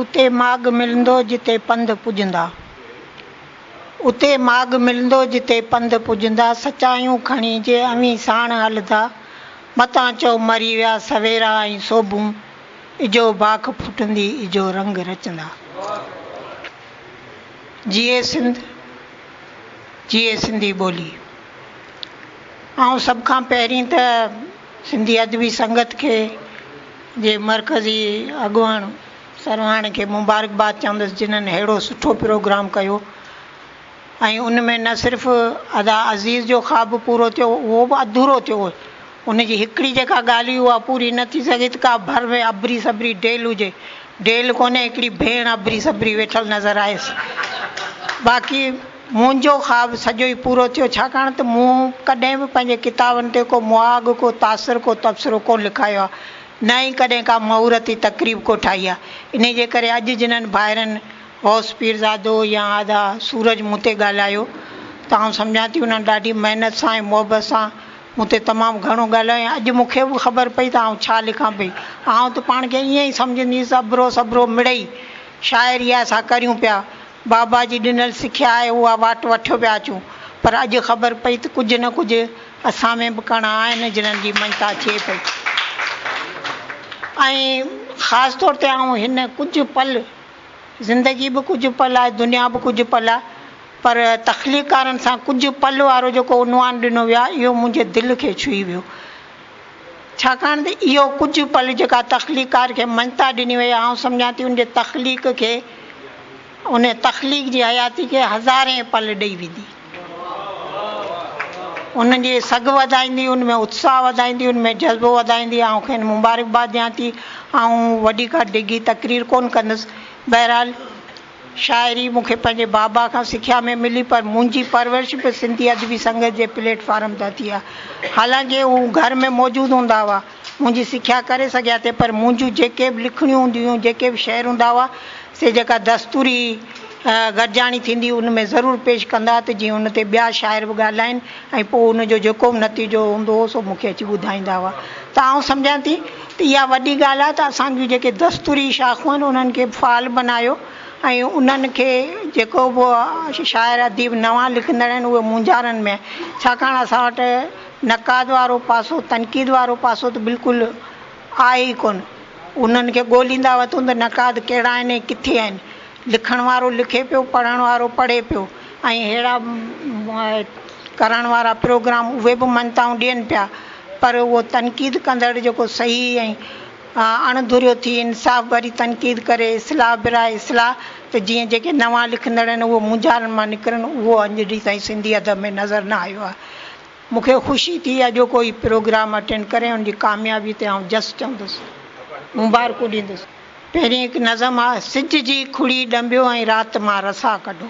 اتي ماڳ ملندو جتي پنڌ پڄندا. اتي ماڳ ملندو جتي پنڌ پڄندا سچايون کڻي جي اوهين ساڻ هلندا متان چئو مري ويا سويرا ۽ سوڀون اجهو باک ڦٽندي اجهو رنگ رچندا. جيئي سنڌ جيئي سنڌي ٻولي. آئون سڀ کان پهرين ته سنڌي ادبي سنگت کي جي مرڪزي اڳواڻ سرواڻ کي مبارڪباد چوندس جنھن ههڙو سٺو پروگرام ڪيو ۽ ان ۾ نه صرف ادا عزيز جو خواب پورو ٿيو اهو به اڌورو ٿيو ان جي هڪڙي جيڪا ڳالهه هئي اها پوري نه ٿي سگهي ته ڪا ڀر ۾ اڀري سڀري ڊيل هجي ڊيل ڪونهي هڪڙي ڀيڻ اڀري سڀري ويٺل نظر آيس باقي منهنجو خواب سڄو ئي پورو ٿيو ڇاڪاڻ ته مون ڪڏهن به پنهنجي ڪتابن تي ڪو مهاڳ ڪو تاثر ڪو تبصرو ڪونه لکايو آهي نه ئي ڪڏهن ڪا مهورتي تقريب ڪوٺائي آهي انهي جي ڪري اڄ جنھن ڀائرن غوث پيرزادو يا ادا سورج مون تي ڳالهايو ته آئون سمجهان ٿي انهن ڏاڍي محنت سان ۽ محبت سان مون تي تمام گهڻو ڳالهايو ۽ اڄ مون کي به خبر پئي ته آئون ڇا لکان پئي. آئون ته پاڻ کي ائين ئي سمجهندي هيس اڀرو سڀرو مڙئي شاعري آهي سا ڪريون پيا. بابا جي ڏنل سکيا آهي اها واٽ وٺيو پيا اچون. پر اڄ خبر پئي ته ڪجهه نه ڪجهه اسان ۾ به ڪڻا آهن جنھن جي مڃتا ٿئي پئي ۽ خاص طور تي آئون هن ڪجهه پل زندگي به ڪجهه پل آهي، دنيا به ڪجهه پل آهي، پر تخليقڪارن سان ڪجهه پل وارو جيڪو عنوان ڏنو ويو آهي، اهو منهنجي دل کي ڇهي ويو. ڇاڪاڻ ته اهو ڪجهه پل جيڪا تخليقڪار کي مڃتا ڏني وئي آهي، آئون سمجهان ٿي ان جي تخليق کي، ان تخليق جي حياتي کي هزارين پل ڏئي ويندي. ان جي سگهه وڌائيندي، ان ۾ اتساهه وڌائيندي، ان ۾ جذبو وڌائيندي. آئون کين مبارڪباد ڏيان ٿي. آئون وڏي ڪا ڊگهي تقرير ڪونه ڪندس. بهرحال شاعري مون کي پنهنجي بابا کان سکيا ۾ ملي پر منهنجي پرورش به سنڌي ادبي سنگت جي پليٽ فارم تان ٿي آهي. حالانڪه هو گهر ۾ موجود هوندا هئا، منهنجي سکيا ڪري سگهيا ٿي پر منهنجون جيڪي به لکڻيون هونديون هيون، جيڪي به شعر هوندا هئا، سي جيڪا دستوري گڏجاڻي ٿيندي ان ۾ ضرور پيش ڪندا ته جيئن ان تي ٻيا شاعر به ڳالهائين ۽ پوء ان جو جيڪو به نتيجو هوندو هو سو مون کي اچي ٻڌائيندا هئا ته آئون سمجهان ٿي ته اها وڏي ڳالهه آهي ته اسان جون جيڪي دستوري شاخون آهن انهن کي به فعال بنايو ۽ انهن کي جيڪو به شاعر اديب نوان لکندڙ آهن اهي مونجهارن ۾ آهن ڇاڪاڻ اسان وٽ نقاد وارو پاسو تنقيد وارو پاسو ته بلڪل آهي ئي ڪونه. انهن کي ڳوليندا وتون ته نقاد ڪهڙا آهن ۽ ڪٿي آهن. لکڻ وارو لکي پيو، پڙهڻ وارو پڙهي پيو ۽ ههڙا ڪرڻ وارا پروگرام اهي به مڃتائون ڏين پيا پر اهو تنقيد ڪندڙ جيڪو صحيح ۽ اڻ ڌريو ٿي انصاف ڀري تنقيد ڪري اصلاح براء اصلاح ته جيئن جيڪي نوان لکندڙ آهن اهي مونجهارن مان نڪرن اهو اڄ ڏينهن تائين سنڌي ادب ۾ نظر نه آيو آهي. مون کي خوشي ٿي اڄوڪو هي پروگرام اٽينڊ ڪري ان جي ڪاميابي تي آئون جس چوندس مبارڪون ڏيندس. پهرين هڪ نظم آ سج جي کڙي ڏنڀيو ۽ رات مان رسا ڪڍو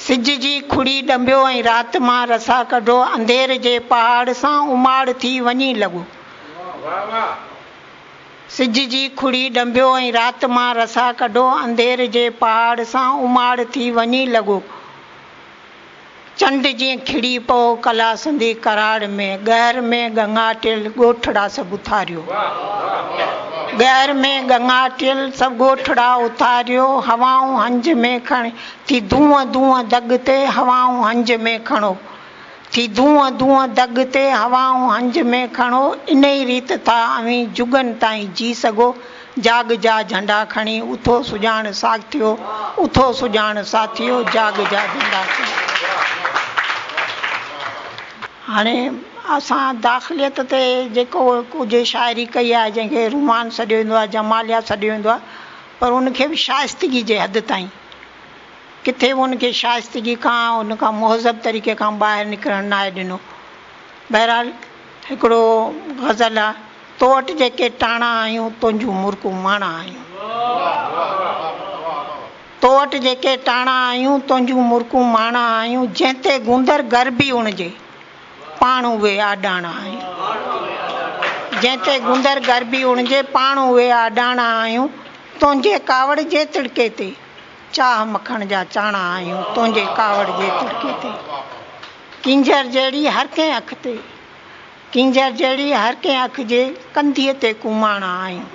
سج جي کڙي ڏنڀيو ۽ رات مان رسا ڪڍو انڌير جي پهاڙ سان اماڙ ٿي وڃي لڳو سج جي کڙي ڏنڀيو ۽ رات مان رسا ڪڍو انڌير جي پهاڙ سان اماڙ ٿي وڃي لڳو. چنڊ جيئن کڙي پئو ڪلا سندي ڪراڙ ۾، ڳهر ۾ ڳڱاٽيل ڳوٺڙا سڀ اٿاريو. ڳهر ۾ ڳڱاٽيل سڀ ڳوٺڙا اٿاريو، هوائون هنج ۾ کڻي ٿي دونهن دونهن دڳ تي، هوائون هنج ۾ کڻو ٿي دونهن دونهن دڳ تي، هوائون هنج ۾ کڻو، انهي ريت ٿا اوهين جڳن تائين جي سگهو، جاڳ جا جهنڊا کڻي اٿو سڄاڻ ساٿيو، اٿو سڄاڻ ساٿيو، جاڳ جا جهنڊا کڻي. هاڻي اسان داخليت تي جيڪو ڪجهه شاعري ڪئي آهي، جنهن کي رومان سڏيو ويندو آهي، جماليات سڏيو ويندو آهي، پر ان کي به شائستگي جي حد تائين، ڪٿي به ان کي شائستگي کان، ان کان مهذب طريقي کان ٻاهر نڪرڻ ناهي ڏنو. بهرحال هڪڙو غزل آهي. تو وٽ جيڪي ٽاڻا آهيون، تنهنجون مرڪون ماڻا آهيون. تو وٽ جيڪي ٽاڻا آهيون، تنهنجون مرڪون ماڻا آهيون، جنهن تي گوندر گربي اڻجي، پاڻ اهي آڏاڻا آهيون. جنهن تي گوندر گربي اڻجي، پاڻ اهي آڏاڻا آهيون، تنهنجي ڪاوڙ جي تڙڪي تي، چاهه مکڻ جا چاڻا آهيون، تنهنجي ڪاوڙ جي تڙڪي تي، ڪينجهر جهڙي هر ڪنهن اک تي. ڪينجهر جهڙي هر ڪنهن اک جي ڪنڌيء تي ڪوماڻا آهيون.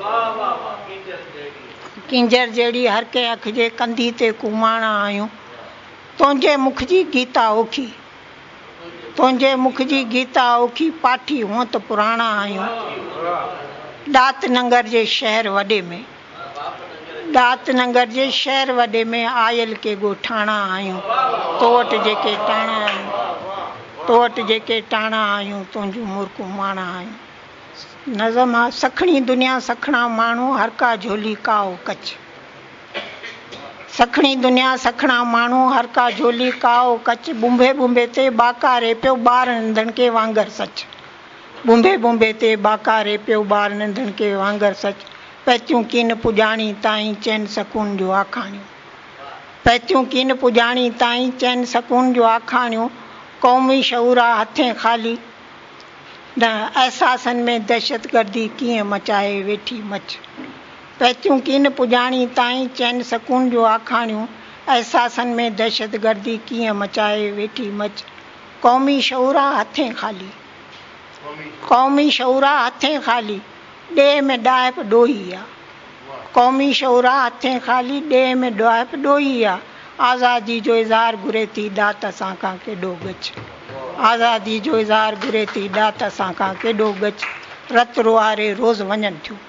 ڪينجهر جهڙي هر ڪنهن اک جي ڪنڌي تي ڪوماڻا آهيون. تنهنجي مک جي گيتا اوکي. تنهنجي مک جي گيتا اوکي پاٺي هونء ته پراڻا آهيون. ڏات ننگر جي شهر وڏي ۾. ڏات ننگر جي شهر وڏي ۾ آيل ڪي ڳوٺاڻا آهيون تو وٽ جيڪي ٽاڻا آهيون تو وٽ جيڪي ٽاڻا آهيون تنهنجون مرڪون ماڻا آهيون. نظم آ سکڻي دنيا سکڻا ماڻهو هر ڪا جهولي ڪائو ڪڇ سکڻي دنيا سکڻا ماڻهو هر ڪا جهولي ڪائو ڪڇ ٻنڀي ٻنڀي تي ٻاڪاري پيو ٻار ننڌڻڪي وانگر سچ ٻنڀي ٻنڀي تي ٻاڪاري پيو ٻار ننڌڻڪي وانگر سچ پهتيون ڪين پڄاڻي تائين چين سڪون جو آکاڻيون پهتيون ڪين پڄاڻي تائين چين سڪون جو آکاڻيون قومي شعور آ هٿين خالي نه احساسن ۾ دهشتگردي ڪيئن مچائي ويٺي مچ پهتيون ڪين پڄاڻي تائين چين سڪون جو آکاڻيون احساسن ۾ دهشتگردي ڪيئن مچائي ويٺي مچ قومي شعور آ هٿين خالي. قومي شعور آ هٿين خالي، ڏيهه ۾ ڏاهپ ڏوهي آ. قومي شعور آ هٿين خالي، ڏيهه ۾ ڏاهپ ڏوهي آ. آزادي جو اظهار گهري ٿي ڏات اسان کان ڪيڏو ڳچ. آزادي جو اظهار گهري ٿي ڏات اسان کان ڪيڏو ڳچ. رت روئاري روز وڃن ٿيون.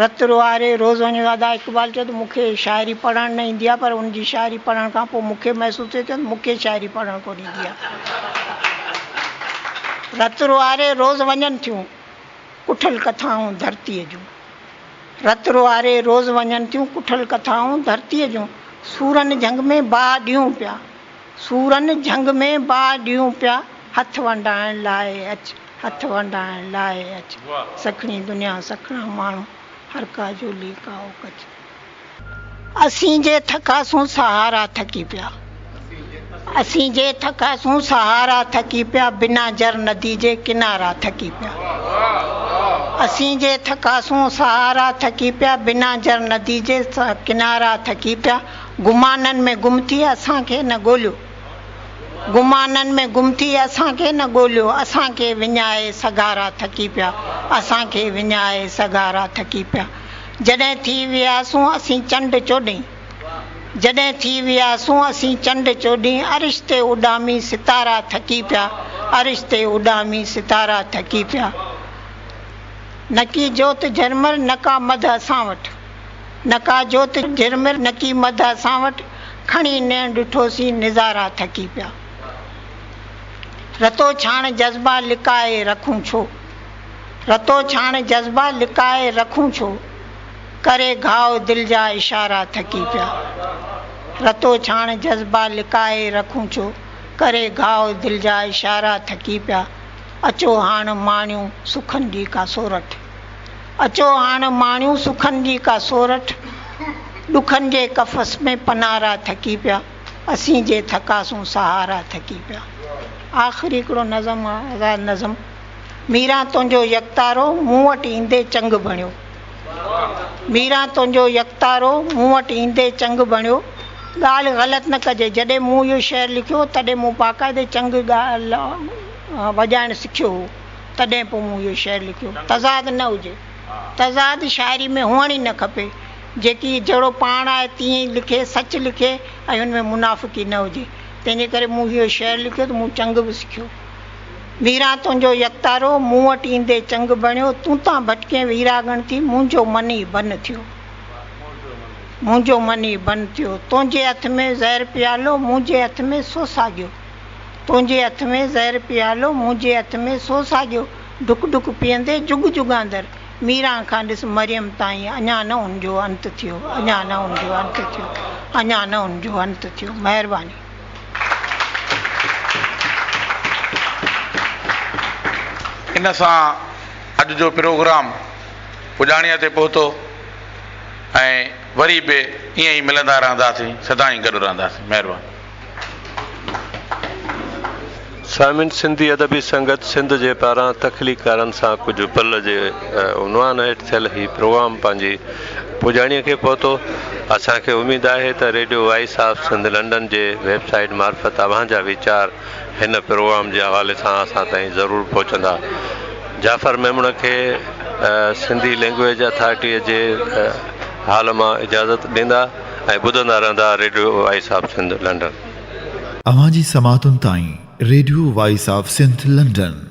رت روئاري روز وڃن ادا اقبال چيو ته مون کي شاعري پڙهڻ نه ايندي آهي پر ان جي شاعري پڙهڻ کان پوء مون کي محسوس ٿئي ٿو ته مون کي شاعري پڙهڻ ڪونه ايندي آهي. رت روئاري روز وڃن ٿيون ڪٺل ڪٿائون ڌرتيء جون. رت روئاري روز وڃن ٿيون ڪٺل ڪٿائون ڌرتيء جون. سورن جهنگ ۾ باهه ڏيون پيا. سورن جهنگ ۾ باهه ڏيون پيا هٿ ونڊائڻ لاء اچ. هٿ ونڊائڻ لاء اچ. سکڻي دنيا سکڻا ماڻهو، هر ڪا جهولي ڪائو ڪچ. اسين جي ٿڪاسون سهارا ٿڪي پيا. اسين جي ٿڪاسون سهارا ٿڪي پيا، بنا جر ندي جي ڪنارا ٿڪي پيا. اسين جي ٿڪاسون سهارا ٿڪي پيا، بنا جر ندي جي ڪنارا ٿڪي پيا. گمانن ۾ گم ٿي اسان کي نه ڳوليو. گمانن ۾ گم ٿي اسان کي نه ڳوليو، اسان کي وڃائي سگهارا ٿڪي پيا، اسان کي وڃائي سگهارا ٿڪي پيا. جڏهن ٿي وياسون اسين چنڊ چوڏهين، جڏهن ٿي وياسون اسين چنڊ چوڏهين، عرش تي اڏامي ستارا ٿڪي پيا، عرش تي اڏامي ستارا ٿڪي پيا. نڪي جوت جهرمر نڪا مڌ اسان وٽ. نڪا جوت جهرمر نڪي مڌ اسان وٽ، کڻي نيڻ ڏٺوسين نظارا ٿڪي پيا. رتو ڇاڻ جذبا لڪائي رکون ڇو؟ رتو ڇاڻ جذبا لڪائي رکون ڇو؟ ڪري گهاء دل جا اشارا ٿڪي پيا. رتو ڇاڻ جذبا لڪائي رکون ڇو؟ ڪري گهاء دل جا اشارا ٿڪي پيا. اچو هاڻ ماڻيون سکن جي ڪا سورٺ. اچو هاڻ ماڻيون سکن جي ڪا سورٺ، ڏکن جي قفس ۾ پنارا ٿڪي پيا، اسين جي ٿڪاسون سهارا ٿڪي پيا. آخري هڪڙو نظم آ آزاد نظم، ميران تنهنجو يڪتارو مون وٽ ايندي چنگ بڻيو. ميران تنهنجو يڪتارو مون وٽ ايندي چنگ بڻيو. ڳالهه غلط نه ڪجي، جڏهن مون اهو شعر لکيو هو تڏهن مون باقاعدي چنگ وڄائڻ سکيو هو. تڏهن پوء مون اهو شعر لکيو. تضاد نه هجي. تضاد شاعري ۾ هئڻ ئي نه کپي. جيڪي جهڙو پاڻ آهي تيئن ئي لکي، سچ لکي ۽ ان ۾ منافقي نه هجي. تنهن جي ڪري مون اهو شعر لکيو ته مون چنگ به سکيو. ميران تنهنجو يڪتارو، مون وٽ ايندي چنگ بڻيو، تون تان ڀٽڪين ويراڳڻ ٿي، منهنجو من ئي بن ٿيو. منهنجو من ئي بن ٿيو. تنهنجي هٿ ۾ زهر پيالو، منهنجي هٿ ۾ سو ساڳيو. تنهنجي هٿ ۾ زهر پيالو، منهنجي هٿ ۾ سو ساڳيو، ڍڪ ڍڪ پيئندي جڳ جڳاندر، ميران کان ڏس مريم تائين، اڃا نه ان جو انت ٿيو، اڃا نه ان جو انت ٿيو، اڃا نه ان جو انت ٿيو. مهرباني. ان سان اڄ جو پروگرام پڄاڻيء تي پهتو ۽. وري به ائين ئي ملندا رهنداسين، سدائين گڏ رهنداسين. مهرباني. سامعين سنڌي ادبي سنگت سنڌ جي پاران تخليقڪارن سان ڪجهه پل جي عنوان هيٺ ٿيل هي پروگرام پنهنجي پڄاڻيء کي پهتو. اسان کي اميد آهي ته radio voice of Sindh London جي ويب سائيٽ معرفت اوهان جا ويچار هن پروگرام جي حوالي سان اسان تائين ضرور پهچندا. جعفر ميمڻ کي سنڌي لينگويج اٿارٽيء جي هال مان اجازت ڏيندا ۽ ٻڌندا رهندا radio voice of Sindh London. اوهان جي سماعتن تائين radio voice of Sindh London.